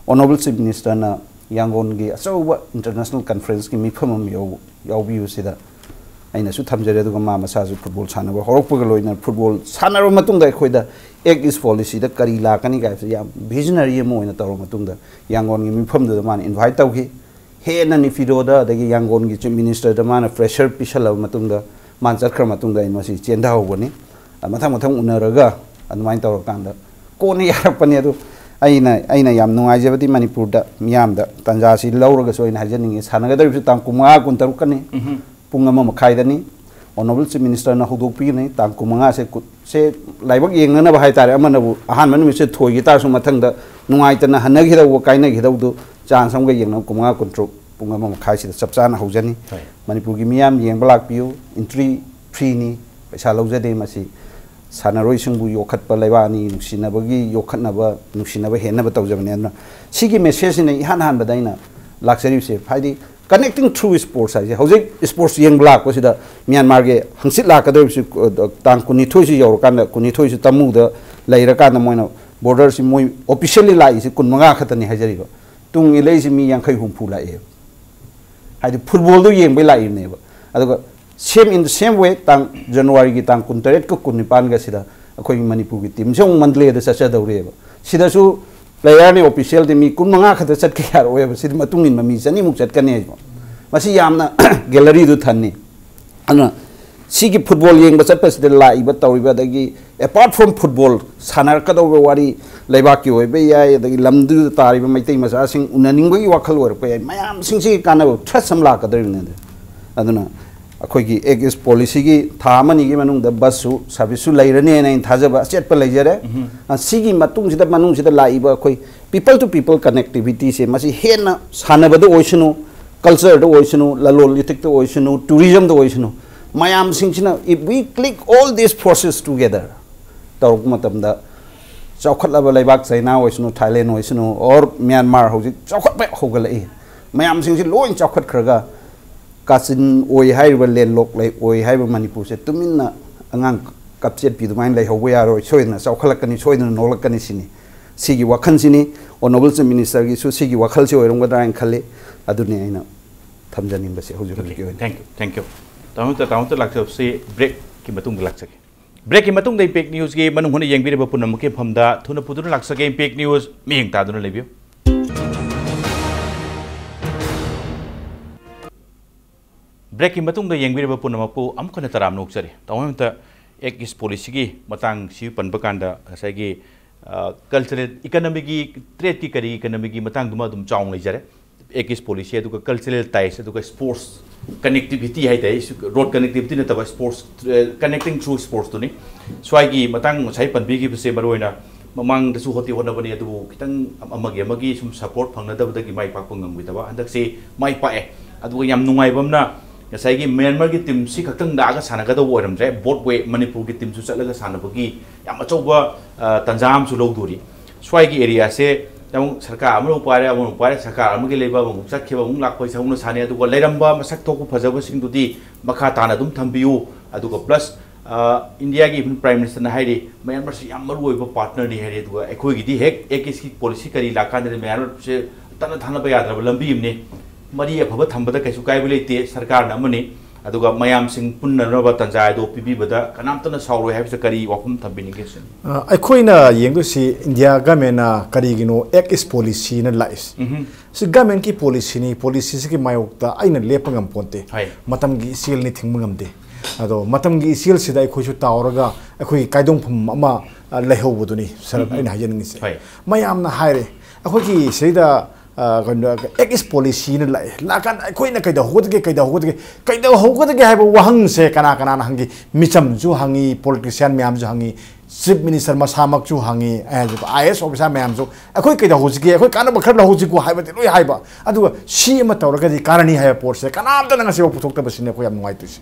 Honourable Chief Minister ꯅ ꯌꯥꯡꯒꯣꯟꯒꯤ ꯑꯆꯧꯕ international conference ꯀꯤ ꯃꯤꯐꯝ ꯑꯃ ꯌꯥꯎ-, ꯌꯥꯎꯕꯤꯕꯁꯤꯗ ꯑꯩꯅꯁꯨ ꯊꯝꯖꯔꯦ꯫ ꯑꯗꯨꯒ ꯃꯥ ꯃꯁꯥꯁꯨ ꯐꯨꯠꯕꯣꯜ ꯁꯥꯟꯅꯕ ꯍꯧꯔꯛꯄꯒ ꯂꯣꯏꯅꯅ ꯐꯨꯠꯕꯣꯜ ꯁꯥꯟꯅꯔꯕ ꯃꯇꯨꯡꯗ ꯑꯩꯈꯣꯏꯗ Act East Policy ꯗ ꯀꯔꯤ ꯂꯥꯛꯀꯅꯤ ꯀꯥꯏꯕꯁꯤ ꯌꯥꯝ visionary ꯑꯃ ꯑꯣꯏꯅ ꯇꯧꯔꯕ ꯃꯇꯨꯡꯗ ꯌꯥꯡꯒꯣꯟꯒꯤ ꯃꯤꯐꯝꯗꯨꯗ ꯃꯥꯅ invite ꯇꯧꯈꯤ꯫ ꯍꯦꯟꯅ ꯅꯤꯐꯤꯗꯣꯗ ꯑꯗꯒꯤ ꯌꯥꯡꯒꯣꯟꯒꯤ Chief Minister ꯗ ꯃꯥꯅ pressure ꯄꯤꯁꯜꯂꯕ ꯃꯇꯨꯡꯗ, ꯃꯥꯅ ꯆꯠꯈ꯭ꯔ ꯃꯇꯨꯡꯗ ꯑꯩ ꯃꯁꯤ ꯆꯦꯟꯊꯍꯧꯕꯅꯤ꯫ ꯃꯊꯪ ꯃꯊꯪ ꯎꯅꯔꯒ ꯑꯗꯨꯃꯥꯏꯅ ꯇꯧꯔꯀꯥꯟꯗ ꯀꯣꯟꯅ ꯌꯥꯔꯛꯄꯅꯤ꯫ ꯑꯗꯨ ꯑꯩꯅ, ꯑꯩꯅ ꯌꯥꯝ ꯅꯨꯡꯉꯥꯏꯖꯕꯗꯤ ꯃꯅꯤꯄꯨꯔꯗ ꯃꯤꯌꯥꯝꯗ ꯇꯥꯟꯖꯥꯁꯤ ꯂꯧꯔꯒꯁꯨ ꯑꯩꯅ ꯍꯥꯏꯖꯅꯤꯡꯉꯤ, ꯁꯥꯟꯅꯒꯗꯧꯔꯤꯕꯁꯤ ꯇꯥꯡ ꯀꯨꯟꯃꯉꯥ, ꯀꯨꯟꯇꯔꯨꯛꯀꯅꯤ꯫ ꯄꯨꯡ ꯑꯃ ꯃꯈꯥꯏꯗꯅꯤ꯫ Honourable Chief Minister ꯅ ꯍꯧꯗꯣꯛꯄꯤꯒꯅꯤ꯫ ꯇꯥꯡ ꯀꯨꯟꯃꯉꯥꯁꯦ ꯀꯨ-, ꯁꯦ ꯂꯥꯏꯕꯛ ꯌꯦꯡꯅꯅꯕ ꯍꯥꯏꯇꯥꯔꯦ, ꯑꯃꯅꯕꯨ ꯑꯍꯥꯟꯕ ꯅꯨꯃꯤꯠꯁꯦ ꯊꯣꯏꯈꯤ ꯇꯥꯔꯁꯨ ꯃꯊꯪꯗ ꯅꯨꯡꯉꯥꯏꯇꯅ ꯍꯟꯅꯈꯤꯗꯧꯕ, ꯀꯥꯏꯅꯈꯤꯗꯧꯗꯨ chance ꯑꯃꯒ ꯌꯦꯡꯅꯕ ꯀꯨꯟꯃꯉꯥ, ꯀꯨꯟꯇꯔꯨꯛ ꯄꯨꯡ ꯑꯃ ꯃꯈꯥꯏꯁꯤꯗ ꯆꯞ ꯆꯥꯅ ꯍꯧꯖꯅꯤ꯫ ꯍꯣꯏ꯫ ꯃꯅꯤꯄꯨꯔꯒꯤ ꯃꯤꯌꯥꯝ ꯌꯦꯡꯕ ꯂꯥꯛꯄꯤꯌꯨ, entry free ꯅꯤ, ꯄꯩꯁꯥ ꯂꯧꯖꯗꯦ꯫ ꯃꯁꯤ ꯁꯥꯟꯅꯔꯣꯏꯁꯤꯡꯕꯨ ꯌꯣꯛꯈꯠꯄ, ꯂꯩꯕꯥꯛ ꯑꯅꯤ ꯅꯨꯡꯁꯤꯅꯕꯒꯤ ꯌꯣꯛꯈꯠꯅꯕ, ꯅꯨꯡꯁꯤꯅꯕ ꯍꯦꯟꯅꯕ ꯇꯧꯖꯕꯅꯤ꯫ ꯑꯗꯨꯅ ꯁꯤꯒꯤ message ꯁꯤꯅ ꯏꯍꯥꯟ ꯍꯥꯟꯕꯗ ꯑꯩꯅ ꯂꯥꯛꯆꯔꯤꯕꯁꯦ, ꯍꯥꯏꯗꯤ connecting through sports ꯍꯥꯏꯁꯦ, ꯍꯧꯖꯤꯛ sports ꯌꯦꯡꯕ ꯂꯥꯛꯄꯁꯤꯗ ꯃ꯭ꯌꯥꯟꯃꯥꯔꯒꯤ ꯍꯪꯆꯤꯠ ꯂꯥꯛꯀꯗꯧꯔꯤꯕꯁꯤ, ꯑ, ꯇꯥꯡ ꯀꯨꯟꯅꯤꯊꯣꯏꯁꯤ ꯌꯧꯔꯀꯥꯟꯗ, ꯀꯨꯟꯅꯤꯊꯣꯏꯁꯤ ꯇꯃꯨꯗ ꯂꯩꯔꯀꯥꯟꯗ ꯃꯣꯏꯅ border ꯁꯤ ꯃꯣꯏ officially ꯂꯥꯛꯏꯁꯤ ꯀꯨꯟꯃꯉꯥ ꯈꯛꯇꯅꯤ ꯍꯥꯏꯖꯔꯤꯕ꯫ ꯇꯨꯡ ꯏꯜꯂꯛꯏꯁꯤ ꯃꯤ ꯌꯥꯡꯈꯩ ꯍꯨꯝꯐꯨ ꯂꯥꯛꯑꯦꯕ꯫ ꯍꯥꯏꯗꯤ ꯐꯨꯠꯕꯣꯜꯗꯣ ꯌꯦꯡꯕꯩ ꯂꯥꯛꯏꯕꯅꯦꯕ꯫ ꯑꯗꯨꯒ same, in the same way, ꯇꯥꯡ, ꯖꯅꯋꯥꯔꯤꯒꯤ ꯇꯥꯡ ꯀꯨꯟꯇꯔꯦꯠꯀ ꯀꯨꯟꯅꯤꯄꯥꯟꯒꯁꯤꯗ ꯑꯩꯈꯣꯏꯒꯤ ꯃꯅꯤꯄꯨꯔꯒꯤ team ꯁꯦ ꯑꯃꯨꯛ ꯃꯟꯗꯂꯦꯗ ꯆꯠꯆꯗꯧꯔꯤꯕ꯫ ꯁꯤꯗꯁꯨ player ꯅꯤ, official ꯗꯤ ꯃꯤ ꯀꯨꯟꯃꯉꯥ ꯈꯛꯇ ꯆꯠꯀꯦ ꯌꯥꯔꯛꯑꯣꯏꯕ꯫ ꯁꯤꯗꯤ ꯃꯇꯨꯡ ꯏꯟꯕ ꯃꯤ ꯆꯅꯤꯃꯨꯛ ꯆꯠꯀꯅꯤ ꯍꯥꯏꯕ꯫ ꯃꯁꯤ ꯌꯥꯝꯅ gallery ꯗꯨ ꯊꯟꯅꯤ꯫ ꯑꯗꯨꯅ ꯁꯤꯒꯤ ꯐꯨꯠꯕꯣꯜ ꯌꯦꯡꯕ ꯆꯠꯄꯁꯤꯗ ꯂꯥꯛꯏꯕ ꯇꯧꯔꯤꯕ, ꯑꯗꯒꯤ apart from ꯐꯨꯠꯕꯣꯜ ꯁꯥꯟꯅꯔꯛꯀꯗꯧꯕ ꯋꯥꯔꯤ, ꯂꯩꯕꯥꯛꯀꯤ ꯑꯣꯏꯕ ꯌꯥꯏ, ꯑꯗꯒꯤ ꯂꯝꯗꯨꯗ ꯇꯥꯔꯤꯕ ꯃꯩꯇꯩ ꯃꯆꯥꯁꯤꯡ ꯎꯅꯅꯤꯡꯕꯒꯤ ꯋꯥꯈꯜ ꯑꯣꯏꯔꯛꯄ ꯌꯥꯏ, ꯃꯌꯥꯝꯁꯤꯡꯁꯤꯒꯤ ꯀꯥꯟꯅꯕ thrust ꯑꯃ ꯂꯥꯛꯀꯗꯧꯔꯤꯕꯅꯤ꯫ ꯑꯗꯨꯅ ꯑꯩꯈꯣꯏꯒꯤ Act East Policy ꯒꯤ ꯊꯥ ꯑꯃꯅꯤꯒꯤ ꯃꯅꯨꯡꯗ bus ꯁꯨ service ꯁꯨ ꯂꯩꯔꯅꯦꯅ ꯑꯩꯅ ꯊꯥꯖꯕ ꯑꯆꯦꯠꯄ ꯂꯩꯖꯔꯦ꯫ ꯎꯝ꯫ ꯑ, ꯁꯤꯒꯤ ꯃꯇꯨꯡꯁꯤꯗ, ꯃꯅꯨꯡꯁꯤꯗ ꯂꯥꯛꯏꯕ ꯑꯩꯈꯣꯏ people to people connectivity ꯁꯦ ꯃꯁꯤ ꯍꯦꯟꯅ ꯁꯥꯟꯅꯕꯗ ꯑꯣꯏꯁꯅꯨ, culture ꯗ ꯑꯣꯏꯁꯅꯨ, ꯂꯂꯣꯟ ꯏꯇꯤꯛꯇ ꯑꯣꯏꯁꯅꯨ, tourism ꯗ ꯑꯣꯏꯁꯅꯨ, ꯃꯌꯥꯝꯁꯤꯡꯁꯤꯅ, if we click all these forces together, ꯇꯧꯔꯛꯄ ꯃꯇꯝꯗ ꯆꯥꯎꯈꯠꯂꯕ ꯂꯩꯕꯥꯛ China ꯑꯣꯏꯁꯅꯨ, Thailand ꯑꯣꯏꯁꯅꯨ, or Myanmar ꯍꯧꯖꯤꯛ ꯆꯥꯎꯈꯠꯄ ꯍꯧꯒꯠꯂꯛꯏ, ꯃꯌꯥꯝꯁꯤꯡꯁꯤ ꯂꯣꯏ ꯆꯥꯎꯈꯠꯈ꯭ꯔꯒ ꯀꯥꯆꯤꯟ ꯑꯣꯏ ꯍꯥꯏꯔꯤꯕ, ꯂꯦꯟꯂꯣꯛ ꯂꯩ ꯑꯣꯏ ꯍꯥꯏꯔꯤꯕ ꯃꯅꯤꯄꯨꯔꯁꯦ ꯇꯨꯃꯤꯟꯅ ꯑꯉꯥꯡ ꯀꯞꯆꯦꯠꯄꯤ ꯑꯗꯨꯃꯥꯏꯅ ꯂꯩꯍꯧꯕ ꯌꯥꯔꯣꯏ, ꯁꯣꯏꯗꯅ ꯆꯥꯎꯈꯠꯂꯛꯀꯅꯤ, ꯁꯣꯏꯗꯅ ꯅꯣꯛꯂꯛꯀꯅꯤ ꯁꯤꯅꯤ꯫ ꯁꯤꯒꯤ ꯋꯥꯈꯜꯁꯤꯅꯤ ꯑꯣꯅꯔꯦꯕꯜ ꯆꯤꯐ ꯃꯤꯅꯤꯁꯇꯔꯒꯤꯁꯨ ꯁꯤꯒꯤ ꯋꯥꯈꯜꯁꯤ ꯑꯣꯏꯔꯝꯒꯗ꯭ꯔꯥ ꯍꯥꯏꯅ ꯈꯜꯂꯤ꯫ ꯑꯗꯨꯅꯤ ꯑꯩꯅ ꯊꯝꯖꯅꯤꯡꯕꯁꯦ ꯍꯧꯖꯤꯛ ꯍꯧꯖꯤꯛꯀꯤ ꯑꯣꯏꯅ꯫ Thank you, thank you. ꯇꯥꯃꯣ ꯇꯥꯃꯣꯇ ꯂꯥꯛꯆꯕꯁꯤ break ꯀꯤ ꯃꯇꯨꯡꯗ ꯂꯥꯛꯆꯒꯦ꯫ Break ꯀꯤ ꯃꯇꯨꯡꯗ Impact News ꯀꯤ ꯃꯅꯨꯡ ꯍꯨꯠꯅ ꯌꯦꯡꯕꯤꯔꯤꯕ ꯄꯨꯝꯅꯃꯛꯀꯤ ꯃꯐꯝꯗ ꯊꯨꯅ ꯄꯨꯗꯨꯅ ꯂꯥꯛꯆꯒꯦ꯫ Impact News ꯃꯤꯠꯌꯦꯡ ꯇꯥꯗꯨꯅ ꯂꯩꯕꯤꯌꯨ꯫ Break ꯀꯤ ꯃꯇꯨꯡꯗ ꯌꯦꯡꯕꯤꯔꯤꯕ ꯄꯨꯝꯅꯃꯛꯄꯨ ꯑꯃꯨꯛ ꯍꯟꯅ ꯇꯔꯥꯝꯅ ꯑꯣꯛꯆꯔꯤ꯫ ꯇꯥꯃꯣ ꯑꯝꯇ Act East Policy ꯒꯤ ꯃꯇꯥꯡꯁꯤ ꯄꯟꯕ ꯀꯥꯟꯗ ꯉꯁꯥꯏꯒꯤ cultural economy ꯒꯤ, trade ꯀꯤ ꯀꯔꯤ economy ꯒꯤ ꯃꯇꯥꯡꯗꯨꯃ ꯑꯗꯨꯝ ꯆꯥꯎꯅ ꯂꯩꯖꯔꯦ꯫ Act East Policy ꯑꯗꯨꯒ cultural ties ꯑꯗꯨꯒ sports connectivity ꯍꯥꯏꯇꯥꯔꯦ, road connectivity ꯅꯠꯇꯕ sports, connecting through sports ꯇꯨꯅꯤ꯫ ꯁ꯭ꯋꯥꯏꯒꯤ ꯃꯇꯥꯡ ꯉꯁꯥꯏ ꯄꯟꯕꯤꯈꯤꯕꯁꯦ ꯃꯔꯨꯑꯣꯏꯅ ꯃꯃꯥꯡꯗꯁꯨ ꯍꯣꯠꯇꯤ ꯍꯣꯠꯅꯕꯅꯤ, ꯑꯗꯨꯕꯨ ꯈꯤꯇꯪ ꯑꯃꯒꯤ ꯑꯃꯒꯤ ꯁꯨꯝ support ꯐꯪꯅꯗꯕꯗꯒꯤ ꯃꯥꯏ ꯄꯥꯛꯄ ꯉꯝꯈꯤꯗꯕ꯫ ꯍꯟꯗꯛꯁꯤ ꯃꯥꯏ ꯄꯥꯛꯑꯦ꯫ ꯑꯗꯨꯒ ꯌꯥꯝ ꯅꯨꯡꯉꯥꯏꯕ ꯑꯃꯅ ꯉꯁꯥꯏꯒꯤ ꯃ꯭ꯌꯥꯟꯃꯥꯔꯒꯤ team ꯁꯤ ꯈꯛꯇꯪ ꯂꯥꯛꯑꯒ ꯁꯥꯟꯅꯒꯗꯧꯕ ꯑꯣꯏꯔꯝꯗ꯭ꯔꯦ, both way ꯃꯅꯤꯄꯨꯔꯒꯤ team ꯁꯨ ꯆꯠꯂꯒ ꯁꯥꯟꯅꯕꯒꯤ ꯌꯥꯝ ꯑꯆꯧꯕ, ꯑ, ꯇꯥꯟꯖꯥ ꯑꯃꯁꯨ ꯂꯧꯗꯣꯔꯤ꯫ ꯁ꯭ꯋꯥꯏꯒꯤ area ꯁꯦ ꯑꯃꯨꯛ ꯁꯔꯀꯥꯔ ꯑꯃꯅ ꯑꯃꯨꯛ ꯄꯥꯏꯔꯦ, ꯑꯃꯅ ꯑꯃꯨꯛ ꯄꯥꯏꯔꯦ, ꯁꯔꯀꯥꯔ ꯑꯃꯒꯤ ꯂꯩꯕ ꯑꯃꯨꯛ ꯆꯠꯈꯤꯕ, ꯑꯃꯨꯛ ꯂꯥꯛꯄ ꯍꯥꯏꯁꯦ ꯍꯧꯅ ꯁꯥꯅꯤ꯫ ꯑꯗꯨꯒ ꯂꯩꯔꯝꯕ ꯃꯁꯛ ꯊꯣꯛꯄ ꯐꯖꯕꯁꯤꯡꯗꯨꯗꯤ ꯃꯈꯥ ꯇꯥꯅ ꯑꯗꯨꯝ ꯊꯝꯕꯤꯌꯨ꯫ ꯑꯗꯨꯒ plus, ꯑ, India ꯒꯤ even Prime Minister ꯅ ꯍꯥꯏꯔꯤ, ꯃ꯭ꯌꯥꯟꯃꯥꯔꯁꯤ ꯌꯥꯝ ꯃꯔꯨ ꯑꯣꯏꯕ partner ꯅꯤ ꯍꯥꯏꯔꯤ꯫ ꯑꯗꯨꯒ ꯑꯩꯈꯣꯏꯒꯤꯗꯤ ꯍꯦꯛ Act East ꯀꯤ policy ꯀꯔꯤ ꯂꯥꯛꯀꯥꯟꯗꯗꯤ ꯃ꯭ꯌꯥꯟꯃꯥꯔꯁꯦ ꯇꯠꯅ ꯊꯥꯅꯕ ꯌꯥꯗ꯭ꯔꯕ ꯂꯝꯕꯤ ꯑꯃꯅꯤ꯫ ꯃꯔꯤ ꯑꯐꯕ ꯊꯝꯕꯗ ꯀꯩꯁꯨ ꯀꯥꯏꯕ ꯂꯩꯇꯦ, ꯁꯔꯀꯥꯔꯅ ꯑꯃꯅꯤ꯫ ꯑꯗꯨꯒ ꯃꯌꯥꯝꯁꯤꯡ ꯄꯨꯟꯅꯅꯕ ꯇꯥꯟꯖꯥ ꯑꯗꯨ ꯄꯤꯕꯤꯕꯗ ꯀꯅꯥꯝꯇꯅ ꯁꯥꯎꯔꯣꯏ ꯍꯥꯏꯕꯁꯤꯗ ꯀꯔꯤ ꯋꯥꯐꯝ ꯊꯝꯕꯤꯅꯤꯡꯒꯦ ꯁꯤꯅꯤ? ꯑ, ꯑꯩꯈꯣꯏꯅ ꯌꯦꯡꯗꯣꯏꯁꯤ India government ꯅ ꯀꯔꯤꯒꯤꯅꯣ Act East Policy ꯅ ꯂꯥꯛꯏꯁꯤ꯫ ꯎꯝꯍꯨꯝ꯫ ꯁꯤ government ꯀꯤ policy ꯅꯤ, policy ꯁꯤꯒꯤ ꯃꯥꯌꯣꯛꯇ ꯑꯩꯅ ꯂꯦꯞꯄ ꯉꯝꯄꯣꯟꯇꯦ꯫ ꯍꯣꯏ꯫ ꯃꯇꯝꯒꯤ ꯏꯆꯦꯜꯅꯤ, ꯊꯤꯡꯕ ꯉꯝꯗꯦ꯫ ꯑꯗꯣ ꯃꯇꯝꯒꯤ ꯏꯆꯦꯜꯁꯤꯗ ꯑꯩꯈꯣꯏꯁꯨ ꯇꯥꯎꯔꯒ ꯑꯩꯈꯣꯏꯒꯤ ꯀꯥꯏꯗꯣꯡꯐꯝ ꯑꯃ, ꯑ, ꯂꯩꯍꯧꯕꯗꯨꯅꯤ ꯁꯔ, ꯎꯝꯍꯨꯝ꯫ ꯑꯩꯅ ꯍꯥꯏꯖꯅꯤꯡꯉꯤꯁꯦ꯫ ꯍꯣꯏ꯫ ꯃꯌꯥꯝꯅ ꯍꯥꯏꯔꯦ, ꯑꯩꯈꯣꯏꯒꯤ ꯁꯤꯗ, ꯑ, ꯀꯩꯅꯣ, Act East Policy ꯅ ꯂꯥꯛꯑꯦ, ꯂꯥꯛꯑꯀꯥꯟꯗ ꯑꯩꯈꯣꯏꯅ ꯀꯩꯗꯧꯍꯧꯒꯗꯒꯦ, ꯀꯩꯗꯧꯍꯧꯒꯗꯒꯦ, ꯀꯩꯗꯧꯍꯧꯒꯗꯒꯦ ꯍꯥꯏꯕ ꯋꯥꯍꯪꯁꯦ ꯀꯅꯥ ꯀꯅꯥꯅ ꯍꯪꯈꯤ? ꯃꯤꯆꯝꯁꯨ ꯍꯪꯉꯤ, politician ꯃꯌꯥꯝꯁꯨ ꯍꯪꯉꯤ, Chief Minister ꯃꯁꯥꯃꯛꯁꯨ ꯍꯪꯉꯤ, ꯑꯩ ꯍꯥꯏꯁꯦ, I A S officer ꯃꯌꯥꯝꯁꯨ, "ꯑꯩꯈꯣꯏ ꯀꯩꯗꯧꯍꯧꯁꯤꯒꯦ? ꯑꯩꯈꯣꯏ ꯀꯥꯟꯅꯕ ꯈꯔ ꯂꯧꯍꯧꯁꯤꯀꯣ" ꯍꯥꯏꯕꯗꯤ ꯂꯣꯏ ꯍꯥꯏꯕ꯫ ꯑꯗꯨꯒ ꯁꯤ ꯑꯃ ꯇꯧꯔꯒꯗꯤ ꯀꯥꯟꯅꯅꯤ ꯍꯥꯏꯕ ꯄꯣꯠꯁꯦ ꯀꯅꯥꯝꯇꯅ ꯉꯁꯤꯐꯥꯎ ꯄꯨꯊꯣꯛꯇꯕꯁꯤꯅꯤ ꯑꯩꯈꯣꯏ ꯌꯥꯝ ꯅꯨꯡꯉꯥꯏꯇ꯭ꯔꯤꯁꯦ꯫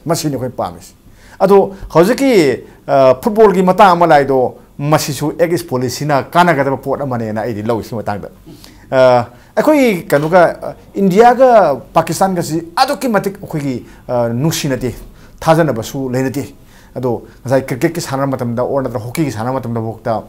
ꯃꯁꯤꯅꯤ ꯑꯩꯈꯣꯏ ꯄꯥꯝꯃꯤꯁꯦ꯫ ꯑꯗꯣ ꯍꯧꯖꯤꯛꯀꯤ, ꯑ, football ꯒꯤ ꯃꯇꯥꯡ ꯑꯃ ꯂꯥꯛꯏꯗꯣ, ꯃꯁꯤꯁꯨ Act East Policy ꯅ ꯀꯥꯟꯅꯒꯗꯕ ꯄꯣꯠ ꯑꯃꯅꯦꯅ ꯑꯩꯗꯤ ꯂꯧꯏ ꯁꯤ ꯃꯇꯥꯡꯗ꯫ ꯑ, ꯑꯩꯈꯣꯏꯒꯤ ꯀꯩꯅꯣꯒ, ꯑ, ꯏꯟꯗꯤꯌꯥꯒ ꯄꯥꯀꯤꯁꯇꯥꯟꯒꯁꯤ ꯑꯗꯨꯛꯀꯤ ꯃꯇꯤꯛ ꯑꯩꯈꯣꯏꯒꯤ, ꯑ, ꯅꯨꯡꯁꯤꯅꯗꯦ, ꯊꯥꯖꯅꯕꯁꯨ ꯂꯩꯅꯗꯦ꯫ ꯑꯗꯣ ꯉꯁꯥꯏ ꯀ꯭ꯔꯤꯀꯦꯠꯀꯤ ꯁꯥꯟꯅꯕ ꯃꯇꯝꯗ ꯑꯣꯔ ꯅꯠꯇ꯭ꯔꯒ ꯍꯣꯀꯤꯒꯤ ꯁꯥꯟꯅꯕ ꯃꯇꯝꯗꯐꯥꯎꯗ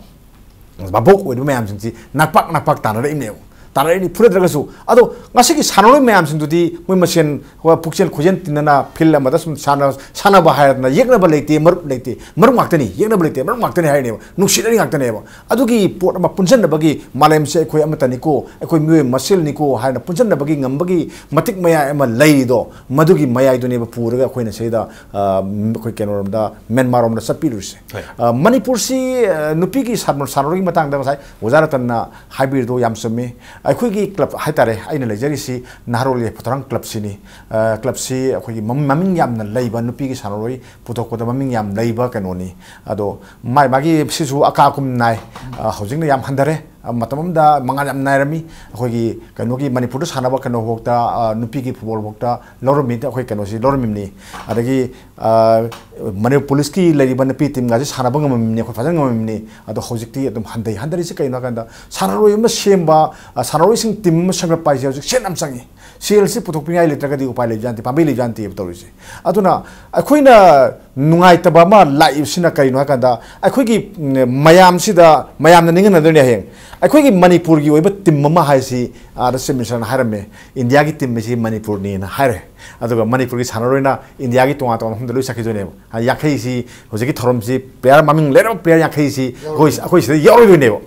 ꯚꯥꯕꯣꯛ ꯑꯣꯏꯕ ꯃꯌꯥꯝꯁꯤꯡꯁꯤ ꯅꯥꯛꯄꯥꯛ ꯅꯥꯛꯄꯥꯛ ꯇꯥꯟꯅꯔꯛꯏꯕꯅꯦꯕ, ꯇꯥꯟꯅꯔꯛꯏꯅꯤ ꯐꯨꯅꯗ꯭ꯔꯒꯁꯨ꯫ ꯑꯗꯣ ꯉꯁꯤꯒꯤ ꯁꯥꯟꯅꯔꯣꯏ ꯃꯌꯥꯝꯁꯤꯡꯗꯨꯗꯤ ꯃꯣꯏ ꯃꯁꯦꯟ ꯋꯥ ꯄꯨꯛꯆꯦꯜ ꯈꯣꯏꯖꯦꯜ ꯇꯤꯟꯅꯅ ꯐꯤꯜ ꯑꯃꯗ ꯁꯨꯝ ꯁꯥꯟꯅ-, ꯁꯥꯟꯅꯕ ꯍꯥꯏꯔꯗꯅ ꯌꯦꯛꯅꯕ ꯂꯩꯇꯦ, ꯃꯔꯨꯞ ꯂꯩꯇꯦ, ꯃꯔꯨꯞ ꯉꯥꯛꯇꯅꯤ, ꯌꯦꯛꯅꯕ ꯂꯩꯇꯦ, ꯃꯔꯨꯞ ꯉꯥꯛꯇꯅꯤ ꯍꯥꯏꯔꯤꯅꯦꯕ, ꯅꯨꯡꯁꯤꯅꯔꯤ ꯉꯥꯛꯇꯅꯦꯕ꯫ ꯑꯗꯨꯒꯤ ꯄꯣꯠ ꯑꯃ ꯄꯨꯟꯁꯤꯟꯅꯕꯒꯤ ꯃꯥꯂꯦꯝꯁꯦ ꯑꯩꯈꯣꯏ ꯑꯃꯠꯇꯅꯤꯀꯣ, ꯑꯩꯈꯣꯏ ꯃꯤꯑꯣꯏ ꯃꯁꯦꯜꯅꯤꯀꯣ ꯍꯥꯏꯅ ꯄꯨꯟꯁꯤꯟꯅꯕꯒꯤ ꯉꯝꯕꯒꯤ ꯃꯇꯤꯛ ꯃꯌꯥꯏ ꯑꯃ ꯂꯩꯔꯤꯗꯣ, ꯃꯗꯨꯒꯤ ꯃꯌꯥꯏꯗꯨꯅꯦꯕ ꯄꯨꯔꯒ ꯑꯩꯈꯣꯏꯅ ꯁꯤꯗ, ꯑ, ꯑꯩꯈꯣꯏ ꯀꯩꯅꯣꯔꯣꯝꯗ, ꯃ꯭ꯌꯥꯟꯃꯥꯔ ꯔꯣꯝꯗ ꯆꯠꯄꯤꯔꯨꯔꯤꯁꯦ꯫ ꯍꯣꯏ꯫ ꯑ, ꯃꯅꯤꯄꯨꯔꯁꯤ, ꯑ, ꯅꯨꯄꯤꯒꯤ ꯁꯥꯟꯅ-, ꯁꯥꯟꯅꯔꯣꯏꯒꯤ ꯃꯇꯥꯡꯗ ꯉꯁꯥꯏ ꯑꯣꯖꯥ ꯔꯇꯟꯅ ꯍꯥꯏꯕꯤꯔꯤꯗꯣ ꯌꯥꯝ ꯆꯨꯝꯃꯤ꯫ ꯑꯩꯈꯣꯏꯒꯤ ꯀ꯭ꯂꯕ ꯍꯥꯏꯇꯥꯔꯦ, ꯑꯩꯅ ꯂꯩꯖꯔꯤꯁꯤ ꯅꯍꯥꯔꯣꯜ ꯌꯥꯏꯐ ꯊꯧꯔꯥꯡ ꯀ꯭ꯂꯕꯁꯤꯅꯤ꯫ ꯑ, ꯀ꯭ꯂꯕꯁꯤ ꯑꯩꯈꯣꯏꯒꯤ ꯃꯃꯤꯡ, ꯃꯃꯤꯡ ꯌꯥꯝꯅ ꯂꯩꯕ, ꯅꯨꯄꯤꯒꯤ ꯁꯥꯟꯅꯔꯣꯏ ꯄꯨꯊꯣꯛꯄꯗ ꯃꯃꯤꯡ ꯌꯥꯝ ꯂꯩꯕ ꯀꯩꯅꯣꯅꯤ꯫ ꯑꯗꯣ ꯃꯥꯏ ꯃꯥꯒꯤ ꯁꯤꯁꯨ ꯑꯀꯥ ꯑꯀꯨꯝ ꯅꯥꯏ꯫ ꯑ, ꯍꯧꯖꯤꯛꯅ ꯌꯥꯝ ꯍꯟꯊꯔꯦ꯫ ꯑ, ꯃꯇꯝ ꯑꯃꯗ ꯃꯉꯥꯜ ꯌꯥꯝ ꯅꯥꯏꯔꯝꯃꯤ꯫ ꯑꯩꯈꯣꯏꯒꯤ ꯀꯩꯅꯣꯒꯤ ꯃꯅꯤꯄꯨꯔꯗ ꯁꯥꯟꯅꯕ ꯀꯩꯅꯣꯐꯥꯎꯗ, ꯑ, ꯅꯨꯄꯤꯒꯤ ꯐꯨꯠꯕꯣꯜꯐꯥꯎꯗ ꯂꯧꯔꯝꯃꯤ, ꯑꯩꯈꯣꯏ ꯀꯩꯅꯣꯁꯤ ꯂꯧꯔꯝꯃꯤꯕꯅꯤ꯫ ꯑꯗꯒꯤ, ꯑ, ꯃꯅꯤꯄꯨꯔ ꯄꯨꯂꯤꯁꯀꯤ ꯂꯩꯔꯤꯕ ꯅꯨꯄꯤ ꯇꯤꯝꯒꯁꯤ ꯁꯥꯟꯅꯕ ꯉꯝꯃꯝꯃꯤꯕꯅꯤ, ꯑꯩꯈꯣꯏ ꯐꯖꯅ ꯉꯝꯃꯝꯃꯤꯕꯅꯤ꯫ ꯑꯗꯣ ꯍꯧꯖꯤꯛꯇꯤ ꯑꯗꯨꯝ ꯍꯟꯊꯩ꯫ ꯍꯟꯊꯔꯤꯁꯤ ꯀꯩꯅꯣ ꯍꯥꯏ ꯀꯥꯟꯗ ꯁꯥꯟꯅꯔꯣꯏ ꯑꯃ ꯁꯦꯝꯕ, ꯑ, ꯁꯥꯟꯅꯔꯣꯏꯁꯤꯡ ꯇꯤꯝ ꯑꯃ ꯁꯦꯝꯒꯠꯄ ꯍꯥꯏꯁꯦ ꯍꯧꯖꯤꯛ ꯁꯦꯟ ꯌꯥꯝ ꯆꯪꯉꯤ꯫ ꯁꯦꯜꯁꯤ ꯄꯨꯊꯣꯛꯄꯤꯉꯥꯏ ꯂꯩꯇ꯭ꯔꯒꯗꯤ ꯎꯄꯥꯏ ꯂꯩꯕꯖꯥꯠ ꯅꯠꯇꯦ, ꯄꯥꯝꯕꯩ ꯂꯩꯕꯖꯥꯠ ꯅꯠꯇꯦꯕ ꯇꯧꯔꯤꯁꯦ꯫ ꯑꯗꯨꯅ ꯑꯩꯈꯣꯏꯅ ꯅꯨꯡꯉꯥꯏꯇꯕ ꯑꯃ ꯂꯥꯛꯏꯕꯁꯤꯅ ꯀꯔꯤꯅꯣ ꯍꯥꯏ ꯀꯥꯟꯗ, ꯑꯩꯈꯣꯏꯒꯤ, ꯎꯝ, ꯃꯌꯥꯝꯁꯤꯗ, ꯃꯌꯥꯝꯅ ꯅꯤꯡꯍꯟꯅꯗꯣꯏꯅꯦ ꯍꯌꯦꯡ꯫ ꯑꯩꯈꯣꯏꯒꯤ ꯃꯅꯤꯄꯨꯔꯒꯤ ꯑꯣꯏꯕ ꯇꯤꯝ ꯑꯃ ꯍꯥꯏꯁꯤ, ꯑꯥꯗ ꯆꯤꯐ ꯃꯤꯅꯤꯁꯇꯔꯅ ꯍꯥꯏꯔꯝꯃꯦ, "ꯏꯟꯗꯤꯌꯥꯒꯤ ꯇꯤꯝ ꯑꯁꯤ ꯃꯅꯤꯄꯨꯔꯅꯤꯅ" ꯍꯥꯏꯔꯦ꯫ ꯑꯗꯨꯒ ꯃꯅꯤꯄꯨꯔꯒꯤ ꯁꯥꯟꯅꯔꯣꯏꯅ ꯏꯟꯗꯤꯌꯥꯒꯤ ꯇꯣꯉꯥꯟ ꯇꯣꯉꯥꯟꯕ ꯃꯐꯝꯗ ꯂꯣꯏ ꯆꯠꯈꯤꯗꯣꯏꯅꯦꯕ꯫ ꯍꯥꯏꯗꯤ ꯌꯥꯡꯈꯩꯁꯤ ꯍꯧꯖꯤꯛꯀꯤ ꯊꯧꯔꯝꯁꯤ ꯄ꯭ꯂꯦꯌꯔ ꯃꯃꯤꯡ ꯂꯩꯔꯕ ꯄ꯭ꯂꯦꯌꯔ ꯌꯥꯡꯈꯩꯁꯤ ꯑꯩꯈꯣꯏ, ꯑꯩꯈꯣꯏ ꯁꯤꯗ ꯌꯥꯎꯔꯣꯏꯗꯣꯏꯅꯦꯕ꯫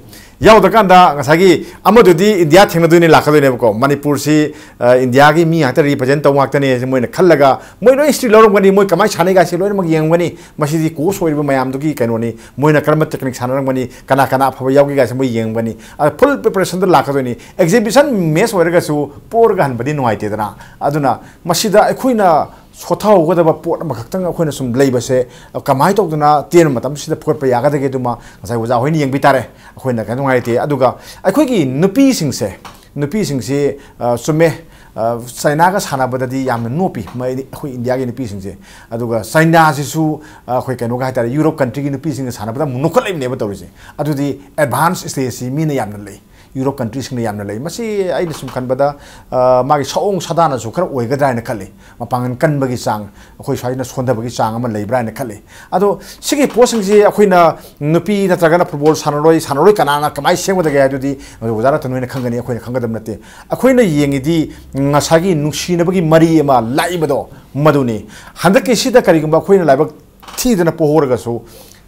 ꯌꯥꯎꯗ꯭ꯔꯀꯥꯟꯗ ꯉꯁꯥꯏꯒꯤ ꯑꯃꯗꯨꯗꯤ ꯏꯟꯗꯤꯌꯥ ꯊꯦꯡꯅꯗꯣꯏꯅꯤ, ꯂꯥꯛꯀꯗꯣꯏꯅꯦꯕꯀꯣ꯫ ꯃꯅꯤꯄꯨꯔꯁꯤ, ꯑ, ꯏꯟꯗꯤꯌꯥꯒꯤ ꯃꯤ ꯉꯥꯛꯇ ꯔꯤꯄ꯭ꯔꯖꯦꯟ ꯇꯧꯕ ꯉꯥꯛꯇꯅꯦ ꯍꯥꯏꯁꯦ ꯃꯣꯏꯅ ꯈꯜꯂꯒ ꯃꯣꯏ ꯂꯣꯏ ꯍꯤꯁꯇ꯭ꯔꯤ ꯂꯧꯔꯝꯒꯅꯤ, ꯃꯣꯏ ꯀꯃꯥꯏꯅ ꯁꯥꯟꯅꯩ ꯀꯥꯏꯁꯦ ꯂꯣꯏꯅꯃꯛ ꯌꯦꯡꯉꯝꯒꯅꯤ꯫ ꯃꯁꯤꯗꯤ ꯀꯣꯁ ꯑꯣꯏꯔꯤꯕ ꯃꯌꯥꯝꯗꯨꯒꯤ ꯀꯩꯅꯣꯅꯤ, ꯃꯣꯏꯅ ꯀꯔꯝꯕ ꯇꯦꯛꯅꯤꯛ ꯁꯥꯟꯅꯔꯝꯒꯅꯤ, ꯀꯅꯥ ꯀꯅꯥ ꯑꯐꯕ ꯌꯥꯎꯒꯦ ꯀꯥꯏꯁꯦ ꯃꯣꯏ ꯌꯦꯡꯉꯝꯒꯅꯤ꯫ ꯑ, ꯐꯨꯜ ꯄ꯭ꯔꯤꯄꯦꯔꯦꯁꯟꯗ ꯂꯥꯛꯀꯗꯣꯏꯅꯤ꯫ ꯑꯦꯛꯖꯤꯕꯤꯁꯟ ꯃꯦꯠꯆ ꯑꯣꯏꯔꯒꯁꯨ ꯄꯣꯔꯒ ꯍꯟꯕꯗꯤ ꯅꯨꯡꯉꯥꯏꯇꯦꯗꯅ꯫ ꯑꯗꯨꯅ ꯃꯁꯤꯗ ꯑꯩꯈꯣꯏꯅ ꯁꯣꯊꯍꯧꯒꯗꯕ ꯄꯣꯠ ꯑꯃꯈꯛꯇꯪ ꯑꯩꯈꯣꯏꯅ ꯁꯨꯝ ꯂꯩꯕꯁꯦ, ꯀꯃꯥꯏꯅ ꯇꯧꯗꯅ ꯇꯦꯟꯕ ꯃꯇꯝꯁꯤꯗ ꯐꯨꯒꯠꯄ ꯌꯥꯒꯗꯒꯦꯗꯨꯃ ꯉꯁꯥꯏ ꯑꯣꯖꯥ ꯍꯣꯏꯅ ꯌꯦꯡꯕꯤ ꯇꯥꯔꯦ꯫ ꯑꯩꯈꯣꯏꯅ ꯀꯩꯅꯣ ꯅꯨꯡꯉꯥꯏꯇꯦ꯫ ꯑꯗꯨꯒ ꯑꯩꯈꯣꯏꯒꯤ ꯅꯨꯄꯤꯁꯤꯡꯁꯦ, ꯅꯨꯄꯤꯁꯤꯡꯁꯤ, ꯑ, ꯆꯨꯝꯃꯦ, ꯑ, ꯆꯥꯏꯅꯥꯒ ꯁꯥꯟꯅꯕꯗꯗꯤ ꯌꯥꯝꯅ ꯅꯣꯞꯄꯤ꯫ ꯃ-, ꯑꯩꯈꯣꯏ ꯏꯟꯗꯤꯌꯥꯒꯤ ꯅꯨꯄꯤꯁꯤꯡꯁꯦ꯫ ꯑꯗꯨꯒ ꯆꯥꯏꯅꯥꯁꯤꯁꯨ, ꯑ, ꯑꯩꯈꯣꯏ ꯀꯩꯅꯣꯒ ꯍꯥꯏꯇꯥꯔꯦ, ꯌꯨꯔꯣꯞ ꯀꯟꯇ꯭ꯔꯤꯒꯤ ꯅꯨꯄꯤꯁꯤꯡꯒ ꯁꯥꯟꯅꯕꯗ ꯑꯃꯨꯛ ꯅꯣꯛꯈꯠꯂꯛꯏꯕꯅꯦꯕ ꯇꯧꯔꯤꯁꯦ꯫ ꯑꯗꯨꯗꯤ ꯑꯦꯗꯚꯥꯟꯁ ꯁ꯭ꯇꯦꯖꯁꯤ ꯃꯤꯅ ꯌꯥꯝꯅ ꯂꯩ꯫ ꯌꯨꯔꯣꯞ ꯀꯟꯇ꯭ꯔꯤꯁꯤꯡꯅ ꯌꯥꯝꯅ ꯂꯩ꯫ ꯃꯁꯤ ꯑꯩꯅ ꯁꯨꯝ ꯈꯟꯕꯗ, ꯑ, ꯃꯥꯒꯤ ꯁꯑꯣꯡ ꯁꯥꯗꯥꯅꯁꯨ ꯈꯔ ꯑꯣꯏꯒꯗ꯭ꯔꯥ ꯍꯥꯏꯅ ꯈꯜꯂꯤ꯫ ꯃꯄꯥꯡꯒꯜ ꯀꯟꯕꯒꯤ ꯆꯥꯡ, ꯑꯩꯈꯣꯏ ꯁ꯭ꯋꯥꯏꯅ ꯁꯣꯟꯊꯕꯒꯤ ꯆꯥꯡ ꯑꯃ ꯂꯩꯕ꯭ꯔꯥ ꯍꯥꯏꯅ ꯈꯜꯂꯤ꯫ ꯑꯗꯣ ꯁꯤꯒꯤ ꯄꯣꯠꯁꯤꯡꯁꯤ ꯑꯩꯈꯣꯏꯅ ꯅꯨꯄꯤ ꯅꯠꯇ꯭ꯔꯒꯅ ꯐꯨꯠꯕꯣꯜ ꯁꯥꯟꯅꯔꯣꯏ, ꯁꯥꯟꯅꯔꯣꯏ ꯀꯅꯥꯅ ꯀꯃꯥꯏꯅ ꯁꯦꯝꯒꯗꯒꯦ ꯍꯥꯏꯗꯨꯗꯤ ꯑꯣꯖꯥ ꯔꯇꯟ ꯍꯣꯏꯅ ꯈꯪꯒꯅꯤ, ꯑꯩꯈꯣꯏꯅ ꯈꯪꯒꯗꯕ ꯅꯠꯇꯦ꯫ ꯑꯩꯈꯣꯏꯅ ꯌꯦꯡꯉꯤꯗꯤ ꯉꯁꯥꯏꯒꯤ ꯅꯨꯡꯁꯤꯅꯕꯒꯤ ꯃꯔꯤ ꯑꯃ ꯂꯥꯛꯏꯕꯗꯣ, ꯃꯗꯨꯅꯤ꯫ ꯍꯟꯗꯛꯀꯤꯁꯤꯗ ꯀꯔꯤꯒꯨꯝꯕ ꯑꯩꯈꯣꯏꯅ ꯂꯥꯏꯕꯛ ꯊꯤꯗꯅ ꯄꯣꯍꯧꯔꯒꯁꯨ,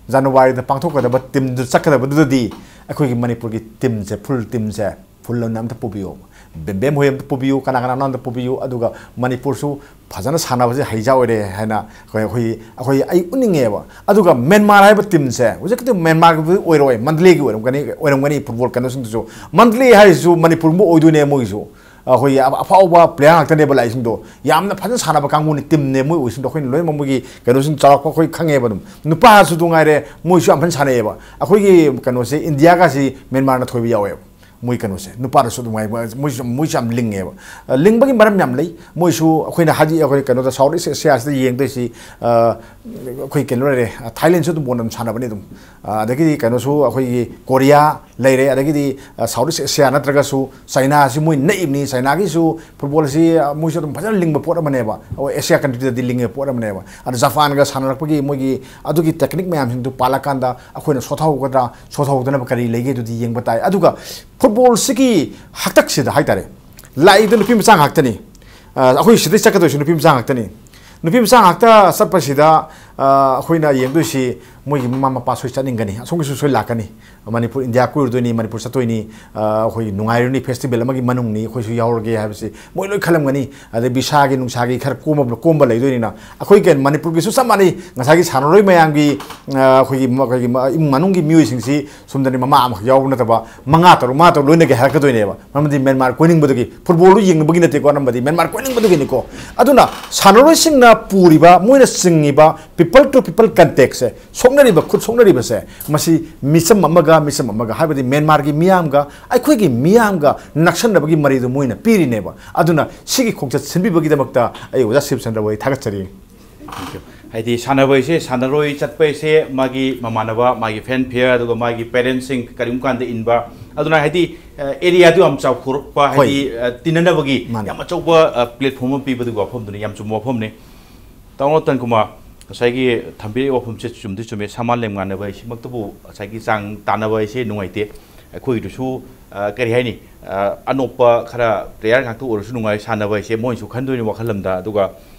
ꯖꯅꯋꯥꯔꯤꯗ ꯄꯥꯡꯊꯣꯛꯀꯗꯕ ꯇꯤꯝꯗꯨ ꯆꯠꯀꯗꯕꯗꯨꯗꯗꯤ ꯑꯩꯈꯣꯏꯒꯤ ꯃꯅꯤꯄꯨꯔꯒꯤ ꯇꯤꯝꯁꯦ, ꯐꯨꯜ ꯇꯤꯝꯁꯦ, ꯐꯨꯜ ꯑꯣꯏꯅ ꯑꯝꯇ ꯄꯨꯕꯤꯌꯨ꯫ ꯕꯦꯝꯕꯦꯝ ꯍꯣꯏ ꯑꯝꯇ ꯄꯨꯕꯤꯌꯨ, ꯀꯅꯥ ꯀꯅꯥꯅꯣ ꯑꯝꯇ ꯄꯨꯕꯤꯌꯨ꯫ ꯑꯗꯨꯒ ꯃꯅꯤꯄꯨꯔꯁꯨ ꯐꯖꯅ ꯁꯥꯟꯅꯕꯁꯦ ꯍꯩꯖꯥ ꯑꯣꯏꯔꯦ ꯍꯥꯏꯅ ꯑꯩꯈꯣꯏ, ꯑꯩꯈꯣꯏ, ꯑꯩꯈꯣꯏ, ꯑꯩ ꯎꯠꯅꯤꯡꯉꯦꯕ꯫ ꯑꯗꯨꯒ ꯃꯦꯟꯃꯥꯔ ꯍꯥꯏꯕ ꯇꯤꯝꯁꯦ ꯍꯧꯖꯤꯛꯀꯤꯗꯤ ꯃꯦꯟꯃꯥꯔꯒꯤꯕꯨꯗꯤ ꯑꯣꯏꯔꯣꯏ, ꯃꯟꯗꯂꯦꯒꯤ ꯑꯣꯏꯔꯝꯒꯅꯤ, ꯑꯣꯏꯔꯝꯒꯅꯤ ꯐꯨꯠꯕꯣꯜ ꯀꯩꯅꯣꯁꯤꯡꯗꯨꯁꯨ꯫ ꯃꯟꯗꯂꯦ ꯍꯥꯏꯔꯤꯁꯤꯁꯨ ꯃꯅꯤꯄꯨꯔꯒꯨꯝꯕ ꯑꯣꯏꯗꯣꯏꯅꯦ ꯃꯣꯏꯒꯤꯁꯨ꯫ ꯑꯩꯈꯣꯏꯒꯤ ꯑꯐ-, ꯑꯐꯥꯎꯕ ꯄ꯭ꯂꯦꯌꯔ ꯉꯥꯛꯇꯅꯦꯕ ꯂꯥꯛꯏꯁꯤꯡꯗꯣ꯫ ꯌꯥꯝꯅ ꯐꯖꯅ ꯁꯥꯟꯅꯕ ꯀꯥꯡꯕꯨꯅꯤ, ꯇꯤꯝꯅꯦ ꯃꯣꯏ ꯑꯣꯏꯁꯤꯡꯗꯣ꯫ ꯑꯩꯈꯣꯏꯅ ꯂꯣꯏꯅꯃꯛ ꯃꯣꯏꯒꯤ ꯀꯩꯅꯣꯁꯤꯡ ꯆꯥꯎꯔꯛꯄ ꯑꯩꯈꯣꯏ ꯈꯪꯉꯦꯕ ꯑꯗꯨꯝ꯫ ꯅꯨꯄꯥꯁꯨ ꯑꯗꯨ ꯉꯥꯏꯔꯦ, ꯃꯣꯏꯁꯨ ꯌꯥꯝ ꯐꯖꯅ ꯁꯥꯟꯅꯩꯌꯦꯕ꯫ ꯑꯩꯈꯣꯏꯒꯤ ꯀꯩꯅꯣꯁꯦ ꯏꯟꯗꯤꯌꯥꯒꯁꯤ ꯃꯦꯟꯃꯥꯔꯅ ꯊꯣꯏꯕ ꯌꯥꯎꯋꯦꯕ꯫ ꯃꯣꯏ ꯀꯩꯅꯣꯁꯦ ꯅꯨꯄꯥꯗꯁꯨ ꯑꯗꯨꯃꯥꯏꯅ ꯃꯣꯏꯁꯨ, ꯃꯣꯏꯁꯨ ꯌꯥꯝ ꯂꯤꯡꯉꯦꯕ꯫ ꯑ, ꯂꯤꯡꯕꯒꯤ ꯃꯔꯝ ꯌꯥꯝ ꯂꯩ꯫ ꯃꯣꯏꯁꯨ ꯑꯩꯈꯣꯏꯅ ꯍꯥꯏꯗꯤ ꯑꯩꯈꯣꯏ ꯀꯩꯅꯣꯗ South East Asiaꯁꯤꯗ ꯌꯦꯡꯗꯣꯏꯁꯤ, ꯑ, ꯑꯩꯈꯣꯏ ꯀꯩꯅꯣ ꯂꯩꯔꯦ, ꯊꯥꯏꯂꯦꯟꯁꯨ ꯑꯗꯨꯝ ꯕꯣꯜ ꯑꯗꯨꯝ ꯁꯥꯟꯅꯕꯅꯤ ꯑꯗꯨꯝ꯫ ꯑ, ꯑꯗꯒꯤꯗꯤ ꯀꯩꯅꯣꯁꯨ ꯑꯩꯈꯣꯏꯒꯤ ꯀꯣꯔꯤꯌꯥ ꯂꯩꯔꯦ, ꯑꯗꯒꯤꯗꯤ, ꯑ, South East Asia ꯅꯠꯇ꯭ꯔꯒꯁꯨ ꯆꯥꯏꯅꯥꯁꯤ ꯃꯣꯏ ꯅꯛꯏꯕꯅꯤ꯫ ꯆꯥꯏꯅꯥꯒꯤꯁꯨ ꯐꯨꯠꯕꯣꯜꯁꯤ, ꯑ, ꯃꯣꯏꯁꯨ ꯑꯗꯨꯝ ꯐꯖꯅ ꯂꯤꯡꯕ ꯄꯣꯠ ꯑꯃꯅꯦꯕ꯫ ꯑꯩꯈꯣꯏ ꯑꯦꯁꯤꯌꯥ ꯀꯟꯇ꯭ꯔꯤꯗꯗꯤ ꯂꯤꯡꯕ ꯄꯣꯠ ꯑꯃꯅꯦꯕ꯫ ꯑꯗ ꯖꯄꯥꯟꯒ ꯁꯥꯟꯅꯔꯛꯄꯒꯤ ꯃꯣꯏꯒꯤ ꯑꯗꯨꯒꯤ ꯇꯦꯛꯅꯤꯛ ꯃꯌꯥꯝꯁꯤꯡꯗꯨ ꯄꯥꯜꯂꯀꯥꯟꯗ ꯑꯩꯈꯣꯏꯅ ꯁꯣꯊꯍꯧꯒꯗ꯭ꯔꯥ, ꯁꯣꯊꯍꯧꯗꯅꯕ ꯀꯔꯤ ꯂꯩꯒꯦ ꯑꯗꯨꯗꯤ ꯌꯦꯡꯕ ꯇꯥꯏ꯫ ꯑꯗꯨꯒ ꯐꯨꯠꯕꯣꯜꯁꯤꯒꯤ ꯍꯥꯛꯇꯛꯁꯤꯗ ꯍꯥꯏꯇꯥꯔꯦ, ꯂꯥꯛꯏꯗꯣ ꯅꯨꯄꯤ ꯃꯆꯥ ꯉꯥꯛꯇꯅꯤ꯫ ꯑ, ꯑꯩꯈꯣꯏ ꯁꯤꯗꯩ ꯆꯠꯀꯗꯣꯏꯁꯤ ꯅꯨꯄꯤ ꯃꯆꯥ ꯉꯥꯛꯇꯅꯤ꯫ ꯅꯨꯄꯤ ꯃꯆꯥ ꯉꯥꯛꯇ ꯆꯠꯄꯁꯤꯗ, ꯑ, ꯑꯩꯈꯣꯏꯅ ꯌꯦꯡꯗꯣꯏꯁꯤ ꯃꯣꯏꯒꯤ ꯃꯃꯥ ꯃꯄꯥ ꯁꯣꯏ ꯆꯠꯅꯤꯡꯒꯅꯤ, ꯑꯁꯣꯝꯒꯤꯁꯨ ꯁꯣꯏ ꯂꯥꯛꯀꯅꯤ꯫ ꯃꯅꯤꯄꯨꯔ, ꯏꯟꯗꯤꯌꯥ ꯀꯣꯏꯔꯨꯗꯣꯏꯅꯤ, ꯃꯅꯤꯄꯨꯔ ꯆꯠꯇꯣꯏꯅꯤ, ꯑ, ꯑꯩꯈꯣꯏ ꯅꯨꯡꯉꯥꯏꯔꯨꯅꯤ, ꯐꯦꯁꯇꯤꯚꯦꯜ ꯑꯃꯒꯤ ꯃꯅꯨꯡꯅꯤ, ꯑꯩꯈꯣꯏꯁꯨ ꯌꯥꯎꯔꯒꯦ ꯍꯥꯏꯕꯁꯤ ꯃꯣꯏ ꯂꯣꯏ ꯈꯜꯂꯝꯒꯅꯤ꯫ ꯑꯗꯩ ꯚꯤꯁꯥꯒꯤ ꯅꯨꯡꯁꯥꯒꯤ ꯈꯔ ꯀꯣꯝꯕ, ꯀꯣꯝꯕ ꯂꯩꯗꯣꯏꯅꯤꯅ꯫ ꯑꯩꯈꯣꯏ ꯀꯩꯅꯣ ꯃꯅꯤꯄꯨꯔꯒꯤꯁꯨ ꯆꯞ ꯃꯥꯟꯅꯩ꯫ ꯉꯁꯥꯏꯒꯤ ꯁꯥꯟꯅꯔꯣꯏ ꯃꯌꯥꯝꯒꯤ, ꯑ, ꯑꯩꯈꯣꯏꯒꯤ, ꯑꯩꯈꯣꯏꯒꯤ ꯏꯃꯨꯡ ꯃꯅꯨꯡꯒꯤ ꯃꯤꯑꯣꯏꯁꯤꯡꯁꯤ ꯁꯣꯝꯗꯅꯤ ꯃꯃꯥ ꯑꯃꯈꯛ ꯌꯥꯎꯕ ꯅꯠꯇꯕ ꯃꯉꯥ ꯇꯔꯨꯛ, ꯃꯉꯥ ꯇꯔꯨꯛ ꯂꯣꯏꯅꯒꯦ ꯍꯥꯏꯔꯛꯀꯗꯣꯏꯅꯦꯕ꯫ ꯃꯔꯝꯗꯤ ꯃꯦꯟꯃꯥꯔ ꯀꯣꯏꯅꯤꯡꯕꯗꯨꯒꯤ, ꯐꯨꯠꯕꯣꯜꯗꯨ ꯌꯦꯡꯅꯕꯒꯤ ꯅꯠꯇꯦꯀꯣ, ꯑꯅꯝꯕꯗꯤ ꯃꯦꯟꯃꯥꯔ ꯀꯣꯏꯅꯤꯡꯕꯗꯨꯒꯤꯅꯤꯀꯣ꯫ ꯑꯗꯨꯅ ꯁꯥꯟꯅꯔꯣꯏꯁꯤꯡꯅ ꯄꯨꯔꯤꯕ, ꯃꯣꯏꯅ ꯆꯤꯡꯉꯤꯕ people to people contactꯁꯦ, ꯁꯣꯛꯅꯔꯤꯕ, ꯈꯨꯠ ꯁꯣꯛꯅꯔꯤꯕꯁꯦ, ꯃꯁꯤ ꯃꯤꯆꯝ ꯑꯃꯒ ꯃꯤꯆꯝ ꯑꯃꯒ, ꯍꯥꯏꯕꯗꯤ ꯃꯦꯟꯃꯥꯔꯒꯤ ꯃꯤꯌꯥꯝꯒ ꯑꯩꯈꯣꯏꯒꯤ ꯃꯤꯌꯥꯝꯒ ꯅꯛꯁꯟꯅꯕꯒꯤ ꯃꯔꯤꯗꯨ ꯃꯣꯏꯅ ꯄꯤꯔꯤꯅꯦꯕ꯫ ꯑꯗꯨꯅ ꯁꯤꯒꯤ ꯈꯣꯡꯆꯠ ꯁꯤꯟꯕꯤꯕꯒꯤꯗꯃꯛꯇ ꯑꯩ ꯑꯣꯖꯥ ꯁꯤꯕꯆꯟꯗ꯭ꯔꯕꯨ ꯑꯩ ꯊꯥꯒꯠꯆꯔꯤ꯫ Thank you. ꯍꯥꯏꯗꯤ ꯁꯥꯟꯅꯕ ꯍꯥꯏꯁꯦ, ꯁꯥꯟꯅꯔꯣꯏ ꯆꯠꯄ ꯍꯥꯏꯁꯦ ꯃꯥꯒꯤ ꯃꯃꯥꯟꯅꯕ, ꯃꯥꯒꯤ ꯐꯦꯟ ꯐꯤꯌꯔ, ꯑꯗꯨꯒ ꯃꯥꯒꯤ ꯄꯦꯔꯦꯟꯁꯁꯤꯡ ꯀꯔꯤꯒꯨꯝꯕ ꯀꯥꯟꯗ ꯏꯟꯕ, ꯑꯗꯨꯅ ꯍꯥꯏꯗꯤ ꯑꯦꯔꯤꯌꯥꯗꯨ ꯌꯥꯝ ꯆꯥꯎꯊꯣꯔꯛꯄ, ꯍꯣꯏ꯫ ꯍꯥꯏꯗꯤ ꯑ, ꯇꯤꯟꯅꯅꯕꯒꯤ ꯃꯥꯅꯦ꯫ ꯌꯥꯝ ꯑꯆꯧꯕ ꯄ꯭ꯂꯦꯠꯐꯣꯝ ꯑꯃ ꯄꯤꯕꯗꯨꯒꯤ ꯋꯥꯐꯝꯗꯨꯅꯤ꯫ ꯌꯥꯝ ꯆꯨꯝꯕ ꯋꯥꯐꯝꯅꯤ꯫ ꯇꯥꯃꯣ ꯔꯇꯟ ꯀꯨꯃꯥꯔ, ꯉꯁꯥꯏꯒꯤ ꯊꯝꯕꯤꯔꯛꯏ ꯋꯥꯐꯝꯁꯦ ꯆꯨꯝꯗꯤ ꯆꯨꯝꯃꯦ꯫ ꯁꯃꯥꯟ ꯂꯦꯝꯉꯥꯟꯅꯕ ꯍꯥꯏꯁꯤꯃꯛꯇꯕꯨ ꯉꯁꯥꯏꯒꯤ ꯆꯥꯡ ꯇꯥꯟꯅꯕ ꯍꯥꯏꯁꯦ ꯅꯨꯡꯉꯥꯏꯇꯦ꯫ ꯑꯩꯈꯣꯏꯒꯤꯗꯨꯁꯨ ꯑ, ꯀꯔꯤ ꯍꯥꯏꯅꯤ, ꯑ, ꯑꯅꯣꯞꯄ ꯈꯔ ꯄ꯭ꯂꯦꯌꯔ ꯉꯥꯛꯇ ꯑꯣꯏꯔꯁꯨ ꯅꯨꯡꯉꯥꯏ ꯁꯥꯟꯅꯕ ꯍꯥꯏꯁꯦ, ꯃꯣꯏꯅꯁꯨ ꯈꯟꯗꯣꯏꯅꯤ ꯋꯥꯈꯜ ꯑꯃꯗ꯫ ꯑꯗꯨꯒ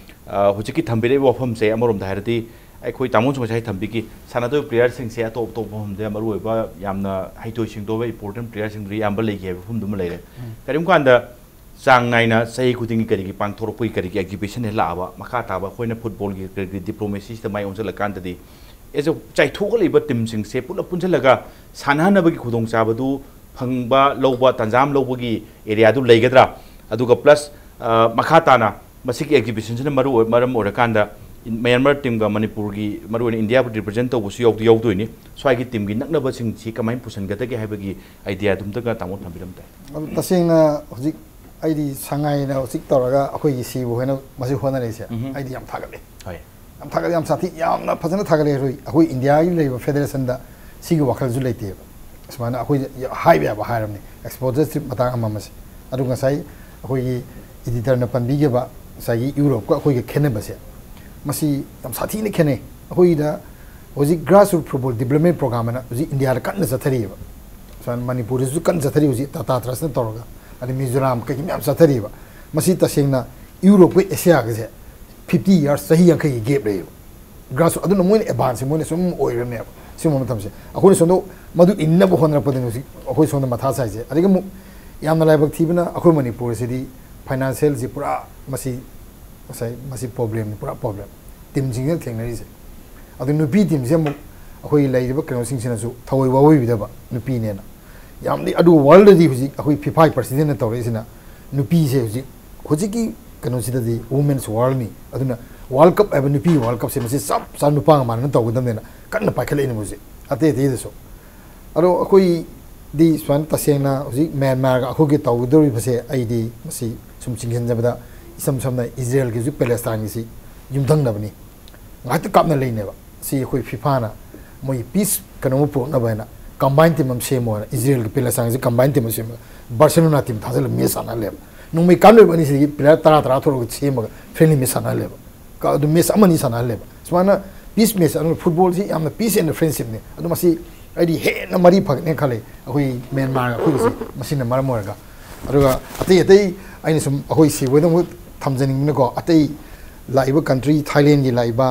ꯑ, ꯍꯧꯖꯤꯛꯀꯤ ꯊꯝꯕꯤꯔꯛꯏꯕ ꯋꯥꯐꯝꯁꯦ ꯑꯃꯔꯣꯝꯗ ꯍꯥꯏꯔꯗꯤ ꯑꯩꯈꯣꯏ ꯇꯥꯃꯣꯁꯨ ꯉꯁꯥꯏ ꯊꯝꯕꯤꯈꯤ, ꯁꯥꯟꯅꯗꯣꯏ ꯄ꯭ꯂꯦꯌꯔꯁꯤꯡꯁꯦ ꯑꯇꯣꯞ ꯑꯇꯣꯞꯄ ꯃꯐꯝꯗ ꯃꯔꯨꯑꯣꯏꯕ ꯌꯥꯝꯅ ꯍꯩꯊꯣꯏ ꯁꯤꯡꯊꯣꯏꯕ ꯏꯝꯄꯣꯔꯇꯦꯟ ꯄ꯭ꯂꯦꯌꯔꯁꯤꯡꯗꯨꯗꯤ ꯑꯌꯥꯝꯕ ꯂꯩꯈꯤ ꯍꯥꯏꯕ ꯃꯐꯝꯗꯨꯃ ꯂꯩꯔꯦ꯫ ꯀꯔꯤꯒꯨꯝꯕ ꯀꯥꯟꯗ ꯆꯥꯡ ꯅꯥꯏꯅ ꯆꯍꯤ ꯈꯨꯗꯤꯡꯒꯤ ꯀꯔꯤꯒꯤ ꯄꯥꯡꯊꯣꯔꯛꯄꯒꯤ ꯀꯔꯤꯒꯤ ꯑꯦꯛꯖꯤꯕꯤꯁꯟ ꯍꯦꯛ ꯂꯥꯛꯑꯕ, ꯃꯈꯥ ꯇꯥꯕ ꯑꯩꯈꯣꯏꯅ ꯐꯨꯠꯕꯣꯜꯒꯤ ꯀꯔꯤꯒꯤ ꯗꯤꯄ꯭ꯂꯣꯃꯦꯁꯤꯁꯤꯗ ꯃꯥꯏ ꯑꯣꯟꯁꯤꯜꯂꯀꯥꯟꯗꯗꯤ ꯑꯦꯁ ꯆꯥꯏꯊꯣꯛꯂꯛꯏꯕ ꯇꯤꯝꯁꯤꯡꯁꯦ ꯄꯨꯂꯞ ꯄꯨꯟꯁꯤꯜꯂꯒ ꯁꯥꯟꯅꯍꯟꯅꯕꯒꯤ ꯈꯨꯗꯣꯡꯆꯥꯕꯗꯨ ꯐꯪꯕ, ꯂꯧꯕ, ꯇꯥꯟꯖꯥ ꯑꯃ ꯂꯧꯕꯒꯤ ꯑꯦꯔꯤꯌꯥꯗꯨ ꯂꯩꯒꯗ꯭ꯔꯥ? ꯑꯗꯨꯒ ꯄ꯭ꯂꯁ ꯃꯈꯥ ꯇꯥꯅ ꯃꯁꯤꯒꯤ ꯑꯦꯛꯖꯤꯕꯤꯁꯟꯁꯤꯅ ꯃꯔꯨ ꯑꯣꯏ-, ꯃꯔꯝ ꯑꯣꯏꯔꯀꯥꯟꯗ ꯃꯌꯥꯟꯃꯥꯔ ꯇꯤꯝꯒ ꯃꯅꯤꯄꯨꯔꯒꯤ, ꯃꯔꯨꯑꯣꯏꯅ ꯏꯟꯗꯤꯌꯥꯕꯨ ꯔꯤꯄ꯭ꯔꯖꯦꯟ ꯇꯧꯕꯁꯨ ꯌꯥꯎꯗꯤ ꯌꯥꯎꯗꯣꯏꯅꯤ꯫ ꯁ꯭ꯋꯥꯏꯒꯤ ꯇꯤꯝꯒꯤ ꯅꯛꯅꯕꯁꯤꯡꯁꯤ ꯀꯃꯥꯏꯅ ꯄꯨꯁꯤꯟꯒꯗꯒꯦ ꯍꯥꯏꯕꯒꯤ ꯑꯥꯏꯗꯤꯌꯥꯗꯨꯝꯇꯒ ꯇꯥꯃꯣ ꯊꯝꯕꯤꯔꯝ ꯇꯥꯏ꯫ ꯑꯗꯨ ꯇꯁꯦꯡꯅ ꯍꯧꯖꯤꯛ ꯑꯩꯗꯤ ꯁꯉꯥꯏꯅ ꯍꯧꯖꯤꯛ ꯇꯧꯔꯒ ꯑꯩꯈꯣꯏꯒꯤ ꯁꯤꯕꯨ ꯍꯥꯏꯅ ꯃꯁꯤ ꯍꯣꯠꯅꯔꯤꯁꯦ, ꯎꯝꯍꯨꯝ꯫ ꯑꯩꯗꯤ ꯌꯥꯝ ꯊꯥꯒꯠꯂꯦ꯫ ꯍꯣꯏ꯫ ꯌꯥꯝ ꯊꯥꯒꯠꯂꯦ, ꯌꯥꯝ ꯁꯥꯊꯤ, ꯌꯥꯝꯅ ꯐꯖꯅ ꯊꯥꯒꯠꯂꯦ꯫ ꯑꯩꯈꯣꯏ, ꯑꯩꯈꯣꯏ ꯏꯟꯗꯤꯌꯥꯒꯤ ꯂꯩꯔꯤꯕ ꯐꯦꯗꯔꯦꯁꯟꯗ ꯁꯤꯒꯤ ꯋꯥꯈꯜꯁꯨ ꯂꯩꯇꯦꯕ꯫ ꯁꯨꯃꯥꯏꯅ ꯑꯩꯈꯣꯏ ꯍꯥꯏꯕ ꯌꯥꯕ ꯍꯥꯏꯔꯕꯅꯤ, ꯁ꯭ꯄꯣꯟꯁꯔꯁꯤꯞ ꯃꯇꯥꯡ ꯑꯃ ꯑꯃꯁꯦ꯫ ꯑꯗꯨ ꯉꯁꯥꯏ ꯑꯩꯈꯣꯏꯒꯤ ꯏꯗꯤꯇꯔꯅ ꯄꯟꯕꯤꯈꯤꯕ ꯉꯁꯥꯏꯒꯤ ꯌꯨꯔꯣꯞꯀ ꯑꯩꯈꯣꯏꯒ ꯈꯦꯠꯅꯕꯁꯦ, ꯃꯁꯤ ꯌꯥꯝ ꯁꯥꯊꯤꯅ ꯈꯦꯠꯅꯩ꯫ ꯑꯩꯈꯣꯏꯗ ꯍꯧꯖꯤꯛ ꯒ꯭ꯔꯥꯁꯔꯨꯠ ꯐꯨꯠꯕꯣꯜ ꯗꯤꯕ꯭ꯂꯞꯃꯦꯟ ꯄ꯭ꯔꯣꯒ꯭ꯔꯥꯝ ꯑꯅ ꯍꯧꯖꯤꯛ ꯏꯟꯗꯤꯌꯥꯗ ꯀꯟꯅ ꯆꯠꯊꯔꯤꯑꯕ꯫ ꯁꯨꯃꯥꯏꯅ ꯃꯅꯤꯄꯨꯔꯗꯁꯨ ꯀꯟꯅ ꯆꯠꯊꯔꯤ ꯍꯧꯖꯤꯛ, ꯇꯥꯇꯥ ꯇ꯭ꯔꯁꯅ ꯇꯧꯔꯒ, ꯑꯗꯩ ꯃꯤꯖꯣꯔꯥꯝ ꯀꯩꯀꯩ ꯃꯌꯥꯝ ꯆꯠꯊꯔꯤꯕ꯫ ꯃꯁꯤ ꯇꯁꯦꯡꯅ ꯌꯨꯔꯣꯞꯀ ꯑꯦꯁꯤꯌꯥꯒꯁꯦ ꯐꯤꯐꯇꯤ ꯌꯔꯁ, ꯆꯍꯤ ꯌꯥꯡꯈꯩꯒꯤ ꯒꯦꯞ ꯂꯩꯌꯦꯕ꯫ ꯒ꯭ꯔꯥꯁꯔꯨꯠ ꯑꯗꯨꯅ ꯃꯣꯏꯅ ꯑꯦꯗꯚꯥꯟꯁꯁꯦ ꯃꯣꯏꯅ ꯁꯨꯝ ꯑꯣꯏꯔꯕꯅꯦꯕ ꯁꯤꯒꯨꯝꯕ ꯃꯇꯝꯁꯦ꯫ ꯑꯩꯈꯣꯏꯅ ꯁꯣꯝꯗ ꯃꯗꯨ ꯏꯟꯅꯕ ꯍꯣꯠꯅꯔꯛꯄꯗꯅꯤ ꯍꯧꯖꯤꯛ ꯑꯩꯈꯣꯏ ꯁꯣꯝꯗ ꯃꯊꯥ ꯁꯥꯏꯁꯦ꯫ ꯑꯗꯒꯤ ꯑꯃꯨꯛ ꯌꯥꯝꯅ ꯂꯥꯏꯕꯛ ꯊꯤꯕꯅ ꯑꯩꯈꯣꯏ ꯃꯅꯤꯄꯨꯔꯁꯤꯗꯤ ꯐꯥꯏꯅꯥꯟꯁꯤꯌꯦꯜꯁꯤ ꯄꯨꯔꯥ ꯃꯁꯤ ꯉꯁꯥꯏ ꯃꯁꯤ ꯄ꯭ꯔꯣꯕ꯭ꯂꯦꯝꯅꯤ, ꯄꯨꯔꯥ ꯄ꯭ꯔꯣꯕ꯭ꯂꯦꯝ ꯇꯤꯝꯁꯤꯡꯁꯤꯅ ꯊꯦꯡꯅꯔꯤꯁꯦ꯫ ꯑꯗꯨ ꯅꯨꯄꯤ ꯇꯤꯝꯁꯦ ꯑꯃꯨꯛ ꯑꯩꯈꯣꯏꯒꯤ ꯂꯩꯔꯤꯕ ꯀꯩꯅꯣꯁꯤꯡꯁꯤꯅꯁꯨ ꯊꯑꯣꯏ ꯋꯥꯑꯣꯏꯕꯤꯗꯕ ꯅꯨꯄꯤꯅꯦꯅ꯫ ꯌꯥꯝꯗꯤ ꯑꯗꯨ ꯋꯥꯔꯜꯗꯗꯤ ꯍꯧꯖꯤꯛ ꯑꯩꯈꯣꯏ ꯐꯤꯐꯥꯒꯤ ꯄ꯭ꯔꯁꯤꯗꯦꯟꯅ ꯇꯧꯔꯛꯏꯁꯤꯅ ꯅꯨꯄꯤꯁꯦ ꯍꯧꯖꯤꯛ, ꯍꯧꯖꯤꯛꯀꯤ ꯀꯩꯅꯣꯁꯤꯗꯗꯤ ꯋꯨꯃꯦꯟꯁ ꯋꯥꯔꯜꯅꯤ꯫ ꯑꯗꯨꯅ ꯋꯥꯔꯜ ꯀꯞ ꯍꯥꯏꯕ ꯅꯨꯄꯤꯒꯤ ꯋꯥꯔꯜ ꯀꯞꯁꯦ ꯃꯁꯤ ꯆꯞ ꯆꯥꯅ ꯅꯨꯄꯥꯒ ꯃꯥꯟꯅꯅ ꯇꯧꯒꯗꯕꯅꯦꯅ ꯀꯟꯅ ꯄꯥꯏꯈꯠꯂꯛꯏꯅꯦ ꯍꯧꯖꯤꯛ ꯑꯇꯩ ꯑꯇꯩꯗꯁꯨ꯫ ꯑꯗꯣ ꯑꯩꯈꯣꯏꯗꯤ ꯁꯨꯃꯥꯏꯅ ꯇꯁꯦꯡꯅ ꯍꯧꯖꯤꯛ ꯃ꯭ꯌꯥꯟꯃꯥꯔꯒ ꯑꯩꯈꯣꯏꯒꯤ ꯇꯧꯒꯗꯧꯔꯤꯕꯁꯦ, ꯑꯩꯗꯤ ꯃꯁꯤ ꯁꯨꯝ ꯆꯤꯡꯁꯤꯟꯖꯕꯗ ꯏꯁꯝ ꯁꯝꯅ ꯏꯖꯔꯦꯜꯒꯤ ꯍꯧꯖꯤꯛ ꯄꯦꯂꯦꯁꯇꯥꯏꯟꯒꯤꯁꯤ ꯌꯨꯝꯊꯪꯅꯕꯅꯤ꯫ ꯉꯥꯏꯍꯥꯛꯇ ꯀꯥꯞꯅ ꯂꯩꯅꯦꯕ꯫ ꯁꯤ ꯑꯩꯈꯣꯏ ꯐꯤꯐꯥꯅ ꯃꯣꯏ ꯄꯤꯁ ꯀꯩꯅꯣꯝꯃ ꯄꯨꯔꯛꯅꯕ ꯍꯥꯏꯅ ꯀꯝꯕꯥꯏꯟ ꯇꯤꯝ ꯑꯃ ꯁꯦꯝꯃꯣ ꯍꯥꯏꯅ ꯏꯖꯔꯦꯜꯒ ꯄꯦꯂꯦꯁꯥꯏꯟꯒꯁꯦ ꯀꯝꯕꯥꯏꯟ ꯇꯤꯝ ꯑꯃ ꯁꯦꯝꯃꯒ ꯕꯥꯔꯁꯦꯂꯣꯅꯥ ꯇꯤꯝ ꯊꯥꯖꯤꯜꯂꯒ ꯃꯦꯠꯆ ꯁꯥꯟꯅꯍꯜꯂꯦꯕ꯫ ꯅꯣꯡꯃꯩ ꯀꯥꯞꯂꯣꯏꯕ ꯑꯅꯤꯁꯤꯗꯒꯤ ꯄ꯭ꯂꯦꯌꯔ ꯇꯔꯥ ꯇꯔꯥ ꯊꯣꯛꯂꯒ ꯁꯦꯝꯃꯒ ꯐ꯭ꯔꯦꯟꯂꯤ ꯃꯦꯠꯆ ꯁꯥꯟꯅꯍꯜꯂꯦꯕ꯫ ꯀ-, ꯑꯗꯨ ꯃꯦꯠꯆ ꯑꯃꯅꯤ ꯁꯥꯟꯅꯍꯜꯂꯦꯕ꯫ ꯁꯨꯃꯥꯏꯅ ꯄꯤꯁ ꯃꯦꯠꯆ ꯑꯗꯨꯅ ꯐꯨꯠꯕꯣꯜꯁꯤ ꯌꯥꯝꯅ peace and friendshipꯅꯤ꯫ ꯑꯗꯨ ꯃꯁꯤ ꯑꯩꯗꯤ ꯍꯦꯟꯅ ꯃꯔꯤ ꯐꯒꯠꯅꯦ ꯈꯜꯂꯤ ꯑꯩꯈꯣꯏ ꯃ꯭ꯌꯥꯟꯃꯥꯔꯒ ꯑꯩꯈꯣꯏꯒꯤꯁꯤ ꯃꯁꯤꯅ ꯃꯔꯝ ꯑꯣꯏꯔꯒ꯫ ꯑꯗꯨꯒ ꯑꯇꯩ ꯑꯇꯩ ꯑꯩꯅ ꯁꯨꯝ ꯑꯩꯈꯣꯏ ꯁꯤꯕꯣꯏꯗ ꯑꯃꯨꯛ ꯊꯝꯖꯅꯤꯡꯕꯅꯀꯣ, ꯑꯇꯩ ꯂꯥꯛꯏꯕ ꯀꯟꯇ꯭ꯔꯤ ꯊꯥꯏꯂꯦꯟꯒꯤ ꯂꯥꯛꯏꯕ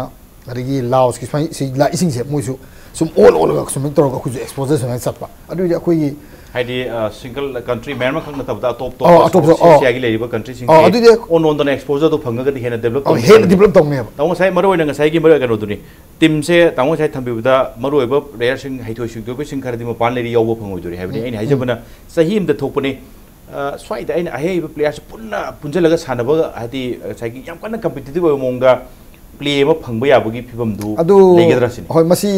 ꯑꯗꯒꯤ ꯂꯥꯑꯣꯁꯀꯤ ꯁꯨꯃꯥꯏꯅ ꯁꯤ ꯂꯥꯛꯏꯁꯤꯡꯁꯦ ꯃꯣꯏꯁꯨ ꯁꯨꯝ ꯑꯣꯜ ꯑꯣꯜꯂꯒ ꯁꯨꯃꯥꯏꯅ ꯇꯧꯔꯒ ꯑꯩꯈꯣꯏꯁꯨ ꯑꯦꯛꯁꯄꯣꯖꯔ ꯁꯨꯃꯥꯏꯅ ꯆꯠꯄ꯫ ꯑꯗꯨꯏꯗꯤ ꯑꯩꯈꯣꯏꯒꯤ ꯍꯥꯏꯗꯤ ꯁꯤꯡꯒꯜ ꯀꯟꯇ꯭ꯔꯤ ꯃꯌꯥꯝ ꯑꯃꯈꯛ ꯅꯠꯇꯕꯗ ꯑꯇꯣꯞ ꯑꯣ, ꯑꯇꯣꯞꯄ ꯑꯇꯣꯞꯄ, ꯑꯣ꯫ ꯑꯦꯁꯤꯌꯥꯒꯤ ꯂꯩꯔꯤꯕ ꯀꯟꯇ꯭ꯔꯤꯁꯤꯡꯁꯤ ꯑꯣ, ꯑꯗꯨꯗꯤ ꯑꯣꯟ ꯑꯣꯟꯗꯅ ꯑꯦꯛꯁꯄꯣꯖꯔꯗꯣ ꯐꯪꯉꯒꯗꯤ ꯍꯦꯟꯅ ꯗꯦꯕꯂꯞ ꯑꯣ, ꯇꯧꯅꯤ ꯍꯦꯟꯅ ꯍꯥꯏꯕꯅꯤ꯫ ꯗꯦꯕꯂꯞ ꯇꯧꯅꯦꯕ꯫ ꯇꯥꯃꯣ ꯉꯁꯥꯏ ꯃꯔꯨ ꯑꯣꯏꯅ ꯉꯁꯥꯏꯒꯤ ꯃꯔꯨ ꯑꯣꯏꯅ ꯀꯩꯅꯣꯗꯨꯅꯤ, ꯇꯤꯝꯁꯦ ꯇꯥꯃꯣ ꯉꯁꯥꯏ ꯊꯝꯕꯤꯕꯗ ꯃꯔꯨ ꯑꯣꯏꯕ ꯄ꯭ꯂꯦꯌꯔꯁꯤꯡ ꯍꯩꯊꯣꯏ ꯁꯤꯡꯊꯣꯏꯕꯁꯤꯡ ꯈꯔꯗꯤ ꯃꯄꯥꯟ ꯂꯩꯔꯤ ꯌꯥꯎꯕ ꯐꯪꯉꯣꯏꯗꯣꯔꯤ ꯍꯥꯏꯕꯅꯤ꯫ ꯎꯝ, ꯑꯩꯅ ꯎꯝ꯫ ꯍꯥꯏꯖꯕꯅ ꯆꯍꯤ ꯑꯃꯗ ꯊꯣꯛꯄꯅꯤ꯫ ꯑ, ꯁ꯭ꯋꯥꯏꯗ ꯑꯩꯅ ꯑꯍꯩ ꯍꯩꯕ ꯄ꯭ꯂꯦꯌꯔꯁꯦ ꯄꯨꯟꯅ ꯄꯨꯟꯁꯤꯜꯂꯒ ꯁꯥꯟꯅꯕ, ꯍꯥꯏꯗꯤ ꯉꯁꯥꯏꯒꯤ ꯌꯥꯝ ꯀꯟꯅ ꯀꯝꯄꯤꯇꯤꯇꯤꯚ ꯑꯣꯏꯕ ꯃꯑꯣꯡꯗ ꯄ꯭ꯂꯦ ꯑꯃ ꯐꯪꯕ ꯌꯥꯕꯒꯤ ꯐꯤꯕꯝꯗꯨ ꯑꯗꯨ ꯂꯩꯒꯗ꯭ꯔꯥ ꯁꯤꯅꯤ? ꯍꯣꯏ, ꯃꯁꯤ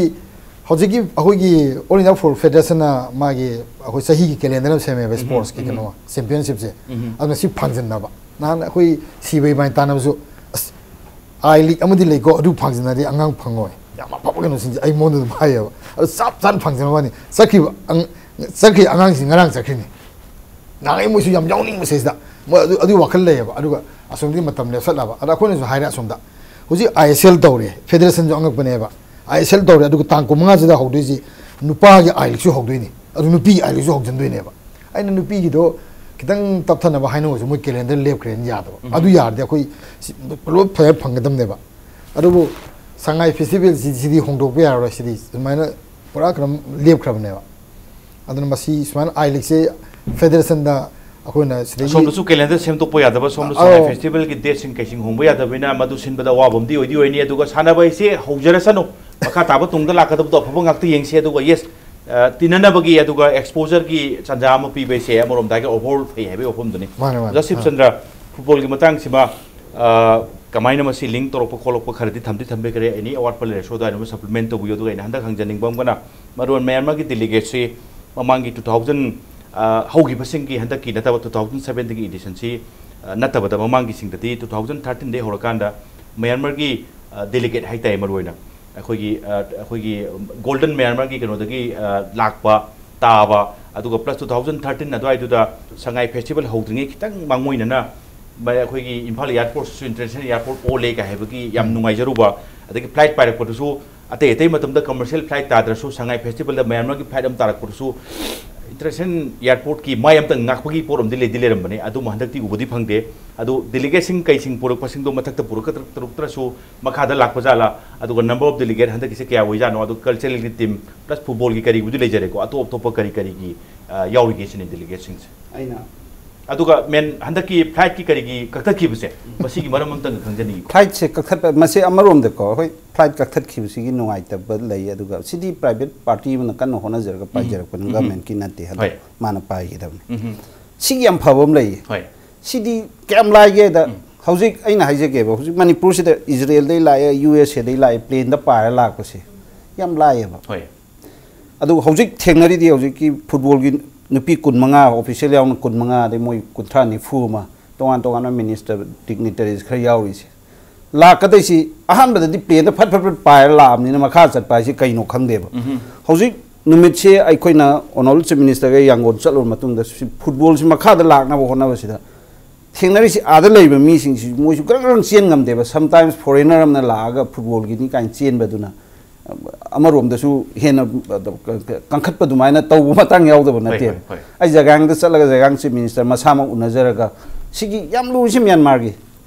ꯍꯧꯖꯤꯛꯀꯤ ꯑꯩꯈꯣꯏꯒꯤ All India Football Federationꯅ ꯃꯥꯒꯤ ꯑꯩꯈꯣꯏ ꯆꯍꯤꯒꯤ ꯀꯦꯂꯦꯟꯗꯔ ꯑꯃ ꯁꯦꯝꯃꯦꯕ, ꯎꯝ, sportsꯀꯤ ꯎꯝ꯫ ꯀꯩꯅꯣ, championshipꯁꯦ꯫ ꯎꯝ꯫ ꯑꯗꯨꯅ ꯁꯤ ꯐꯪꯖꯟꯅꯕ꯫ ꯅꯍꯥꯟ ꯑꯩꯈꯣꯏ ꯁꯤꯕ ꯏꯕꯥꯅꯤ ꯇꯥꯟꯅꯕꯁꯨ, "ꯑꯁ, ꯑꯥꯏ ꯂꯤꯛ ꯑꯃꯗꯤ ꯂꯩꯀꯣ, ꯑꯗꯨ ꯐꯪꯖꯟꯅꯗꯤ ꯑꯉꯥꯡ ꯐꯪꯉꯣꯏ꯫ ꯌꯥꯝ ꯑꯐꯕ ꯀꯩꯅꯣꯁꯤꯡꯁꯦ" ꯑꯩ ꯃꯉꯣꯟꯗ ꯑꯗꯨꯝ ꯍꯥꯏꯌꯦꯕ꯫ ꯑꯗꯨ ꯆꯞ ꯆꯥꯅ ꯐꯪꯖꯟꯅꯕꯅꯤ꯫ ꯆꯠꯈꯤꯕ ꯑꯪ-, ꯆꯠꯈ꯭ꯔꯤ ꯑꯉꯥꯡꯁꯤꯡ ꯉꯔꯥꯡ ꯆꯠꯈ꯭ꯔꯤꯅꯤ꯫ ꯅꯍꯥꯟꯒꯩ ꯃꯣꯏꯁꯨ ꯌꯥꯝ ꯌꯥꯎꯅꯤꯡꯕ ꯁꯤꯗꯩꯁꯤꯗ꯫ ꯃꯣꯏ ꯑꯗꯨ, ꯑꯗꯨꯒꯤ ꯋꯥꯈꯜ ꯂꯩꯌꯦꯕ꯫ ꯑꯗꯨꯒ ꯑꯁꯣꯝꯗꯤ ꯃꯇꯝ ꯂꯦꯞꯁꯜꯂꯕ꯫ ꯑꯗ ꯑꯩꯈꯣꯏꯅꯁꯨ ꯍꯥꯏꯔꯦ ꯑꯁꯣꯝꯗ꯫ ꯍꯧꯖꯤꯛ ꯑꯥꯏ ꯑꯦꯁ ꯑꯦꯜ ꯇꯧꯔꯦ, ꯐꯦꯗꯔꯦꯁꯟꯁꯨ ꯑꯉꯛꯄꯅꯦꯕ꯫ ꯑꯥꯏ ꯑꯦꯁ ꯑꯦꯜ ꯇꯧꯔꯦ, ꯑꯗꯨꯒ ꯇꯥꯡ ꯀꯨꯟꯃꯉꯥꯁꯤꯗ ꯍꯧꯗꯣꯏꯁꯤ ꯅꯨꯄꯥꯒꯤ ꯑꯥꯏ ꯂꯤꯛꯁꯨ ꯍꯧꯗꯣꯏꯅꯤ, ꯑꯗꯨ ꯅꯨꯄꯤꯒꯤ ꯑꯥꯏ ꯂꯤꯛꯁꯨ ꯍꯧꯖꯤꯟꯗꯣꯏꯅꯦꯕ꯫ ꯑꯩꯅ ꯅꯨꯄꯤꯒꯤꯗꯣ ꯈꯤꯇꯪ ꯇꯞꯊꯅꯕ ꯍꯥꯏꯅ ꯑꯣꯏꯔꯁꯨ ꯃꯣꯏ ꯀꯦꯂꯦꯟꯗꯔ ꯂꯦꯞꯈ꯭ꯔꯦꯅ ꯌꯥꯗꯕ꯫ ꯎꯝ꯫ ꯑꯗꯨ ꯌꯥꯔꯗꯤ ꯑꯩꯈꯣꯏ ꯁꯤ ꯄꯨꯂꯞ ꯐꯖꯅ ꯐꯪꯒꯗꯕꯅꯦꯕ꯫ ꯑꯗꯨꯕꯨ ꯁꯉꯥꯏ ꯐꯦꯁꯇꯤꯚꯦꯜꯁꯤ, ꯁꯤꯗꯤ ꯍꯣꯡꯗꯣꯛꯄ ꯌꯥꯔꯔꯣꯏ, ꯁꯤꯗꯤ ꯁꯨꯃꯥꯏꯅ ꯄꯨꯔꯥ ꯀꯩꯅꯣꯝ ꯂꯦꯞꯈ꯭ꯔꯕꯅꯦꯕ꯫ ꯑꯗꯨꯅ ꯃꯁꯤ ꯁꯨꯃꯥꯏꯅ ꯑꯥꯏ ꯂꯤꯛꯁꯦ ꯐꯦꯗꯔꯦꯁꯟꯗ ꯑꯩꯈꯣꯏꯅ ꯁꯤꯗꯒꯤ ꯑꯁꯣꯝꯗꯁꯨ ꯀꯦꯂꯦꯟꯗꯔ ꯁꯦꯝꯗꯣꯛꯄ ꯌꯥꯗꯕ, ꯁꯣꯝꯗꯁꯨ ꯑꯧ꯫ ꯁꯉꯥꯏ ꯐꯦꯁꯇꯤꯚꯦꯜꯒꯤ ꯗꯦꯠꯁꯤꯡ ꯀꯩꯁꯤꯡ ꯍꯣꯡꯕ ꯌꯥꯗꯕꯅꯤꯅ ꯃꯗꯨ ꯁꯤꯟꯕꯗ ꯑꯋꯥꯕ ꯑꯃꯗꯤ ꯑꯣꯏꯗꯤ ꯑꯣꯏꯅꯤ꯫ ꯑꯗꯨꯒ ꯁꯥꯟꯅꯕ ꯍꯥꯏꯁꯦ ꯍꯧꯖꯔꯁꯅꯨ, ꯃꯈꯥ ꯇꯥꯕ ꯇꯨꯡꯗ ꯂꯥꯛꯀꯗꯕꯗꯣ ꯑꯐꯕ ꯉꯥꯛꯇ ꯌꯦꯡꯁꯤ꯫ ꯑꯗꯨꯒ ꯌꯦꯁ, ꯑ, ꯇꯤꯟꯅꯅꯕꯒꯤ ꯑꯗꯨꯒ ꯑꯦꯛꯁꯄꯣꯖꯔꯒꯤ ꯆꯥꯟꯖꯥ ꯑꯃ ꯄꯤꯕ ꯍꯥꯏꯁꯦ ꯑꯃꯔꯣꯝꯗ ꯍꯥꯏꯔꯒ overall ꯐꯩ ꯍꯥꯏꯕꯒꯤ ꯋꯥꯐꯝꯗꯨꯅꯤ꯫ ꯃꯥꯅꯦ, ꯃꯥꯅꯦ꯫ ꯑꯣꯖꯥ ꯑꯥ꯫ ꯁꯤꯕꯆꯟꯗ꯭ꯔ, ꯐꯨꯠꯕꯣꯜꯒꯤ ꯃꯇꯥꯡꯁꯤꯃ, ꯑ, ꯀꯃꯥꯏꯅ ꯃꯁꯤ ꯂꯤꯡ ꯇꯧꯔꯛꯄ ꯈꯣꯠꯂꯛꯄ ꯈꯔꯗꯤ ꯊꯝꯗꯤ ꯊꯝꯕꯤꯈ꯭ꯔꯦ꯫ ꯑꯦꯅꯤ ꯑꯋꯥꯠꯄ ꯂꯩꯔꯁꯨ ꯑꯗꯨꯋꯥꯏꯗ ꯑꯃ ꯁꯄ꯭ꯂꯤꯃꯦꯟ ꯇꯧꯕꯤꯌꯨ꯫ ꯑꯗꯨꯒ ꯑꯩꯅ ꯍꯟꯗꯛ ꯍꯪꯖꯅꯤꯡꯕ ꯑꯃꯒꯅ, ꯃꯔꯨ ꯑꯣꯏꯅ ꯃꯌꯥꯟꯃꯥꯔꯒꯤ ꯗꯦꯂꯤꯒꯦꯠꯁꯤ ꯃꯃꯥꯡꯒꯤ two thousand, ꯑ, ꯍꯧꯈꯤꯕꯁꯤꯡꯒꯤ ꯍꯟꯗꯛꯀꯤ ꯅꯠꯇꯕ two thousand seventeenꯒꯤ ꯏꯗꯤꯁꯟꯁꯤ, ꯑ, ꯅꯠꯇꯕꯗ ꯃꯃꯥꯡꯒꯤꯁꯤꯡꯗꯗꯤ two thousand thirteenꯗꯒꯤ ꯍꯧꯔꯀꯥꯟꯗ ꯃꯌꯥꯟꯃꯥꯔꯒꯤ, ꯑ, ꯗꯦꯂꯤꯒꯦꯠ ꯍꯥꯏꯇꯥꯔꯦ ꯃꯔꯨ ꯑꯣꯏꯅ, ꯑꯩꯈꯣꯏꯒꯤ ꯑ, ꯑꯩꯈꯣꯏꯒꯤ ꯒꯣꯜꯗꯟ ꯃꯌꯥꯟꯃꯥꯔꯒꯤ ꯀꯩꯅꯣꯗꯒꯤ ꯑ, ꯂꯥꯛꯄ ꯇꯥꯕ, ꯑꯗꯨꯒ ꯄ꯭ꯂꯁ ꯇꯨ ꯊꯥꯎꯖꯟ ꯊꯥꯔꯇꯤꯟ ꯑꯗꯨꯋꯥꯏꯗꯨꯗ ꯁꯉꯥꯏ ꯐꯦꯁꯇꯤꯚꯦꯜ ꯍꯧꯗ꯭ꯔꯤꯉꯩ ꯈꯤꯇꯪ ꯃꯥꯡꯑꯣꯏꯅꯅ ꯃ-, ꯑꯩꯈꯣꯏꯒꯤ ꯏꯝꯐꯥꯜ ꯏꯌꯥꯔꯄꯣꯔꯠꯁꯤꯁꯨ ꯏꯟꯇꯔꯅꯦꯁꯅꯦꯜ ꯏꯌꯥꯔꯄꯣꯔꯠ ꯑꯣꯜꯂꯦ ꯀꯥꯏ ꯍꯥꯏꯕꯒꯤ ꯌꯥꯝ ꯅꯨꯡꯉꯥꯏꯖꯔꯨꯕ, ꯑꯗꯒꯤ ꯐ꯭ꯂꯥꯏꯠ ꯄꯥꯏꯔꯛꯄꯗꯨꯁꯨ ꯑꯇꯩ ꯑꯇꯩ ꯃꯇꯝꯗ ꯀꯃꯔꯁꯤꯌꯦꯜ ꯐ꯭ꯂꯥꯏꯠ ꯇꯥꯗ꯭ꯔꯁꯨ ꯁꯉꯥꯏ ꯐꯦꯁꯇꯤꯚꯦꯜꯗ ꯃꯌꯥꯝꯒꯤ ꯐ꯭ꯂꯥꯏꯠ ꯑꯃ ꯇꯥꯔꯛꯄꯗꯨꯁꯨ ꯏꯟꯇꯔꯅꯦꯁꯅꯦꯜ ꯏꯌꯥꯔꯄꯣꯔꯠꯀꯤ ꯃꯥꯏ ꯑꯃꯇꯪ ꯉꯥꯛꯄꯒꯤ ꯄꯣꯠ ꯑꯃꯗꯤ ꯂꯩꯗꯤ ꯂꯩꯔꯝꯕꯅꯦ꯫ ꯑꯗꯨꯃ ꯍꯟꯗꯛꯇꯤ ꯎꯕꯗꯤ ꯐꯪꯗꯦ꯫ ꯑꯗꯨ ꯗꯦꯂꯤꯒꯦꯠꯁꯤꯡ ꯀꯩꯁꯤꯡ ꯄꯨꯔꯛꯄꯁꯤꯡꯗꯣ ꯃꯊꯛꯇ ꯄꯨꯔꯛꯀꯗ꯭ꯔ-, ꯄꯨꯔꯛꯇ꯭ꯔꯁꯨ ꯃꯈꯥꯗ ꯂꯥꯛꯄ ꯖꯥꯠꯂꯥ? ꯑꯗꯨꯒ ꯅꯝꯕꯔ ꯑꯣꯐ ꯗꯦꯂꯤꯒꯦꯠ ꯍꯟꯗꯛꯀꯤꯁꯦ ꯀꯌꯥ ꯑꯣꯏꯖꯥꯠꯅꯣ? ꯑꯗꯨ ꯀꯜꯆꯔꯦꯜꯒꯤ ꯇꯤꯝ ꯄ꯭ꯂꯁ ꯐꯨꯠꯕꯣꯜꯒꯤ ꯀꯔꯤꯕꯨꯗꯤ ꯂꯩꯖꯔꯦꯀꯣ, ꯑꯇꯣꯞ ꯑꯇꯣꯞꯄ ꯀꯔꯤ ꯀꯔꯤꯒꯤ ꯑ, ꯌꯥꯎꯔꯤꯒꯦ ꯁꯤꯅꯤ ꯗꯦꯂꯤꯒꯦꯠꯁꯤꯡꯁꯦ꯫ ꯑꯩꯅ ꯑꯗꯨꯒ ꯃꯦꯟ ꯍꯟꯗꯛꯀꯤ ꯐ꯭ꯂꯥꯏꯠꯀꯤ ꯀꯔꯤꯒꯤ ꯀꯛꯊꯠꯈꯤꯕꯁꯦ, ꯃꯁꯤꯒꯤ ꯃꯔꯝ ꯑꯝꯇꯪꯒ ꯈꯪꯖꯅꯤꯡꯉꯤ꯫ ꯐ꯭ꯂꯥꯏꯠꯁꯦ ꯀꯛꯊꯠꯄ, ꯃꯁꯤ ꯑꯃꯔꯣꯝꯗꯀꯣ, ꯍꯣꯏ, ꯐ꯭ꯂꯥꯏꯠ ꯀꯛꯊꯠꯈꯤꯕꯁꯤꯒꯤ ꯅꯨꯡꯉꯥꯏꯇꯕ ꯂꯩ, ꯑꯗꯨꯒ ꯁꯤꯗꯤ ꯄ꯭ꯔꯥꯏꯚꯦꯠ ꯄꯥꯔꯇꯤ ꯑꯃꯅ ꯀꯟꯅ ꯍꯣꯠꯅꯖꯔꯒ ꯄꯥꯏꯖꯔꯛꯄꯅꯤ, ꯒꯚꯔꯟꯃꯦꯟꯠꯀꯤ ꯅꯠꯇꯦ, ꯑꯗꯣ ꯍꯣꯏ꯫ ꯃꯥꯅ ꯄꯥꯏꯒꯗꯕꯅꯤ꯫ ꯎꯝ꯫ ꯁꯤꯒꯤ ꯌꯥꯝ ꯐꯕ ꯑꯃ ꯂꯩꯌꯦ꯫ ꯍꯣꯏ꯫ ꯁꯤꯗꯤ ꯀꯌꯥꯝ ꯂꯥꯏꯒꯦꯗ, ꯎꯝ꯫ ꯍꯧꯖꯤꯛ ꯑꯩꯅ ꯍꯥꯏꯖꯒꯦꯕ, ꯍꯧꯖꯤꯛ ꯃꯅꯤꯄꯨꯔꯁꯤꯗ ꯏꯖꯔꯦꯜꯗꯩ ꯂꯥꯛꯑꯦ, ꯌꯨ ꯑꯦꯁ ꯑꯦꯗꯩ ꯂꯥꯛꯑꯦ, ꯄ꯭ꯂꯦꯟꯗ ꯄꯥꯏꯔ ꯂꯥꯛꯄꯁꯦ ꯌꯥꯝ ꯂꯥꯏꯌꯦꯕ꯫ ꯍꯣꯏ꯫ ꯑꯗꯨ ꯍꯧꯖꯤꯛ ꯊꯦꯡꯅꯔꯤꯗꯤ ꯍꯧꯖꯤꯛꯀꯤ ꯐꯨꯠꯕꯣꯜꯒꯤ ꯅꯨꯄꯤ ꯀꯨꯟꯃꯉꯥ, ꯑꯣꯐꯤꯁꯤꯌꯦꯜ ꯌꯥꯎꯅ ꯀꯨꯟꯃꯉꯥ, ꯑꯗꯩ ꯃꯣꯏ ꯀꯨꯟꯊ꯭ꯔꯥ ꯅꯤꯐꯨ ꯑꯃ, ꯇꯣꯉꯥꯟ ꯇꯣꯉꯥꯟꯕ ꯃꯤꯅꯤꯁꯇꯔ, ꯗꯤꯒꯅꯤꯇꯔꯤꯁ ꯈꯔ ꯌꯥꯎꯔꯤꯁꯦ꯫ ꯂꯥꯛꯀꯗꯣꯏꯁꯤ ꯑꯍꯥꯟꯕꯗꯗꯤ ꯄ꯭ꯂꯦꯟꯗ ꯐꯠ ꯐꯠ ꯐꯠ ꯄꯥꯏꯔ ꯂꯥꯛꯑꯕꯅꯤꯅ ꯃꯈꯥ ꯆꯠꯄ ꯍꯥꯏꯁꯤ ꯀꯩꯅꯣ ꯈꯪꯗꯦꯕ꯫ ꯎꯝ꯫ ꯍꯧꯖꯤꯛ ꯅꯨꯃꯤꯠꯁꯦ ꯑꯩꯈꯣꯏꯅ ꯑꯣꯅꯔꯦꯕꯜ ꯆꯤꯐ ꯃꯤꯅꯤꯁꯇꯔꯒ ꯌꯥꯡꯒꯣꯟ ꯆꯠꯂꯨꯕ ꯃꯇꯨꯡꯗ ꯁꯤ ꯐꯨꯠꯕꯣꯜꯁꯤ ꯃꯈꯥꯗ ꯂꯥꯛꯅꯕ ꯍꯣꯠꯅꯕꯁꯤꯗ ꯊꯦꯡꯅꯔꯤꯁꯤ, ꯑꯥꯗ ꯂꯩꯕ ꯃꯤꯁꯤꯡꯁꯤ ꯃꯣꯏꯁꯨ ꯒ꯭ꯔꯪ ꯒ꯭ꯔꯪ ꯆꯦꯟ ꯉꯝꯗꯦꯕ꯫ ꯁꯝꯇꯥꯏꯝꯁ ꯐꯣꯔꯦꯅꯔ ꯑꯃꯅ ꯂꯥꯛꯑꯒ ꯐꯨꯠꯕꯣꯜꯒꯤꯅꯤ ꯀꯥꯏꯅ ꯆꯦꯟꯕꯗꯨꯅ ꯑꯃꯔꯣꯝꯗꯁꯨ ꯍꯦꯟꯅ ꯀꯟꯈꯠꯄ ꯑꯗꯨꯃꯥꯏꯅ ꯇꯧꯕ ꯃꯇꯥꯡ ꯌꯥꯎꯗꯕ ꯍꯣꯏ, ꯅꯠꯇꯦꯕ꯫ ꯍꯣꯏ, ꯍꯣꯏ꯫ ꯑꯩ ꯖꯒꯥꯡꯗ ꯆꯠꯂꯒ ꯖꯒꯥꯡ ꯆꯤꯐ ꯃꯤꯅꯤꯁꯇꯔ ꯃꯁꯥꯃꯛ ꯎꯅꯖꯔꯒ ꯁꯤꯒꯤ ꯌꯥꯝ ꯂꯨꯔꯤꯁꯤ ꯃ꯭ꯌꯥꯟꯃꯥꯔꯒꯤ,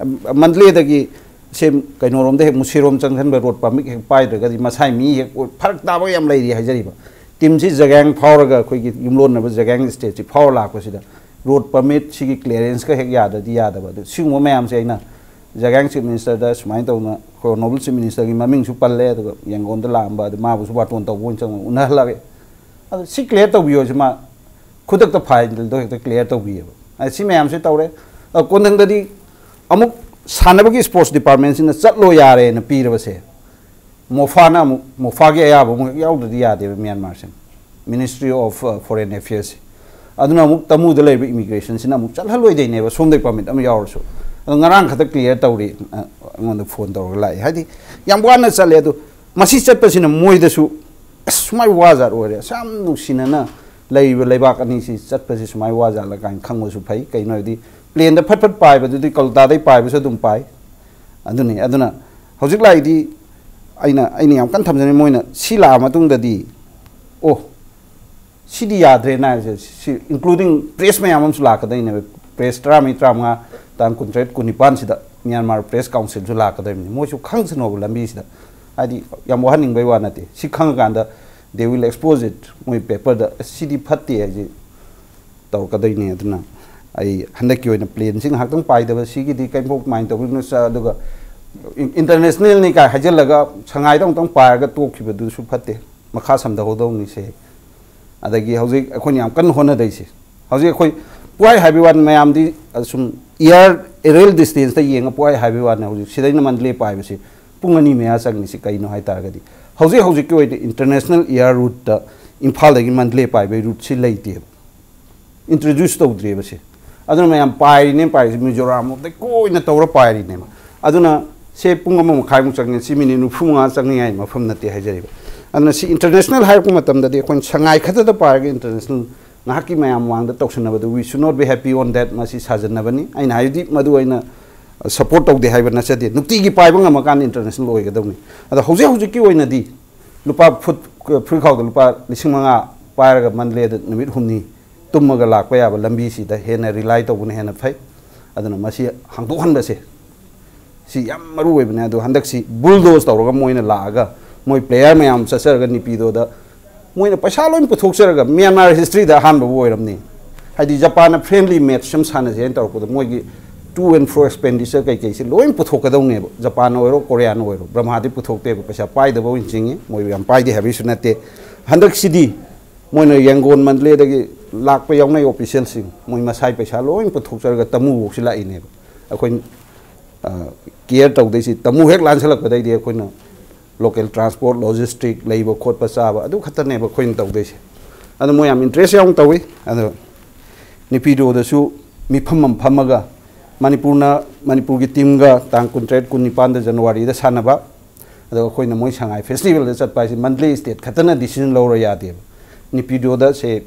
ꯃꯟꯗꯂꯦꯗꯒꯤ ꯁꯦ ꯀꯩꯅꯣꯔꯣꯝꯗ ꯍꯦꯛ ꯃꯨꯁꯤꯔꯣꯝ ꯆꯪꯁꯤꯟꯕ ꯔꯣꯗ ꯄꯔꯃꯤꯠ ꯍꯦꯛ ꯄꯥꯏꯗ꯭ꯔꯒꯗꯤ ꯃꯁꯥꯏ ꯃꯤ ꯍꯦꯛ ꯐꯔꯛ ꯇꯥꯕ ꯌꯥꯝ ꯂꯩꯔꯤ ꯍꯥꯏꯖꯔꯤꯕ꯫ ꯇꯤꯝꯁꯤ ꯖꯒꯥꯡ ꯐꯥꯎꯔꯒ ꯑꯩꯈꯣꯏꯒꯤ ꯌꯨꯝꯂꯣꯟꯅꯕ ꯖꯒꯥꯡ ꯁ꯭ꯇꯦꯠꯁꯤ ꯐꯥꯎꯔ ꯂꯥꯛꯄꯁꯤꯗ ꯔꯣꯗ ꯄꯔꯃꯤꯠ ꯁꯤꯒꯤ ꯀ꯭ꯂꯤꯌꯥꯔꯦꯟꯁꯀ ꯍꯦꯛ ꯌꯥꯗ꯭ꯔꯗꯤ ꯌꯥꯗꯕ꯫ ꯑꯗꯨ ꯁꯤꯒꯨꯝꯕ ꯃꯌꯥꯝꯁꯦ ꯑꯩꯅ ꯖꯒꯥꯡ ꯆꯤꯐ ꯃꯤꯅꯤꯁꯇꯔꯗ ꯁꯨꯃꯥꯏꯅ ꯇꯧꯅ ꯑꯩꯈꯣꯏ ꯑꯣꯅꯔꯦꯕꯜ ꯆꯤꯐ ꯃꯤꯅꯤꯁꯇꯔꯒꯤ ꯃꯃꯤꯡꯁꯨ ꯄꯜꯂꯦ, ꯑꯗꯨꯒ ꯌꯥꯡꯒꯣꯟꯗ ꯂꯥꯛꯑꯝꯕ ꯑꯗꯨ ꯃꯥꯕꯨꯁꯨ ꯕꯥꯔꯇꯣꯟ ꯇꯧꯕ ꯑꯣꯏꯅ ꯆꯪꯉꯒ ꯎꯅꯍꯜꯂꯛꯑꯦ꯫ ꯑꯗꯣ ꯁꯤ ꯀ꯭ꯂꯤꯌꯥꯔ ꯇꯧꯕꯤꯌꯣꯁꯤ ꯃꯥ ꯈꯨꯗꯛꯇ ꯐꯥꯏꯜꯗꯣ ꯍꯦꯛꯇ ꯀ꯭ꯂꯤꯌꯥꯔ ꯇꯧꯕꯤꯌꯦꯕ꯫ ꯑ, ꯁꯤ ꯃꯌꯥꯝꯁꯦ ꯇꯧꯔꯦ꯫ ꯑ, ꯀꯣꯟꯊꯪꯗꯗꯤ ꯑꯃꯨꯛ ꯁꯥꯟꯅꯕꯒꯤ ꯁ꯭ꯄꯣꯔꯠꯁ ꯗꯤꯄꯥꯔꯠꯃꯦꯟꯁꯤꯅ ꯆꯠꯂꯣ ꯌꯥꯔꯦꯅ ꯄꯤꯔꯕꯁꯦ, ꯃꯣꯐꯥꯅ ꯑꯃꯨꯛ, ꯃꯣꯐꯥꯒꯤ ꯑꯌꯥꯕ ꯑꯃꯨꯛ ꯍꯦꯛ ꯌꯥꯎꯗ꯭ꯔꯗꯤ ꯌꯥꯗꯦꯕ ꯃ꯭ꯌꯥꯟꯃꯥꯔꯁꯦ, ꯃꯤꯅꯤꯁꯇ꯭ꯔꯤ ꯑꯣꯐ ꯐꯣꯔꯦꯟ ꯑꯦꯐꯤꯌꯔꯁꯦ꯫ ꯑꯗꯨꯅ ꯑꯃꯨꯛ ꯇꯃꯨꯗ ꯂꯩꯔꯤꯕ ꯏꯃꯤꯒ꯭ꯔꯦꯁꯟꯁꯤꯅ ꯑꯃꯨꯛ ꯆꯠꯍꯜꯂꯣꯏꯗꯣꯏꯅꯦꯕ, ꯁꯣꯝꯗꯒꯤ ꯄꯔꯃꯤꯠ ꯑꯃ ꯌꯥꯎꯔꯁꯨ꯫ ꯑꯗꯣ ꯉꯔꯥꯡ ꯈꯛꯇ ꯀ꯭ꯂꯤꯌꯥꯔ ꯇꯧꯔꯤ, ꯑ, ꯑꯩꯉꯣꯟꯗ ꯐꯣꯟ ꯇꯧꯔꯒ ꯂꯥꯛꯑꯦ꯫ ꯍꯥꯏꯗꯤ ꯌꯥꯝ ꯋꯥꯅ ꯆꯠꯂꯦ꯫ ꯑꯗꯨ ꯃꯁꯤ ꯆꯠꯄꯁꯤꯅ ꯃꯣꯏꯗꯁꯨ ꯑꯁ ꯁꯨꯃꯥꯏ ꯋꯥꯖꯥꯠ ꯑꯣꯏꯔꯦ, ꯑꯁ ꯌꯥꯝ ꯅꯨꯡꯁꯤꯅꯅ ꯂꯩꯔꯤꯕ ꯂꯩꯕꯥꯛ ꯑꯅꯤꯁꯤ ꯆꯠꯄꯁꯤ ꯁꯨꯃꯥꯏ ꯋꯥꯖꯥꯠꯂ ꯀꯥꯏꯅ ꯈꯪꯕꯁꯨ ꯐꯩ꯫ ꯀꯩꯅꯣ ꯍꯥꯏꯗꯤ ꯄ꯭ꯂꯦꯟꯗ ꯐꯠ ꯐꯠ ꯄꯥꯏꯕꯗꯨꯗꯤ ꯀꯜꯀꯇꯥꯗꯩ ꯄꯥꯏꯕꯁꯨ ꯑꯗꯨꯝ ꯄꯥꯏ꯫ ꯑꯗꯨꯅꯤ꯫ ꯑꯗꯨꯅ ꯍꯧꯖꯤꯛ ꯂꯥꯛꯏꯗꯤ ꯑꯩꯅ ꯑꯩꯅ ꯌꯥꯝ ꯀꯟꯅ ꯊꯝꯖꯅꯤꯡꯉꯤ, ꯃꯣꯏꯅ ꯁꯤ ꯂꯥꯛꯑ ꯃꯇꯨꯡꯗꯗꯤ ꯑꯣ ꯁꯤꯗꯤ ꯌꯥꯗ꯭ꯔꯦꯅ ꯍꯥꯏꯕꯁꯦ, ꯁꯤ ꯏꯟꯀ꯭ꯂꯨꯗꯤꯡ ꯄ꯭ꯔꯦꯁ ꯃꯌꯥꯝ ꯑꯃꯁꯨ ꯂꯥꯛꯀꯗꯣꯏꯅꯦꯕ꯫ ꯄ꯭ꯔꯦꯁ ꯇꯔꯥꯃꯔꯤ ꯇꯔꯥꯃꯉꯥ, ꯇꯥꯡ ꯀꯨꯟꯇꯔꯦꯠ ꯀꯨꯟꯅꯤꯄꯥꯟꯁꯤꯗ ꯃ꯭ꯌꯥꯟꯃꯥꯔ ꯄ꯭ꯔꯦꯁ ꯀꯥꯎꯟꯁꯤꯜꯁꯨ ꯂꯥꯛꯀꯗꯣꯏꯕꯅꯤ꯫ ꯃꯣꯏꯁꯨ ꯈꯪꯁꯅꯣꯕ ꯂꯝꯕꯤꯁꯤꯗ, ꯍꯥꯏꯗꯤ ꯌꯥꯝ ꯋꯥꯍꯟꯅꯤꯡꯕꯩ ꯋꯥ ꯅꯠꯇꯦ꯫ ꯁꯤ ꯈꯪꯉꯀꯥꯟꯗ they will expose it, ꯃꯣꯏ ꯄꯦꯄꯔꯗ "ꯑꯁ ꯁꯤꯗꯤ ꯐꯠꯇꯦ" ꯍꯥꯏꯁꯦ ꯇꯧꯔꯛꯀꯗꯣꯏꯅꯤ꯫ ꯑꯗꯨꯅ ꯑꯩ ꯍꯟꯗꯛꯀꯤ ꯑꯣꯏꯅ ꯄ꯭ꯂꯦꯟꯁꯤ ꯉꯥꯏꯍꯥꯛꯇꯪ ꯄꯥꯏꯗꯕ ꯁꯤꯒꯤꯗꯤ ꯀꯩꯝꯐꯥꯎ ꯀꯃꯥꯏꯅ ꯇꯧꯕꯅꯣ ꯆ-, ꯑꯗꯨꯒ ꯏꯟ-, ꯏꯟꯇꯔꯅꯦꯁꯅꯦꯜꯅꯤ ꯀꯥꯏ ꯍꯥꯏꯖꯤꯜꯂꯒ ꯁꯉꯥꯏꯗ ꯑꯃꯨꯛꯇꯪ ꯄꯥꯏꯔꯒ ꯇꯣꯛꯈꯤꯕꯗꯨꯁꯨ ꯐꯠꯇꯦ꯫ ꯃꯈꯥ ꯁꯝꯊꯍꯧꯗꯧꯅꯤ ꯁꯦ꯫ ꯑꯗꯒꯤ ꯍꯧꯖꯤꯛ ꯑꯩꯈꯣꯏꯅ ꯌꯥꯝ ꯀꯟꯅ ꯍꯣꯠꯅꯗꯣꯏꯁꯦ, ꯍꯧꯖꯤꯛ ꯑꯩꯈꯣꯏ ꯄꯨꯍꯥꯏ ꯍꯥꯏꯕꯒꯤ ꯋꯥꯅꯤ, ꯃꯌꯥꯝꯗꯤ ꯑꯁꯨꯝ ꯏꯌꯥꯔ ꯑꯦꯔꯤꯌꯦꯜ ꯗꯤꯁꯇꯦꯟꯁꯇ ꯌꯦꯡꯉ ꯄꯨꯍꯥꯏ ꯍꯥꯏꯕꯒꯤ ꯋꯥꯅꯤ꯫ ꯍꯧꯖꯤꯛ ꯁꯤꯗꯩꯅ ꯃꯟꯗꯂꯦ ꯄꯥꯏꯕꯁꯤ ꯄꯨꯡ ꯑꯅꯤ ꯃꯌꯥ ꯆꯪꯉꯤꯁꯤ ꯀꯩꯅꯣ ꯍꯥꯏ ꯇꯥꯔꯒꯗꯤ, ꯍꯧꯖꯤꯛ ꯍꯧꯖꯤꯛꯀꯤ ꯑꯣꯏꯅ ꯏꯟꯇꯔꯅꯦꯁꯅꯦꯜ ꯏꯌꯥꯔ ꯔꯨꯠꯇ ꯏꯝꯐꯥꯜꯗꯒꯤ ꯃꯟꯗꯂꯦ ꯄꯥꯏꯕꯒꯤ ꯔꯨꯠꯁꯤ ꯂꯩꯇꯦꯕ꯫ ꯏꯟꯇ꯭ꯔꯣꯗ꯭ꯌꯨꯁ ꯇꯧꯗ꯭ꯔꯤꯕꯁꯦ꯫ ꯑꯗꯨꯅ ꯃꯌꯥꯝ ꯄꯥꯏꯔꯤꯅꯦ ꯄꯥꯏꯔꯤꯁꯦ, ꯃꯤꯖꯣꯔꯥꯝ ꯃꯨꯛꯇ ꯀꯣꯏꯅ ꯇꯧꯔ ꯄꯥꯏꯔꯤꯅꯦꯕ꯫ ꯑꯗꯨꯅ ꯁꯦ ꯄꯨꯡ ꯑꯃ ꯃꯈꯥꯏꯃꯨꯛ ꯆꯪꯉꯦ, ꯁꯤ ꯃꯤꯅꯤꯠ ꯅꯤꯐꯨ ꯃꯉꯥ ꯆꯪꯅꯤꯡꯉꯥꯏ ꯃꯐꯝ ꯅꯠꯇꯦ ꯍꯥꯏꯖꯔꯤꯕ꯫ ꯑꯗꯨꯅ ꯁꯤ ꯏꯟꯇꯔꯅꯦꯁꯅꯦꯜ ꯍꯥꯏꯔꯛꯄ ꯃꯇꯝꯗꯗꯤ ꯑꯩꯈꯣꯏꯅ ꯁꯉꯥꯏ ꯈꯛꯇꯗ ꯄꯥꯏꯔꯒ ꯏꯟꯇꯔꯅꯦꯁꯅꯦꯜ ꯉꯥꯏꯍꯥꯛꯀꯤ ꯃꯌꯥꯝ ꯃꯃꯥꯡꯗ ꯇꯧꯁꯟꯅꯕꯗꯨ, we should not be happy on that, ꯃꯁꯤ ꯁꯥꯖꯟꯅꯕꯅꯤ꯫ ꯑꯩꯅ ꯍꯥꯏꯕꯗꯤ ꯃꯗꯨ ꯑꯩꯅ ꯁꯄꯣꯔꯠ ꯇꯧꯗꯦ ꯍꯥꯏꯕ ꯅꯠꯆꯗꯦ꯫ ꯅꯨꯡꯇꯤꯒꯤ ꯄꯥꯏꯕ ꯉꯝꯃꯀꯥꯟꯗ ꯏꯟꯇꯔꯅꯦꯁꯅꯦꯜ ꯑꯣꯏꯒꯗꯧꯅꯤ꯫ ꯑꯗꯣ ꯍꯧꯖꯤꯛ ꯍꯧꯖꯤꯛꯀꯤ ꯑꯣꯏꯅꯗꯤ ꯂꯨꯄꯥ ꯐꯨꯠ, ꯐꯨꯔꯤꯠꯈꯥꯎꯗ ꯂꯨꯄꯥ ꯂꯤꯁꯤꯡ ꯃꯉꯥ ꯄꯥꯏꯔꯒ ꯃꯟꯗꯂꯦꯗ ꯅꯨꯃꯤꯠ ꯍꯨꯝꯅꯤ ꯇꯨꯝꯃꯒ ꯂꯥꯛꯄ ꯌꯥꯕ ꯂꯝꯕꯤꯁꯤꯗ ꯍꯦꯟꯅ ꯔꯤꯂꯥꯏ ꯇꯧꯕꯅ ꯍꯦꯟꯅ ꯐꯩ꯫ ꯑꯗꯨꯅ ꯃꯁꯤ ꯍꯥꯡꯗꯣꯛꯍꯟꯕꯁꯦ ꯁꯤ ꯌꯥꯝ ꯃꯔꯨ ꯑꯣꯏꯕꯅꯦ꯫ ꯑꯗꯣ ꯍꯟꯗꯛꯁꯤ ꯕꯨꯜꯗꯣꯖ ꯇꯧꯔꯒ ꯃꯣꯏꯅ ꯂꯥꯛꯑꯒ ꯃꯣꯏ ꯄ꯭ꯂꯦꯌꯔ ꯃꯌꯥꯝ ꯆꯠꯆꯔꯒ ꯅꯤꯄꯤꯗꯣꯗ ꯃꯣꯏꯅ ꯄꯩꯁꯥ ꯂꯣꯏ ꯄꯨꯊꯣꯛꯆꯔꯒ, ꯃ꯭ꯌꯥꯟꯃꯥꯔ ꯍꯤꯁꯇ꯭ꯔꯤꯗ ꯑꯍꯥꯟꯕꯕꯨ ꯑꯣꯏꯔꯝꯅꯤ꯫ ꯍꯥꯏꯗꯤ ꯖꯄꯥꯟꯅ ꯐ꯭ꯔꯦꯟꯂꯤ ꯃꯦꯠꯆ ꯑꯃ ꯁꯥꯟꯅꯁꯦ ꯍꯥꯏꯅ ꯇꯧꯔꯛꯄꯗ ꯃꯣꯏꯒꯤ ꯇꯨ ꯑꯦꯟ ꯐ꯭ꯔꯣ ꯑꯦꯛꯁꯄꯦꯟꯗꯤꯆꯔ ꯀꯩꯀꯩꯁꯦ ꯂꯣꯏ ꯄꯨꯊꯣꯛꯀꯗꯧꯅꯦꯕ꯫ ꯖꯄꯥꯟꯅ ꯑꯣꯏꯔꯣ, ꯀꯣꯔꯤꯌꯥꯅ ꯑꯣꯏꯔꯣ, ꯕ꯭ꯔꯍꯃꯥꯗꯤ ꯄꯨꯊꯣꯛꯇꯦꯕ, ꯄꯩꯁꯥ ꯄꯥꯏꯗꯕ ꯑꯣꯏꯅ ꯆꯤꯡꯉꯤ꯫ ꯃꯣꯏ ꯌꯥꯝ ꯄꯥꯏꯗꯦ ꯍꯥꯏꯕꯒꯤꯁꯨ ꯅꯠꯇꯦ꯫ ꯍꯟꯗꯛꯁꯤꯗꯤ ꯃꯣꯏꯅ ꯌꯦꯡꯒꯣꯟ ꯃꯟꯗꯂꯦꯗꯒꯤ ꯂꯥꯛꯄ ꯌꯥꯎꯅꯩ ꯑꯣꯐꯤꯁꯤꯌꯦꯜꯁꯤꯡ, ꯃꯣꯏ ꯃꯁꯥꯏ ꯄꯩꯁꯥ ꯂꯣꯏ ꯄꯨꯊꯣꯛꯆꯔꯒ ꯇꯃꯨꯐꯧꯁꯤ ꯂꯥꯛꯏꯅꯦꯕ꯫ ꯑꯩꯈꯣꯏ ꯀꯤꯌꯔ ꯇꯧꯗꯣꯏꯁꯤ ꯇꯃꯨ ꯍꯦꯛ ꯂꯥꯟꯁꯜꯂꯛꯄꯗꯩꯗꯤ ꯑꯩꯈꯣꯏꯅ ꯂꯣꯀꯦꯜ ꯇ꯭ꯔꯥꯟꯁꯄꯣꯔꯠ, ꯂꯣꯖꯤꯁꯇꯤꯛ, ꯂꯩꯕ ꯈꯣꯠꯄ ꯆꯥꯕ ꯑꯗꯨ ꯈꯛꯇꯅꯦꯕ ꯑꯩꯈꯣꯏꯅ ꯇꯧꯗꯣꯏꯁꯦ꯫ ꯑꯗꯨ ꯃꯣꯏ ꯌꯥꯝ ꯏꯟꯇꯔꯦꯁ ꯌꯥꯝ ꯇꯧꯏ꯫ ꯑꯗꯣ ꯅꯤꯄꯤꯗꯣꯗꯁꯨ ꯃꯤꯐꯝ ꯑꯃ ꯐꯝꯃꯒ ꯃꯅꯤꯄꯨꯔꯅ, ꯃꯅꯤꯄꯨꯔꯒꯤ ꯇꯤꯝꯒ ꯇꯥꯡ ꯀꯨꯟꯇꯔꯦꯠ, ꯀꯨꯟꯅꯤꯄꯥꯟꯗ ꯖꯅꯋꯥꯔꯤꯗ ꯁꯥꯟꯅꯕ, ꯑꯗꯣ ꯑꯩꯈꯣꯏꯅ ꯃꯣꯏ ꯁꯉꯥꯏ ꯐꯦꯁꯇꯤꯚꯦꯜꯗ ꯆꯠꯄ ꯍꯥꯏꯁꯦ ꯃꯟꯗꯂꯦ ꯁ꯭ꯇꯦꯠ ꯈꯛꯇꯅ ꯗꯤꯁꯤꯖꯟ ꯂꯧꯔ ꯌꯥꯗꯦꯕ꯫ ꯅꯤꯄꯤꯗꯣꯗ ꯁꯦ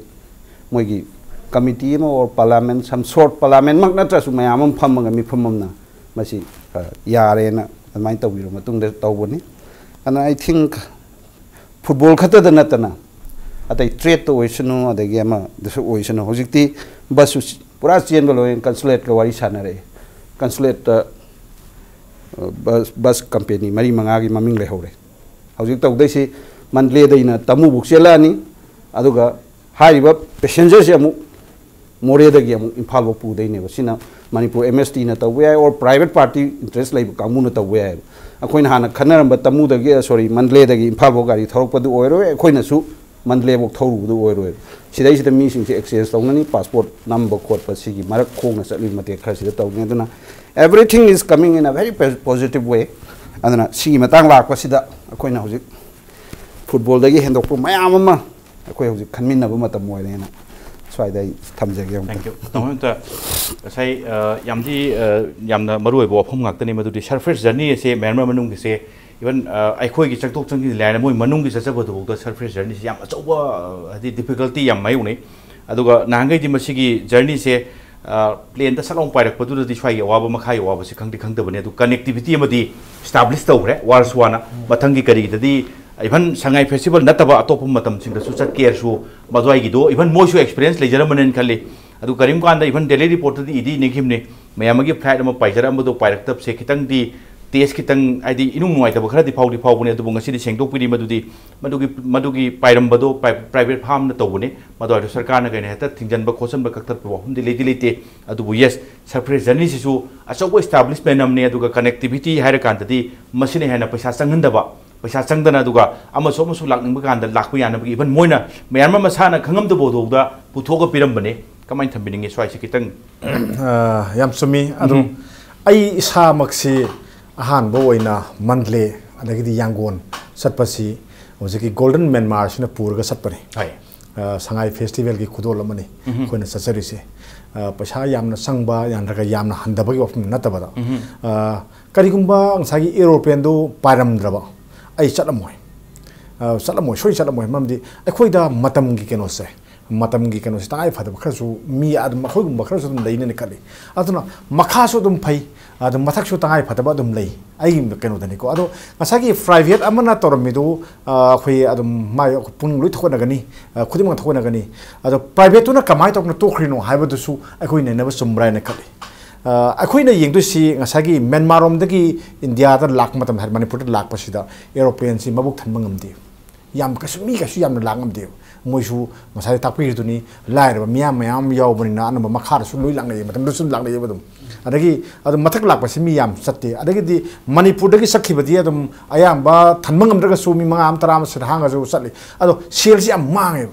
ꯃꯣꯏꯒꯤ ꯀꯃꯤꯇꯤ ꯑꯃ ꯑꯣꯔ ꯄꯥꯔꯂꯥꯃꯦꯟ, ꯁꯝ ꯁꯣꯔꯠ ꯄꯥꯔꯂꯥꯃꯦꯟꯃꯛ ꯅꯠꯇ꯭ꯔꯁꯨ ꯃꯌꯥꯝ ꯑꯃ ꯐꯝꯃꯒ ꯃꯤꯐꯝ ꯑꯃꯅ ꯃꯁꯤ ꯌꯥꯔꯦꯅ ꯑꯗꯨꯃꯥꯏꯅ ꯇꯧꯕꯤꯔꯕ ꯃꯇꯨꯡꯗ ꯇꯧꯕꯅꯤ꯫ ꯑꯗꯨꯅ ꯑꯩ ꯊꯤꯡ ꯐꯨꯠꯕꯣꯜ ꯈꯛꯇꯗ ꯅꯠꯇꯅ ꯑꯇꯩ ꯇ꯭ꯔꯦꯠꯇ ꯑꯣꯏꯁꯅꯨ, ꯑꯗꯒꯤ ꯑꯃꯗꯁꯨ ꯑꯣꯏꯁꯅꯨ, ꯍꯧꯖꯤꯛꯇꯤ ꯕꯁꯁꯨ ꯄꯨꯔꯥ ꯆꯦꯟꯕ ꯂꯣꯏ꯫ ꯀꯟꯁꯨꯂꯦꯠꯀ ꯋꯥꯔꯤ ꯁꯥꯟꯅꯔꯛꯑꯦ꯫ ꯀꯟꯁꯨꯂꯦꯠꯇ ꯕꯁ ꯕꯁ ꯀꯝꯄꯦꯅꯤ ꯃꯔꯤ ꯃꯉꯥꯒꯤ ꯃꯃꯤꯡ ꯂꯩꯍꯧꯔꯦ꯫ ꯍꯧꯖꯤꯛ ꯇꯧꯗꯣꯏꯁꯤ ꯃꯟꯗꯂꯦꯗꯩꯅ ꯇꯃꯨꯕꯨꯛ ꯆꯦꯜꯂꯛꯑꯅꯤ, ꯑꯗꯨꯒ ꯍꯥꯏꯔꯤꯕ ꯄꯦꯁꯦꯟꯖꯔꯁꯤ ꯑꯃꯨꯛ ꯃꯣꯔꯦꯗꯒꯤ ꯑꯃꯨꯛ ꯏꯝꯐꯥꯜꯐꯥꯎ ꯄꯨꯗꯣꯏꯅꯦꯕ꯫ ꯁꯤꯅ ꯃꯅꯤꯄꯨꯔ ꯑꯦꯝ ꯑꯦꯁ ꯇꯤꯅ ꯇꯧꯕ ꯌꯥꯏ, ꯑꯣꯔ ꯄ꯭ꯔꯥꯏꯚꯦꯠ ꯄꯥꯔꯇꯤ ꯏꯟꯇꯔꯦꯁ ꯂꯩꯕ ꯀꯥꯡꯕꯨꯅ ꯇꯧꯕ ꯌꯥꯏꯕ꯫ ꯑꯩꯈꯣꯏꯅ ꯍꯥꯟꯅ ꯈꯟꯅꯔꯝꯕ ꯇꯃꯨꯗꯒꯤ, ꯁꯣꯔꯤ, ꯃꯟꯗꯂꯦꯗꯒꯤ ꯏꯝꯐꯥꯜꯐꯥꯎ ꯒꯥꯔꯤ ꯊꯧꯔꯛꯄꯗꯨ ꯑꯣꯏꯔꯣꯏ, ꯑꯩꯈꯣꯏꯅꯁꯨ ꯃꯟꯗꯂꯦꯐꯥꯎ ꯊꯧꯔꯨꯕꯗꯨ ꯑꯣꯏꯔꯣꯏꯕ꯫ ꯁꯤꯗꯩꯁꯤꯗ ꯃꯤꯁꯤꯡꯁꯦ ꯑꯦꯛꯁꯆꯦꯟꯖ ꯇꯧꯅꯅꯤ, ꯄꯥꯁꯄꯣꯔꯠ ꯅꯝꯕ ꯈꯣꯠꯄ, ꯁꯤꯒꯤ ꯃꯔꯛ ꯈꯣꯡꯅ ꯆꯠꯂꯤꯕ ꯃꯇꯦꯛ ꯈꯔꯁꯤꯗ ꯇꯧꯅꯤ꯫ ꯑꯗꯨꯅ everything is coming in a very positive way꯫ ꯑꯗꯨꯅ ꯁꯤꯒꯤ ꯃꯇꯥꯡ ꯂꯥꯛꯄꯁꯤꯗ ꯑꯩꯈꯣꯏꯅ ꯍꯧꯖꯤꯛ ꯐꯨꯠꯕꯣꯜꯗꯒꯤ ꯍꯦꯟꯗꯣꯛꯄ ꯃꯌꯥꯝ ꯑꯃ ꯑꯩꯈꯣꯏ ꯍꯧꯖꯤꯛ ꯈꯟꯃꯤꯟꯅꯕ ꯃꯇꯝ ꯑꯣꯏꯔꯦꯅ ꯁ꯭ꯋꯥꯏꯗ ꯑꯩ ꯊꯝꯖꯒꯦ ꯑꯃꯨꯛꯇꯪ꯫ Thank you. ꯇꯥꯃꯣ, ꯑꯝꯇ ꯉꯁꯥꯏ, ꯑ, ꯌꯥꯝꯗꯤ, ꯑ, ꯌꯥꯝꯅ ꯃꯔꯨ ꯑꯣꯏꯕ ꯋꯥꯐꯝ ꯉꯥꯛꯇꯅꯤ ꯃꯗꯨꯗꯤ꯫ ꯁꯔꯐꯦꯁ ꯖꯔꯅꯤ ꯑꯁꯦ ꯃ꯭ꯌꯥꯟꯃꯥꯔ ꯃꯅꯨꯡꯒꯤꯁꯦ, ꯏꯚꯟ, ꯑ, ꯑꯩꯈꯣꯏꯒꯤ ꯆꯪꯊꯣꯛ ꯆꯪꯁꯤꯟ ꯂꯥꯏꯔꯅ ꯃꯣꯏ ꯃꯅꯨꯡꯒꯤ ꯆꯠꯆꯕꯗꯨꯐꯥꯎꯗ ꯁꯔꯐꯦꯁ ꯖꯔꯅꯤꯁꯦ ꯌꯥꯝ ꯑꯆꯧꯕ, ꯑ, ꯍꯥꯏꯗꯤ ꯗꯤꯐꯤꯀꯜꯇꯤ ꯌꯥꯝ ꯃꯥꯌꯣꯛꯅꯩ꯫ ꯑꯗꯨꯒ ꯅꯍꯥꯟꯈꯩꯗꯤ ꯃꯁꯤꯒꯤ ꯖꯔꯅꯤꯁꯦ, ꯑ, ꯄ꯭ꯂꯦꯟꯗ ꯁꯠ ꯂꯥꯎꯅ ꯄꯥꯏꯔꯛꯄꯗꯨꯗꯗꯤ ꯁ꯭ꯋꯥꯏꯒꯤ ꯑꯋꯥꯕ, ꯃꯈꯥꯒꯤ ꯑꯋꯥꯕꯁꯦ ꯈꯪꯗꯤ ꯈꯪꯗꯕꯅꯤ꯫ ꯑꯗꯨ ꯀꯅꯦꯛꯇꯤꯚꯤꯇꯤ ꯑꯃꯗꯤ ꯏꯁꯇꯥꯕ꯭ꯂꯤꯁ ꯇꯧꯈ꯭ꯔꯦ, ꯋꯥꯔꯁꯨ ꯋꯥꯅ꯫ ꯃꯊꯪꯒꯤ ꯀꯔꯤꯒꯤꯗꯗꯤ ꯏꯚꯟ ꯁꯉꯥꯏ ꯐꯦꯁꯇꯤꯚꯦꯜ ꯅꯠꯇꯕ ꯑꯇꯣꯞꯄ ꯃꯇꯝꯁꯤꯡꯗꯁꯨ ꯆꯠꯀꯦ ꯍꯥꯏꯔꯁꯨ ꯃꯗꯨꯋꯥꯏꯒꯤꯗꯣ ꯏꯚꯟ ꯃꯣꯏꯁꯨ ꯑꯦꯛꯁꯄꯤꯔꯤꯌꯦꯟꯁ ꯂꯩꯖꯔꯝꯃꯅꯤꯅ ꯈꯜꯂꯤ꯫ ꯑꯗꯨ ꯀꯔꯤꯒꯨꯝꯕ ꯀꯥꯟꯗ ꯏꯚꯟ ꯗꯦꯂꯤ ꯔꯤꯄꯣꯔꯠꯇꯗꯤ ꯏꯗꯤ ꯏꯅꯤꯡꯈꯤꯕꯅꯤ, ꯃꯌꯥꯝ ꯑꯃꯒꯤ ꯐ꯭ꯂꯥꯏꯠ ꯑꯃ ꯄꯥꯏꯖꯔꯛꯑꯝꯕꯗꯣ ꯄꯥꯏꯔꯛꯇꯕꯁꯦ ꯈꯤꯇꯪꯗꯤ ꯇꯦꯁ ꯈꯤꯇꯪ, ꯍꯥꯏꯗꯤ, ꯏꯅꯨꯡ ꯅꯨꯡꯉꯥꯏꯇꯕ ꯈꯔꯗꯤ ꯐꯥꯎꯗꯤ ꯐꯥꯎꯕꯅꯦ꯫ ꯑꯗꯨꯕꯨ ꯉꯁꯤꯗꯤ ꯁꯦꯡꯗꯣꯛꯄꯤꯔꯤ ꯃꯗꯨꯗꯤ ꯃꯗꯨꯒꯤ, ꯃꯗꯨꯒꯤ ꯄꯥꯏꯔꯝꯕꯗꯣ ꯄ꯭ꯔꯥꯏ-, ꯄ꯭ꯔꯥꯏꯚꯦꯠ ꯐꯥꯔꯝꯅ ꯇꯧꯕꯅꯦ꯫ ꯃꯗꯨꯋꯥꯏꯗꯣ ꯁꯔꯀꯥꯔꯅ ꯀꯩꯅ ꯍꯦꯛꯇ ꯊꯤꯡꯖꯤꯟꯕ ꯈꯣꯠꯆꯟꯕ ꯀꯛꯊꯠꯄ ꯋꯥꯐꯝꯗꯤ ꯂꯩꯗꯤ ꯂꯩꯇꯦ꯫ ꯑꯗꯨꯕꯨ ꯌꯦꯁ, ꯁꯔꯐꯦꯁ ꯖꯔꯅꯤꯁꯤꯁꯨ ꯑꯆꯧꯕ ꯏꯁꯇꯥꯕ꯭ꯂꯤꯁꯃꯦꯟ ꯑꯃꯅꯤ꯫ ꯑꯗꯨꯒ ꯀꯅꯦꯛꯇꯤꯚꯤꯇꯤ ꯍꯥꯏꯔꯀꯥꯟꯗꯗꯤ ꯃꯁꯤꯅ ꯍꯦꯟꯅ ꯄꯩꯁꯥ ꯆꯪꯍꯟꯗꯕ, ꯄꯩꯁꯥ ꯆꯪꯗꯅ ꯑꯗꯨꯒ ꯑꯃꯁꯨ ꯑꯃꯁꯨ ꯂꯥꯛꯅꯤꯡꯕ ꯀꯥꯟꯗ ꯂꯥꯛꯄ ꯌꯥꯅꯕꯒꯤ, ꯏꯚꯟ ꯃꯣꯏꯅ ꯃꯌꯥꯝ ꯑꯃ ꯃꯁꯥꯅ ꯈꯪꯉꯝꯗꯕ ꯐꯥꯎꯗ ꯄꯨꯊꯣꯛꯑꯒ ꯄꯤꯔꯝꯕꯅꯦ꯫ ꯀꯃꯥꯏꯅ ꯊꯝꯕꯤꯅꯤꯡꯉꯤ ꯁ꯭ꯋꯥꯏꯁꯦ ꯈꯤꯇꯪ? ꯑ, ꯌꯥꯝ ꯆꯨꯝꯃꯤ꯫ ꯑꯗꯣ ꯎꯝ꯫ ꯑꯩ ꯏꯁꯥꯃꯛꯁꯤ ꯑꯍꯥꯟꯕ ꯑꯣꯏꯅ ꯃꯟꯗꯂꯦ ꯑꯗꯒꯤꯗꯤ ꯌꯥꯡꯒꯣꯟ ꯆꯠꯄꯁꯤ ꯍꯧꯖꯤꯛꯀꯤ ꯒꯣꯜꯗꯟ ꯃꯦꯟꯃꯥꯔꯁꯤꯅ ꯄꯨꯔꯒ ꯆꯠꯄꯅꯤ꯫ ꯍꯣꯏ꯫ ꯑ, ꯁꯉꯥꯏ ꯐꯦꯁꯇꯤꯚꯦꯜꯒꯤ ꯈꯨꯗꯣꯜ ꯑꯃꯅꯤ ꯑꯩꯈꯣꯏꯅ ꯆꯠꯆꯔꯤꯁꯦ꯫ ꯑ, ꯄꯩꯁꯥ ꯌꯥꯝꯅ ꯆꯪꯕ, ꯌꯥꯝꯅ ꯌꯥꯝꯅ ꯍꯟꯊꯕꯒꯤ ꯋꯥꯐꯝ ꯅꯠꯇꯕꯗ, ꯑ, ꯀꯔꯤꯒꯨꯝꯕ ꯉꯁꯥꯏꯒꯤ ꯑꯦꯔꯣꯄ꯭ꯂꯦꯟꯗꯨ ꯄꯥꯏꯔꯝꯗ꯭ꯔꯕ ꯑꯩ ꯆꯠꯂꯝꯃꯣꯏ꯫ ꯑ, ꯆꯠꯂꯝꯃꯣꯏ, ꯁꯣꯏ ꯆꯠꯂꯝꯃꯣꯏ꯫ ꯃꯔꯝꯗꯤ ꯑꯩꯈꯣꯏꯗ ꯃꯇꯝꯒꯤ ꯀꯩꯅꯣꯁꯦ, ꯃꯇꯝꯒꯤ ꯀꯩꯅꯣꯁꯦ ꯇꯉꯥꯏ ꯐꯗꯕ ꯈꯔꯁꯨ ꯃꯤ ꯑꯗꯨꯝ ꯑꯩꯈꯣꯏꯒꯨꯝꯕ ꯈꯔꯁꯨ ꯑꯗꯨꯝ ꯂꯩꯅꯦꯅ ꯈꯜꯂꯤ꯫ ꯑꯗꯨꯅ ꯃꯈꯥꯁꯨ ꯑꯗꯨꯝ ꯐꯩ, ꯑꯗꯨꯝ ꯃꯊꯛꯁꯨ ꯇꯉꯥꯏ ꯐꯗꯕ ꯑꯗꯨꯝ ꯂꯩ ꯑꯩꯒꯤ ꯀꯩꯅꯣꯗꯅꯤꯀꯣ꯫ ꯑꯗꯣ ꯉꯁꯥꯏꯒꯤ ꯄ꯭ꯔꯥꯏꯚꯦꯠ ꯑꯃꯅ ꯇꯧꯔꯝꯃꯤꯗꯨ, ꯑ, ꯑꯩꯈꯣꯏ ꯑꯗꯨꯝ ꯃꯥꯏ ꯄꯨꯛꯅꯤꯡ ꯂꯣꯏ ꯊꯧꯒꯠꯅꯒꯅꯤ, ꯑ, ꯈꯨꯗꯤꯡꯃꯛ ꯊꯧꯒꯠꯅꯒꯅꯤ꯫ ꯑꯗꯣ ꯄ꯭ꯔꯥꯏꯚꯦꯠꯇꯨꯅ ꯀꯃꯥꯏꯅ ꯇꯧꯗꯅ ꯇꯣꯛꯈ꯭ꯔꯤꯅꯣ ꯍꯥꯏꯕꯗꯨꯁꯨ ꯑꯩꯈꯣꯏ ꯅꯩꯅꯕ ꯆꯨꯝꯕ꯭ꯔꯥ ꯍꯥꯏꯅ ꯈꯜꯂꯤ꯫ ꯑ, ꯑꯩꯈꯣꯏꯅ ꯌꯦꯡꯗꯣꯏꯁꯤ ꯉꯁꯥꯏꯒꯤ ꯃ꯭ꯌꯥꯟꯃꯥꯔꯔꯣꯝꯗꯒꯤ ꯏꯟꯗꯤꯌꯥꯗ ꯂꯥꯛꯄ ꯃꯇꯝꯗ, ꯍꯥꯏꯗꯤ ꯃꯅꯤꯄꯨꯔꯗ ꯂꯥꯛꯄꯁꯤꯗ ꯑꯦꯔꯣꯄ꯭ꯂꯦꯟꯁꯤ ꯃꯕꯨꯛ ꯊꯟꯕ ꯉꯝꯗꯦ꯫ ꯌꯥꯝ ꯀꯩꯁꯨ, ꯃꯤ ꯀꯩꯁꯨ ꯌꯥꯝꯅ ꯂꯥꯛ ꯉꯝꯗꯦꯕ꯫ ꯃꯣꯏꯁꯨ ꯉꯁꯥꯏ ꯇꯥꯛꯄꯤꯔꯤꯗꯨꯅꯤ, ꯂꯥꯏꯔꯕ ꯃꯤꯌꯥꯝ ꯃꯌꯥꯝ ꯌꯥꯎꯕꯅꯤꯅ ꯑꯅꯝꯕ ꯃꯈꯥꯗꯁꯨ ꯂꯣꯏ ꯂꯥꯛꯅꯩꯌꯦ, ꯃꯇꯝꯗꯨꯁꯨ ꯑꯗꯨꯝ ꯂꯥꯛꯅꯩꯌꯦꯕ ꯑꯗꯨꯝ꯫ ꯑꯗꯒꯤ ꯑꯗꯨꯝ ꯃꯊꯛ ꯂꯥꯛꯄꯁꯤ ꯃꯤ ꯌꯥꯝ ꯆꯠꯇꯦ꯫ ꯑꯗꯒꯤꯗꯤ ꯃꯅꯤꯄꯨꯔꯗꯒꯤ ꯆꯠꯈꯤꯕꯗꯤ ꯑꯗꯨꯝ ꯑꯌꯥꯝꯕ ꯊꯟꯕ ꯉꯝꯗ꯭ꯔꯒꯁꯨ ꯃꯤ ꯃꯉꯥ ꯑꯃ, ꯇꯔꯥ ꯑꯃ ꯁꯤꯠ ꯍꯥꯡꯉꯁꯨ ꯆꯠꯂꯤ꯫ ꯑꯗꯣ ꯁꯦꯜꯁꯤ ꯌꯥꯝ ꯃꯥꯡꯉꯦꯕ꯫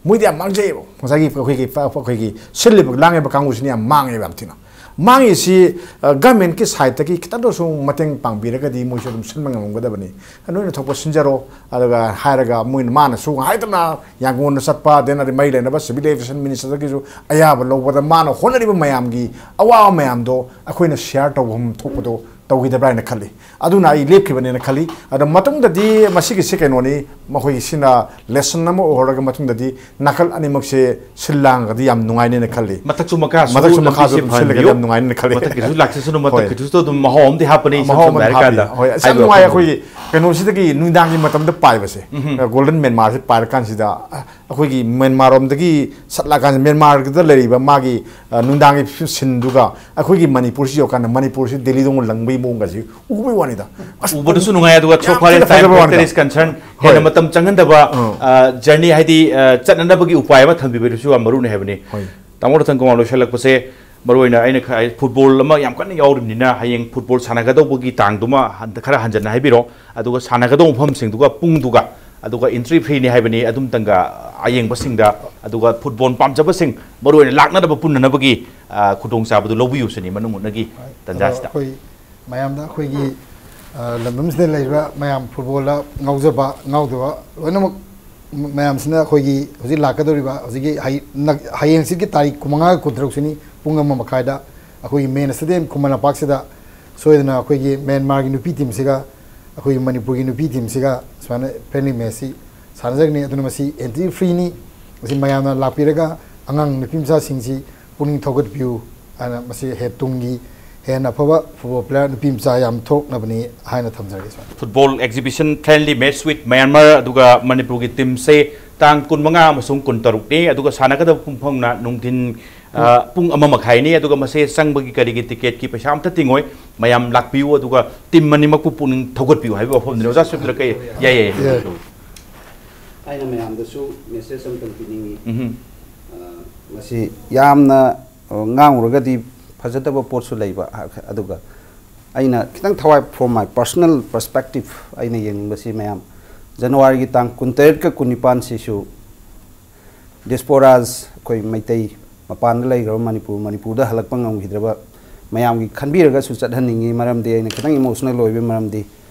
ꯃꯣꯏꯗꯤ ꯌꯥꯝ ꯃꯥꯡꯖꯩꯌꯦꯕ꯫ ꯉꯁꯥꯏꯒꯤ ꯑꯩꯈꯣꯏꯒꯤ, ꯑꯩꯈꯣꯏꯒꯤ ꯁꯤꯜꯂꯤꯕ ꯂꯥꯡꯉꯤꯕ ꯀꯥꯡꯕꯨꯁꯤꯅ ꯌꯥꯝ ꯃꯥꯡꯉꯦꯕ ꯌꯥꯝ ꯊꯤꯅ꯫ ꯃꯥꯡꯉꯤꯁꯤ, ꯑ, ꯒꯃꯦꯟꯀꯤ ꯁꯥꯏꯠꯇꯒꯤ ꯈꯤꯇꯪꯗꯁꯨ ꯃꯇꯦꯡ ꯄꯥꯡꯕꯤꯔꯒꯗꯤ ꯃꯣꯏꯁꯨ ꯑꯗꯨꯝ ꯁꯤꯟꯕ ꯉꯝꯒꯗꯕꯅꯤ꯫ ꯅꯣꯏꯅ ꯊꯣꯛꯄ ꯁꯤꯟꯖꯔꯣ, ꯑꯗꯨꯒ ꯍꯥꯏꯔꯒ ꯃꯣꯏꯅ, ꯃꯥꯅꯁꯨ ꯍꯥꯏꯗꯅ ꯌꯥꯡꯒꯣꯟꯗ ꯆꯠꯄ, then ꯑꯗꯩ ꯃꯔꯤ ꯂꯩꯅꯕ civil aviation ministerꯗꯒꯤꯁꯨ ꯑꯌꯥꯕ ꯂꯧꯕꯗ ꯃꯥꯅ ꯍꯣꯠꯅꯔꯤꯕ ꯃꯌꯥꯝꯒꯤ ꯑꯋꯥꯕ ꯃꯌꯥꯝꯗꯣ ꯑꯩꯈꯣꯏꯅ share ꯇꯧꯐꯝ ꯊꯣꯛꯄꯗꯣ ꯇꯧꯈꯤꯗꯕ꯭ꯔꯥ ꯍꯥꯏꯅ ꯈꯜꯂꯤ꯫ ꯑꯗꯨꯅ ꯑꯩ ꯂꯦꯞꯈꯤꯕꯅꯦꯅ ꯈꯜꯂꯤ꯫ ꯑꯗꯣ ꯃꯇꯨꯡꯗꯗꯤ ꯃꯁꯤꯒꯤꯁꯤ ꯀꯩꯅꯣꯅꯤ, ꯃꯈꯣꯏꯒꯤ ꯁꯤꯅ lesson ꯑꯃ ꯑꯣꯏꯍꯧꯔꯒ ꯃꯇꯨꯡꯗꯗꯤ ꯅꯥꯀꯜ ꯑꯅꯤꯃꯛꯁꯦ ꯁꯤꯜ ꯂꯥꯡꯉꯒꯗꯤ ꯌꯥꯝ ꯅꯨꯡꯉꯥꯏꯅꯦꯅ ꯈꯜꯂꯤ꯫ ꯃꯊꯛꯁꯨ ꯃꯈꯥꯁꯨ ꯃꯊꯛꯁꯨ ꯂꯝꯕꯤꯁꯦ ꯃꯈꯥꯁꯨ ꯑꯗꯨꯝ ꯁꯤꯜꯂꯒꯗꯤ ꯐꯍꯟꯕꯤꯌꯨ꯫ ꯌꯥꯝ ꯅꯨꯡꯉꯥꯏꯅꯦꯅ ꯈꯜꯂꯤ꯫ ꯃꯊꯛꯀꯤꯁꯨ ꯂꯥꯛꯆꯁꯅꯨ, ꯍꯣꯏ꯫ ꯃꯊꯛꯀꯤꯁꯨ ꯑꯗꯨꯝ ꯃꯍꯥꯎ ꯑꯃꯗꯤ ꯍꯥꯞꯄꯅꯤ, ꯃꯍꯥꯎ ꯏꯁꯝ ꯁꯝꯅ ꯑꯃ ꯍꯥꯏꯔꯀꯥꯟꯗ ꯍꯥꯞꯄꯤ꯫ ꯍꯣꯏ, ꯑꯁ, ꯌꯥꯝ ꯍꯥꯏꯕ ꯅꯨꯡꯉꯥꯏ꯫ ꯋꯥꯐꯝꯗꯣ꯫ ꯑꯩꯈꯣꯏꯒꯤ ꯀꯩꯅꯣꯁꯤꯗꯒꯤ ꯅꯨꯡꯗꯥꯡꯒꯤ ꯃꯇꯝꯗ ꯄꯥꯏꯕꯁꯦ, ꯎꯝ꯫ Golden Myanmarꯁꯦ ꯄꯥꯏꯔꯀꯥꯟꯁꯤꯗ, ꯑ, ꯑꯩꯈꯣꯏꯒꯤ ꯃ꯭ꯌꯥꯟꯃꯥꯔꯔꯣꯝꯗꯒꯤ ꯆꯠꯂꯀꯥꯟꯁꯤꯗ ꯃ꯭ꯌꯥꯟꯃꯥꯔꯒꯤꯗ ꯂꯩꯔꯤꯕ ꯃꯥꯒꯤ, ꯑ, ꯅꯨꯡꯗꯥꯡꯒꯤ ꯁꯤꯟꯗꯨꯒ ꯑꯩꯈꯣꯏꯒꯤ ꯃꯅꯤꯄꯨꯔꯁꯤ ꯌꯧꯔꯀꯥꯟꯗ ꯃꯅꯤꯄꯨꯔꯁꯤ ꯗꯦꯜꯂꯤꯗꯧꯅ ꯂꯪꯕꯒꯤ ꯃꯑꯣꯡꯒꯁꯤ ꯎꯕꯩ ꯋꯥꯅꯤꯗ꯫ ꯑꯁ, ꯎꯕꯗꯁꯨ ꯅꯨꯡꯉꯥꯏ, ꯑꯗꯨꯒ so ꯌꯥꯝ far as ꯊꯤꯅ time ꯐꯖꯕ factor ꯋꯥꯅꯤꯗ꯫ Is concerned, ꯍꯣꯏ꯫ ꯍꯦꯟꯅ ꯃꯇꯝ ꯆꯪꯍꯟꯗꯕ, ꯎꯝ꯫ ꯑ, journey, ꯍꯥꯏꯗꯤ, ꯑ, ꯆꯠꯅꯅꯕꯒꯤ ꯎꯄꯥꯏ ꯑꯃ ꯊꯝꯕꯤꯕꯗꯨꯁꯨ ꯌꯥꯝ ꯃꯔꯨꯅꯤ ꯍꯥꯏꯕꯅꯤ꯫ ꯍꯣꯏ꯫ ꯇꯥꯃꯣ ꯔꯇꯟ ꯀꯨꯃꯥꯔ, ꯂꯣꯏꯁꯤꯜꯂꯛꯄꯁꯦ, ꯃꯔꯨꯑꯣꯏꯅ ꯑꯩꯅ ꯈ-, ꯐꯨꯠꯕꯣꯜ ꯑꯃ ꯌꯥꯝ ꯀꯟꯅ ꯌꯥꯎꯔꯤꯕꯅꯤꯅ, ꯍꯌꯦꯡ ꯐꯨꯠꯕꯣꯜ ꯁꯥꯟꯅꯒꯗꯧꯕꯒꯤ ꯇꯥꯡꯗꯨꯃ ꯍꯟ-, ꯈꯔ ꯍꯟꯖꯟꯅ ꯍꯥꯏꯕꯤꯔꯣ, ꯑꯗꯨꯒ ꯁꯥꯟꯅꯒꯗꯧꯕ ꯃꯐꯝꯁꯤꯡꯗꯨꯒ ꯄꯨꯡꯗꯨꯒ, ꯑꯗꯨꯒ entry freeꯅꯤ ꯍꯥꯏꯕꯅꯤ, ꯑꯗꯨꯝꯇꯪꯒ ꯑꯌꯦꯡꯕꯁꯤꯡꯗ, ꯑꯗꯨꯒ ꯐꯨꯠꯕꯣꯜ ꯄꯥꯝꯖꯕꯁꯤꯡ ꯃꯔꯨꯑꯣꯏꯅ ꯂꯥꯛꯅꯅꯕ ꯄꯨꯟꯅꯅꯕꯒꯤ, ꯑ, ꯈꯨꯗꯣꯡꯆꯥꯕꯗꯨ ꯂꯧꯕꯤꯌꯨ ꯁꯤꯅꯤ ꯃꯅꯨꯡ ꯍꯨꯠꯅꯒꯤ ꯍꯣꯏ, ꯇꯥꯟꯖꯥꯁꯤꯗ꯫ ꯑꯗꯣ ꯑꯩꯈꯣꯏ ꯃꯌꯥꯝꯗ, ꯑꯩꯈꯣꯏꯒꯤ, ꯑ, ꯂꯝꯗꯝꯁꯤꯗ ꯂꯩꯔꯤꯕ ꯃꯌꯥꯝ ꯐꯨꯠꯕꯣꯜꯗ ꯉꯥꯎꯖꯕ, ꯉꯥꯎꯗꯕ ꯂꯣꯏꯅꯃꯛ ꯃꯌꯥꯝꯁꯤꯅ ꯑꯩꯈꯣꯏꯒꯤ ꯍꯧꯖꯤꯛ ꯂꯥꯛꯀꯗꯧꯔꯤꯕ ꯍꯧꯖꯤꯛꯀꯤ ꯍꯌꯦꯡꯁꯤꯒꯤ ꯇꯥꯔꯤꯛ ꯀꯨꯟꯃꯉꯥꯒ ꯀꯨꯟꯇꯔꯨꯛꯁꯤꯅꯤ, ꯄꯨꯡ ꯑꯃ ꯃꯈꯥꯏꯗ ꯑꯩꯈꯣꯏꯒꯤ ꯃꯦꯟ ꯁ꯭ꯇꯦꯗꯤꯌꯝ ꯈꯨꯃꯟ ꯂꯝꯄꯥꯛꯁꯤꯗ ꯁꯣꯏꯗꯅ ꯑꯩꯈꯣꯏꯒꯤ ꯃ꯭ꯌꯥꯟꯃꯥꯔꯒꯤ ꯅꯨꯄꯤ ꯇꯤꯝꯁꯤꯒ ꯑꯩꯈꯣꯏꯒꯤ ꯃꯅꯤꯄꯨꯔꯒꯤ ꯅꯨꯄꯤ ꯇꯤꯝꯁꯤꯒ ꯁꯨꯃꯥꯏꯅ ꯐ꯭ꯔꯦꯟꯂꯤ ꯃꯦꯠꯁꯁꯤ ꯁꯥꯟꯅꯖꯒꯅꯤ꯫ ꯑꯗꯨꯅ ꯃꯁꯤ ꯑꯦꯟꯇ꯭ꯔꯤ ꯐ꯭ꯔꯤꯅꯤ꯫ ꯃꯁꯤ ꯃꯌꯥꯝꯅ ꯂꯥꯛꯄꯤꯔꯒ ꯑꯉꯥꯡ ꯅꯨꯄꯤ ꯃꯆꯥꯁꯤꯡꯁꯤ ꯄꯨꯛꯅꯤꯡ ꯊꯧꯒꯠꯄꯤꯌꯨ ꯍꯥꯏꯅ, ꯃꯁꯤ ꯍꯦ ꯇꯨꯡꯒꯤ ꯍꯦꯟꯅ ꯑꯐꯕ ꯐꯨꯠꯕꯣꯜ ꯄ꯭ꯂꯦꯌꯔ ꯅꯨꯄꯤ ꯃꯆꯥ ꯌꯥꯝ ꯊꯣꯛꯅꯕꯅꯤ ꯍꯥꯏꯅ ꯊꯝꯖꯔꯒꯦ꯫ ꯁꯨꯃꯥꯏꯅ football exhibition friendly match with Myanmar ꯑꯗꯨꯒ ꯃꯅꯤꯄꯨꯔꯒꯤ ꯇꯤꯝꯁꯦ ꯇꯥꯡ ꯀꯨꯟꯃꯉꯥ ꯑꯃꯁꯨꯡ ꯀꯨꯟꯇꯔꯨꯛꯅꯤ꯫ ꯑꯗꯨꯒ ꯁꯥꯟꯅꯒꯗꯕ ꯄꯨꯡꯐꯝꯅ ꯅꯨꯡꯊꯤꯟ, ꯑ, ꯄꯨꯡ ꯑꯃ ꯃꯈꯥꯏꯅꯤ꯫ ꯑꯗꯨꯒ ꯃꯁꯦ ꯆꯪꯕꯒꯤ ꯀꯔꯤꯒꯤ ꯇꯤꯀꯦꯠꯀꯤ ꯄꯩꯁꯥ ꯑꯝꯇ ꯇꯤꯡꯉꯣꯏ꯫ ꯃꯌꯥꯝ ꯂꯥꯛꯄꯤꯌꯨ, ꯑꯗꯨꯒ ꯇꯤꯝ ꯑꯅꯤꯃꯛꯄꯨ ꯄꯨꯛꯅꯤꯡ ꯊꯧꯒꯠꯄꯤꯌꯨ ꯍꯥꯏꯕ ꯋꯥꯐꯝꯗꯨꯅꯤ꯫ ꯑꯣꯖꯥ ꯁꯨꯃꯤꯇ꯭ꯔ, ꯀꯩ? ꯌꯥꯏ, ꯌꯥꯏ, ꯌꯥꯏ꯫ ꯌꯥꯏ꯫ ꯑꯩꯅ ꯃꯌꯥꯝꯗꯁꯨ ꯃꯦꯁꯦꯖ ꯑꯝꯇꯪ ꯄꯤꯅꯤꯡꯉꯤ꯫ ꯎꯝꯍꯨꯝ꯫ ꯑ, ꯃꯁꯤ ꯌꯥꯝꯅ, ꯑ, ꯉꯥꯡꯉꯨꯔꯒꯗꯤ ꯐꯖꯗꯕ ꯄꯣꯠꯁꯨ ꯂꯩꯕ, ꯑꯗꯨꯒ ꯑꯩꯅ ꯈꯤꯇꯪ ꯊꯋꯥꯏ, from my personal perspective, ꯑꯩꯅ ꯌꯦꯡꯅꯤꯡꯕꯁꯤ, ꯃꯌꯥꯝ, ꯖꯅꯋꯥꯔꯤꯒꯤ ꯇꯥꯡ ꯀꯨꯟꯇꯔꯦꯠꯀ ꯀꯨꯟꯅꯤꯄꯥꯟꯁꯤꯁꯨ ꯗꯤꯌꯥꯁꯄꯣꯔꯥꯁ, ꯑꯩꯈꯣꯏ ꯃꯩꯇꯩ ꯃꯄꯥꯟꯗ ꯂꯩꯈ꯭ꯔꯕ ꯃꯅꯤꯄꯨꯔ, ꯃꯅꯤꯄꯨꯔꯗ ꯍꯜꯂꯛꯄ ꯉꯝꯈꯤꯗ꯭ꯔꯕ ꯃꯌꯥꯝꯒꯤ ꯈꯟꯕꯤꯔꯒꯁꯨ ꯆꯠꯍꯟꯅꯤꯡꯉꯤ꯫ ꯃꯔꯝꯗꯤ ꯑꯩꯅ ꯈꯤꯇꯪ ꯏꯃꯣꯁꯅꯦꯜ ꯑꯣꯏꯕ ꯃꯔꯝꯗꯤ,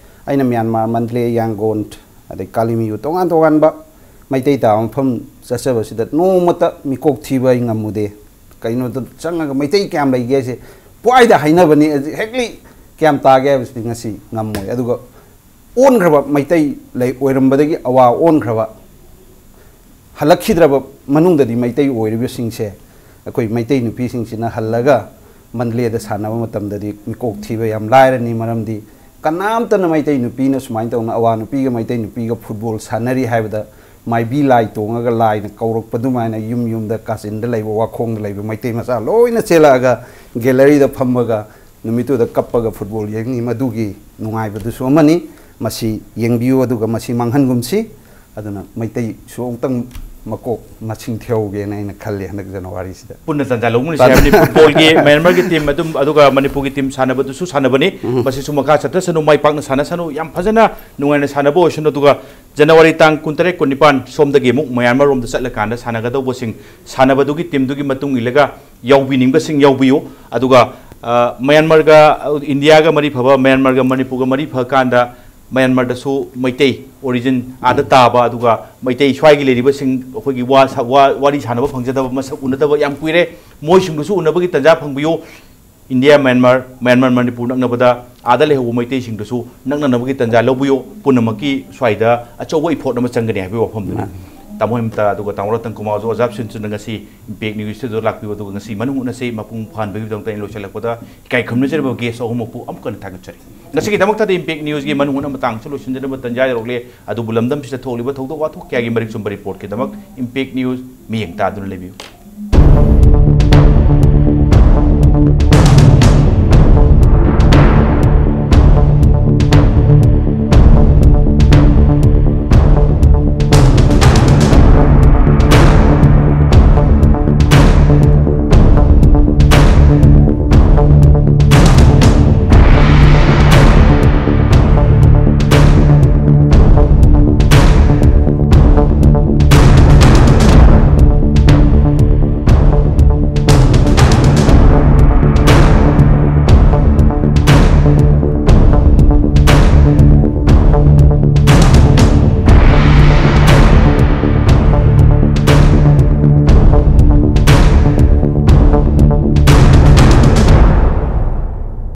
ꯑꯩꯅ ꯃ꯭ꯌꯥꯟꯃꯥꯔ, ꯃꯟꯗꯂꯦ, ꯌꯥꯡꯒꯣꯟ, ꯑꯗꯩ ꯀꯥꯂꯤꯃꯌꯨ, ꯇꯣꯉꯥꯟ ꯇꯣꯉꯥꯟꯕ ꯃꯩꯇꯩ ꯇꯥꯕ ꯃꯐꯝ ꯆꯠꯆꯕꯁꯤꯗ ꯅꯣꯡꯃꯇ ꯃꯤꯀꯣꯛ ꯊꯤꯕ ꯑꯩ ꯉꯝꯃꯨꯗꯦ꯫ ꯀꯩꯅꯣꯗ ꯆꯪꯉꯒ ꯃꯩꯇꯩ ꯀꯌꯥꯝ ꯂꯩꯒꯦ ꯍꯥꯏꯁꯦ ꯄꯨꯡꯍꯥꯏꯗ ꯍꯥꯏꯅꯕꯅꯤ, exactly ꯀꯌꯥꯝ ꯇꯥꯒꯦ ꯍꯥꯏꯕꯁꯤꯗꯤ ꯉꯁꯤ ꯉꯝꯃꯣꯏ꯫ ꯑꯗꯨꯒ ꯑꯣꯟꯈ꯭ꯔꯕ ꯃꯩꯇꯩ ꯂꯩ ꯑꯣꯏꯔꯝꯕꯗꯒꯤ ꯑꯋꯥ ꯑꯣꯟꯈ꯭ꯔꯕ, ꯍꯜꯂꯛꯈꯤꯗ꯭ꯔꯕ ꯃꯅꯨꯡꯗꯗꯤ ꯃꯩꯇꯩ ꯑꯣꯏꯔꯤꯕꯁꯤꯡꯁꯦ, ꯑꯩꯈꯣꯏ ꯃꯩꯇꯩ ꯅꯨꯄꯤꯁꯤꯡꯁꯤꯅ ꯍꯜꯂꯒ ꯃꯟꯗꯂꯦꯗ ꯁꯥꯟꯅꯕ ꯃꯇꯝꯗꯗꯤ ꯃꯤꯀꯣꯛ ꯊꯤꯕ ꯌꯥꯝ ꯂꯥꯏꯔꯅꯤ꯫ ꯃꯔꯝꯗꯤ ꯀꯅꯥꯝꯇꯅ ꯃꯩꯇꯩ ꯅꯨꯄꯤꯅ ꯁꯨꯃꯥꯏꯅ ꯇꯧꯅ ꯑꯋꯥ ꯅꯨꯄꯤꯒ ꯃꯩꯇꯩ ꯅꯨꯄꯤꯒ ꯐꯨꯠꯕꯣꯜ ꯁꯥꯟꯅꯔꯤ ꯍꯥꯏꯕꯗ ꯃꯥꯏꯕꯤ ꯂꯥꯏ ꯇꯣꯡꯉꯒ ꯂꯥꯏꯅ ꯀꯧꯔꯛꯄ ꯑꯗꯨꯃꯥꯏꯅ ꯌꯨꯝ ꯌꯨꯝꯗ, ꯀꯥꯆꯤꯟꯗ ꯂꯩꯕ, ꯋꯥꯈꯣꯡꯗ ꯂꯩꯕ ꯃꯩꯇꯩ ꯃꯆꯥ ꯂꯣꯏꯅ ꯆꯦꯜꯂꯛꯑꯒ ꯒꯦꯂꯔꯤꯗ ꯐꯝꯃꯒ ꯅꯨꯃꯤꯠꯇꯨꯗ ꯀꯞꯄꯒ ꯐꯨꯠꯕꯣꯜ ꯌꯦꯡꯅꯤ꯫ ꯃꯗꯨꯒꯤ ꯅꯨꯡꯉꯥꯏꯕꯗꯨꯁꯨ ꯑꯃꯅꯤ꯫ ꯃꯁꯤ ꯌꯦꯡꯕꯤꯌꯨ, ꯑꯗꯨꯒ ꯃꯁꯤ ꯃꯥꯡꯍꯟꯒꯨꯝꯁꯤ꯫ ꯑꯗꯨꯅ ꯃꯩꯇꯩꯁꯨ ꯑꯃꯨꯛꯇꯪ ꯃꯀꯣꯛ ꯃꯁꯤꯡ ꯊꯤꯍꯧꯒꯦꯅ ꯑꯩꯅ ꯈꯜꯂꯤ ꯍꯟꯗꯛ ꯖꯅꯋꯥꯔꯤꯁꯤꯗ꯫ ꯄꯨꯟꯅ ꯇꯥꯟꯖꯥ ꯂꯧꯃꯤꯟꯅꯁꯤ ꯇꯥꯟ- ꯍꯥꯏꯕꯅꯤ꯫ ꯐꯨꯠꯕꯣꯜꯒꯤ ꯃ꯭ꯌꯥꯟꯃꯥꯔꯒꯤ ꯇꯤꯝ ꯑꯗꯨꯝ, ꯑꯗꯨꯒ ꯃꯅꯤꯄꯨꯔꯒꯤ ꯇꯤꯝ ꯁꯥꯟꯅꯕꯗꯨꯁꯨ ꯁꯥꯟꯅꯕꯅꯤ꯫ ꯎꯝ꯫ ꯃꯁꯤꯁꯨ ꯃꯈꯥ ꯆꯠꯊꯁꯅꯨ, ꯃꯥꯏ ꯄꯥꯛꯅ ꯁꯥꯟꯅꯁꯅꯨ, ꯌꯥꯝ ꯐꯖꯅ ꯅꯨꯡꯉꯥꯏꯅ ꯁꯥꯟꯅꯕ ꯑꯣꯏꯁꯅꯨ꯫ ꯑꯗꯨꯒ ꯖꯅꯋꯥꯔꯤ ꯇꯥꯡ ꯀꯨꯟꯇꯔꯦꯠ, ꯀꯨꯟꯅꯤꯄꯥꯟ ꯁꯣꯝꯗꯒꯤ ꯑꯃꯨꯛ ꯃ꯭ꯌꯥꯟꯃꯥꯔ ꯔꯣꯝꯗ ꯆꯠꯂꯀꯥꯟꯗ ꯁꯥꯟꯅꯒꯗꯧꯕꯁꯤꯡ, ꯁꯥꯟꯅꯕꯗꯨꯒꯤ ꯇꯤꯝꯗꯨꯒꯤ ꯃꯇꯨꯡ ꯏꯜꯂꯒ ꯌꯥꯎꯕꯤꯅꯤꯡꯕꯁꯤꯡ ꯌꯥꯎꯕꯤꯌꯨ꯫ ꯑꯗꯨꯒ, ꯑ, ꯃ꯭ꯌꯥꯟꯃꯥꯔꯒ, ꯑ, ꯏꯟꯗꯤꯌꯥꯒ ꯃꯔꯤ ꯐꯕ, ꯃ꯭ꯌꯥꯟꯃꯥꯔꯒ ꯃꯅꯤꯄꯨꯔꯒ ꯃꯔꯤ ꯐꯀꯥꯟꯗ ꯃꯌꯥꯟꯃꯥꯔꯗꯁꯨ ꯃꯩꯇꯩ ꯑꯣꯔꯤꯖꯤꯟ ꯑꯥꯗ ꯇꯥꯕ, ꯑꯗꯨꯒ ꯃꯩꯇꯩ ꯁ꯭ꯋꯥꯏꯒꯤ ꯂꯩꯔꯤꯕꯁꯤꯡ ꯑꯩꯈꯣꯏꯒꯤ ꯋꯥ ꯁ- ꯋꯥ- ꯋꯥꯔꯤ ꯁꯥꯟꯅꯕ ꯐꯪꯖꯗꯕ, ꯃꯁꯛ ꯎꯅꯗꯕ ꯌꯥꯝ ꯀꯨꯏꯔꯦ꯫ ꯃꯣꯏꯁꯤꯡꯗꯨꯁꯨ ꯎꯅꯕꯒꯤ ꯇꯥꯟꯖꯥ ꯐꯪꯕꯤꯌꯨ꯫ ꯏꯟꯗꯤꯌꯥ ꯃꯌꯥꯟꯃꯥꯔ, ꯃꯌꯥꯟꯃꯥꯔ ꯃꯅꯤꯄꯨꯔ ꯅꯛꯅꯕꯗ ꯑꯥꯗ ꯂꯩꯍꯧꯕ ꯃꯩꯇꯩꯁꯤꯡꯗꯨꯁꯨ ꯅꯛꯅꯅꯕꯒꯤ ꯇꯥꯟꯖꯥ ꯂꯧꯕꯤꯌꯨ꯫ ꯄꯨꯝꯅꯃꯛꯀꯤ ꯁ꯭ꯋꯥꯏꯗ ꯑꯆꯧꯕ effort ꯑꯃ ꯆꯪꯒꯅꯤ ꯍꯥꯏꯕꯒꯤ ꯋꯥꯐꯝꯗꯨꯅꯤ꯫ ꯃꯥꯅꯤ꯫ ꯇꯥꯃꯣ ꯍꯦꯃꯟꯇ ꯑꯗꯨꯒ ꯇꯥꯃꯣ ꯔꯇꯟ ꯀꯨꯃꯥꯔ ꯑꯣꯖꯥ ꯑꯣꯖꯥ ꯁꯨꯟꯆꯟꯗ ꯉꯁꯤ Impact News Studio ꯂꯥꯛꯄꯤꯕ ꯑꯗꯨꯒ ꯉꯁꯤ ꯃꯅꯨꯡ ꯍꯨꯠꯅꯁꯤ ꯃꯄꯨꯡ ꯐꯥꯍꯟꯕꯒꯤꯗꯃꯛꯇ ꯑꯩꯅ ꯂꯣꯏꯁꯤꯜꯂꯛꯄꯗ ꯏꯀꯥꯏ ꯈꯨꯝꯅꯖꯔꯤꯕ guest ꯑꯍꯨꯝꯃꯛꯄꯨ ꯑꯃꯨꯛꯀ ꯍꯟꯅ ꯊꯥꯒꯠꯆꯔꯤ꯫ ꯉꯁꯤꯒꯤꯗꯃꯛꯇꯗꯤ Impact Newsꯒꯤ ꯃꯅꯨꯡ ꯍꯨꯠꯅ ꯃꯇꯥꯡꯁꯨ ꯂꯣꯏꯁꯤꯟꯖꯅꯕ ꯇꯥꯟꯖꯥ ꯌꯧꯔꯛꯂꯦ꯫ ꯑꯗꯨꯕꯨ ꯂꯝꯗꯝꯁꯤꯗ ꯊꯣꯛꯂꯤꯕ ꯊꯧꯗꯣꯛ ꯋꯥꯊꯣꯛ ꯀꯌꯥꯒꯤ ꯃꯔꯤꯛ ꯆꯨꯝꯕ reportꯀꯤꯗꯃꯛ Impact News ꯃꯤꯠꯌꯦꯡ ꯇꯥꯗꯨꯅ ꯂꯩꯕꯤꯌꯨ꯫